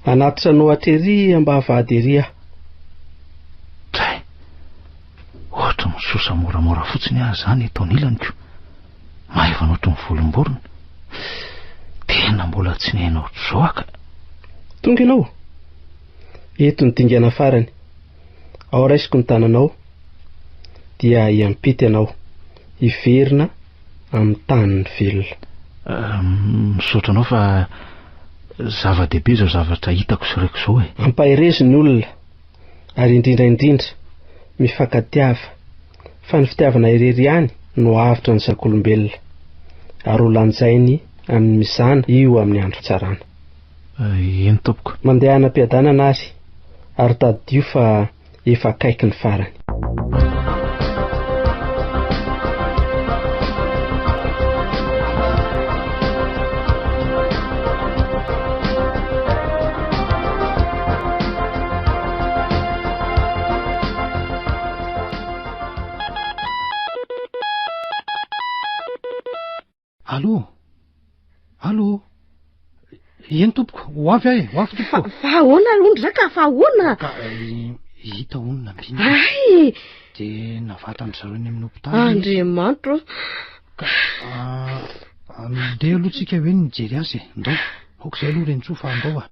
Hanatitra anao hatrery ambavahady ery aho. Dray! Ohatry misosa moramora fotsiny aho izany eto anilaniko. Maivana ohatry ny volom-borona. Tena mbola tsy niaina ohatr'izao aho ka. Tonga ianao. Eto ny dingana farany. Ao raisiko ny tananao, dia hiampita ianao, hiverina amin'ny tanin'ny velona. Misaotra anao fa zava-dehibe izao zavatra hitako sy reko izao e. Ampaherezo ny olona ary indrindra indrindra mifankatiava fa ny fitiavana irery ihany no avotra ny zanak'olombelona ary ho lanjainy amin'ny mizana io amin'ny andro fitsarana. Eny tompoko. Mandehana am-piadanana ary ary tadidio fa efa akaiky ny farany. Allô? Allô? Eny tompoko, ho avy aho e, ho avy tompoko. Fa ahoana aloha ndry ka, fa ahoana? Ka eh, hita hono nambinina. Ay! Dia navatan-dry zareo eny amin'ny hopitaly. Andriamanitro. Ka ah, andeha aloha tsika hoe nijery azy e, ndao. Aoka izay aloha Renitsoa fa andao a.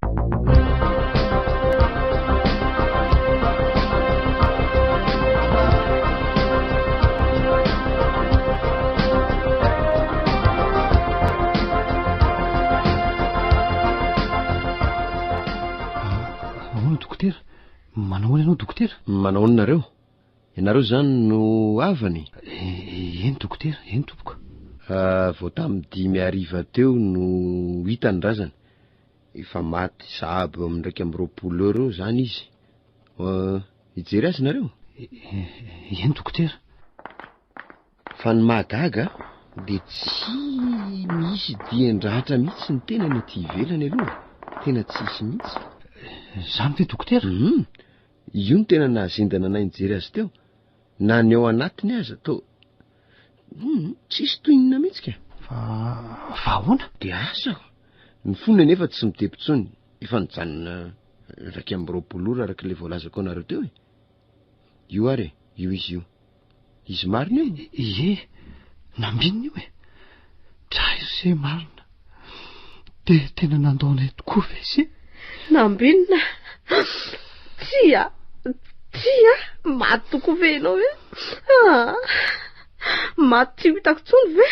Ahoana dokotera? Manao ahoana ianao dokotera? Manao ahoana nareo? Ianareo izany no havany? Eny dokotera, eny tompoko. Vao tamin'ny dimy hariva teo no hita ny razana. Efa maty sahabo eo amin'ny 21 heures eo izany izy. Hijery azy nareo? Eny dokotera. Fa ny mahagaga dia tsy misy dian-dratra mihitsy ny tenany aty ivelany aloha. Tena tsisy mihitsy. Izany ve dokotera? Hum. Io no tena nahazendana anay nijery azy teo. Na ny ao anatiny aza toa hum tsisy toy inona mihitsy ka. Fa fa ahoana? Dia asa. Ny fony anefa tsy mitepo intsony. Efa nijanona 21 ora araka ilay voalazako anareo teo e. Io ary e, io izy io. Izy marina io? Ie, nambinina io e. Dray ry se marina. Dia tena nandao anay tokoa ve se? Nambinina. Tsia, tsia, maty tokoa ve ianao e? Ah, maty tsy ho hitako intsony ve?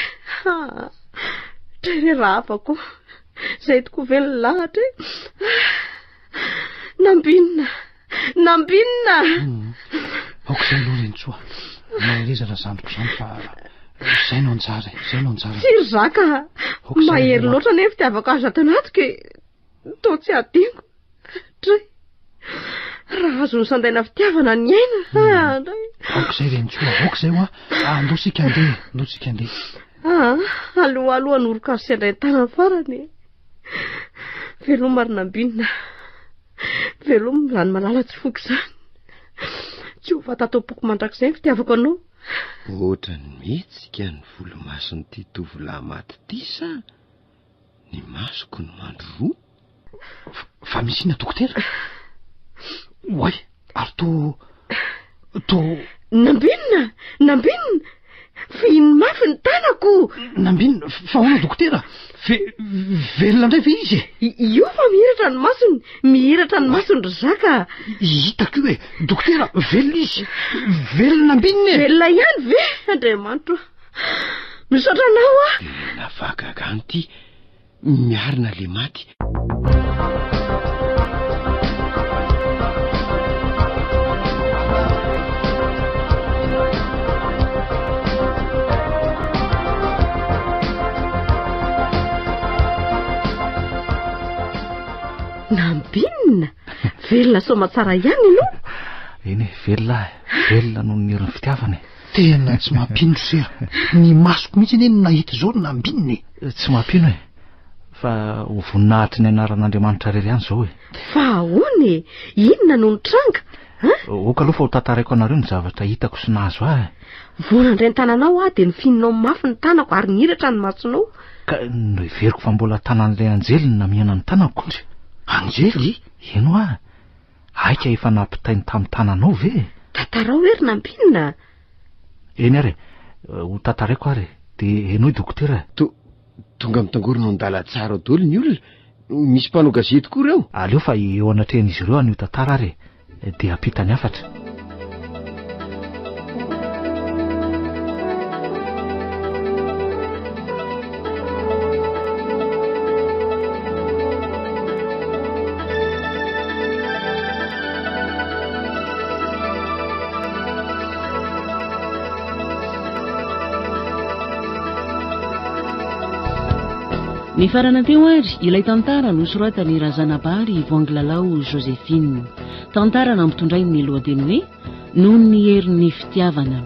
Ah, dray re rahavako, izay tokoa ve ny lahatra e? Nambinina, nambinina! Hmm. Aoka izay aloha Renitsoa, mahereza raha zandriko izany fa izay no anjara e, izay no anjara. Tsy ry zaka, mahery loatra anie ny fitiavako azy ato anatiko e. Toa tsy adinoko. Dray. Raha azo nosandaina fitiavana ny aina. Hmm. Ah, dray. Aoka izay Renitsoa, aoka izay hoa. Ah, andao isika handeha, andao isika handeha. Ah, aloha aloha hanoroka azy sy handray ny tanany farany. Veloma ry Nambinina. Veloma izany malala tsy foiko izany. Tsy ho fatato am-poko mandrakizay ny fitiavako anao. Ohatran'ny mihetsika ny volomason'ity tovolahy maty ity sa? Ny masoko no mandry roa. Fa misy inona dokotera? Oay, ary to to. Nambinina! Nambinina! Fihino mafy ny tanako! Nambinina, fa ahoana dokotera? Ve velona indray ve izy e? Io fa mihiratra ny masony, mihiratra ny masony ry zaka. Hitako io e, dokotera, velona izy, velona Nambinina e! Velona ihany ve? Andriamanitro. Misaotra anao aho. Tena fahagagana ity, miarina le maty. Nambinina? Velona soamatsara ihany ianao? Eny e, velona aho e. Velona noho ny herin'ny fitiavana e. Tena tsy mampino ry sera. Ny masoko mihitsy anie no nahita izao ry nambinina e. Tsy mampino e. Fa ho voninahitry ny anaran'Andriamanitra irery ihany izao e. Fa ahoana e? Inona no nitranga? An? Aoka aloha fa ho tantaraiko anareo ny zavatra hitako sy nahazo ahy e. Vao nandray ny tananao aho dia nofininao mafy ny tanako ary nihiratra ny masonao. Ka noheveriko fa mbola tanan'ilay anjely no namihana ny tanako. Anjely? Eny hoa. Aika efa nampitainy tamin'ny tananao ve e? Tantarao hoe ry Nambinina a! Eny ary e, ho tantaraiko ary e, dia henoy dokotera e. To, tonga mitangorona ao an-dalantsara ao daholo ny olona, misy mpanao gazety koa ireo. Aleo fa eo anatrehan'izy ireo anio tantara ary e, dia hampita ny hafatra. Nifarana teo ary ilay tantara nosoratan'i Razanabary Voangilalao Joséphine. Tantara nampitondrainy ny lohateny hoe Noho ny herin'ny fitiavana.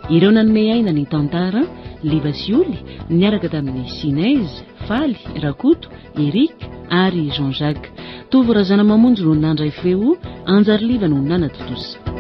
Ireo nanome aina ny tantara, Liva sy Oly, niaraka tamin'i Sinez, Faly, Rakoto, Eric ary Jean Jacques. Tovo Razanamamonjy no nandray feo, Anjary Liva no nanatontosa.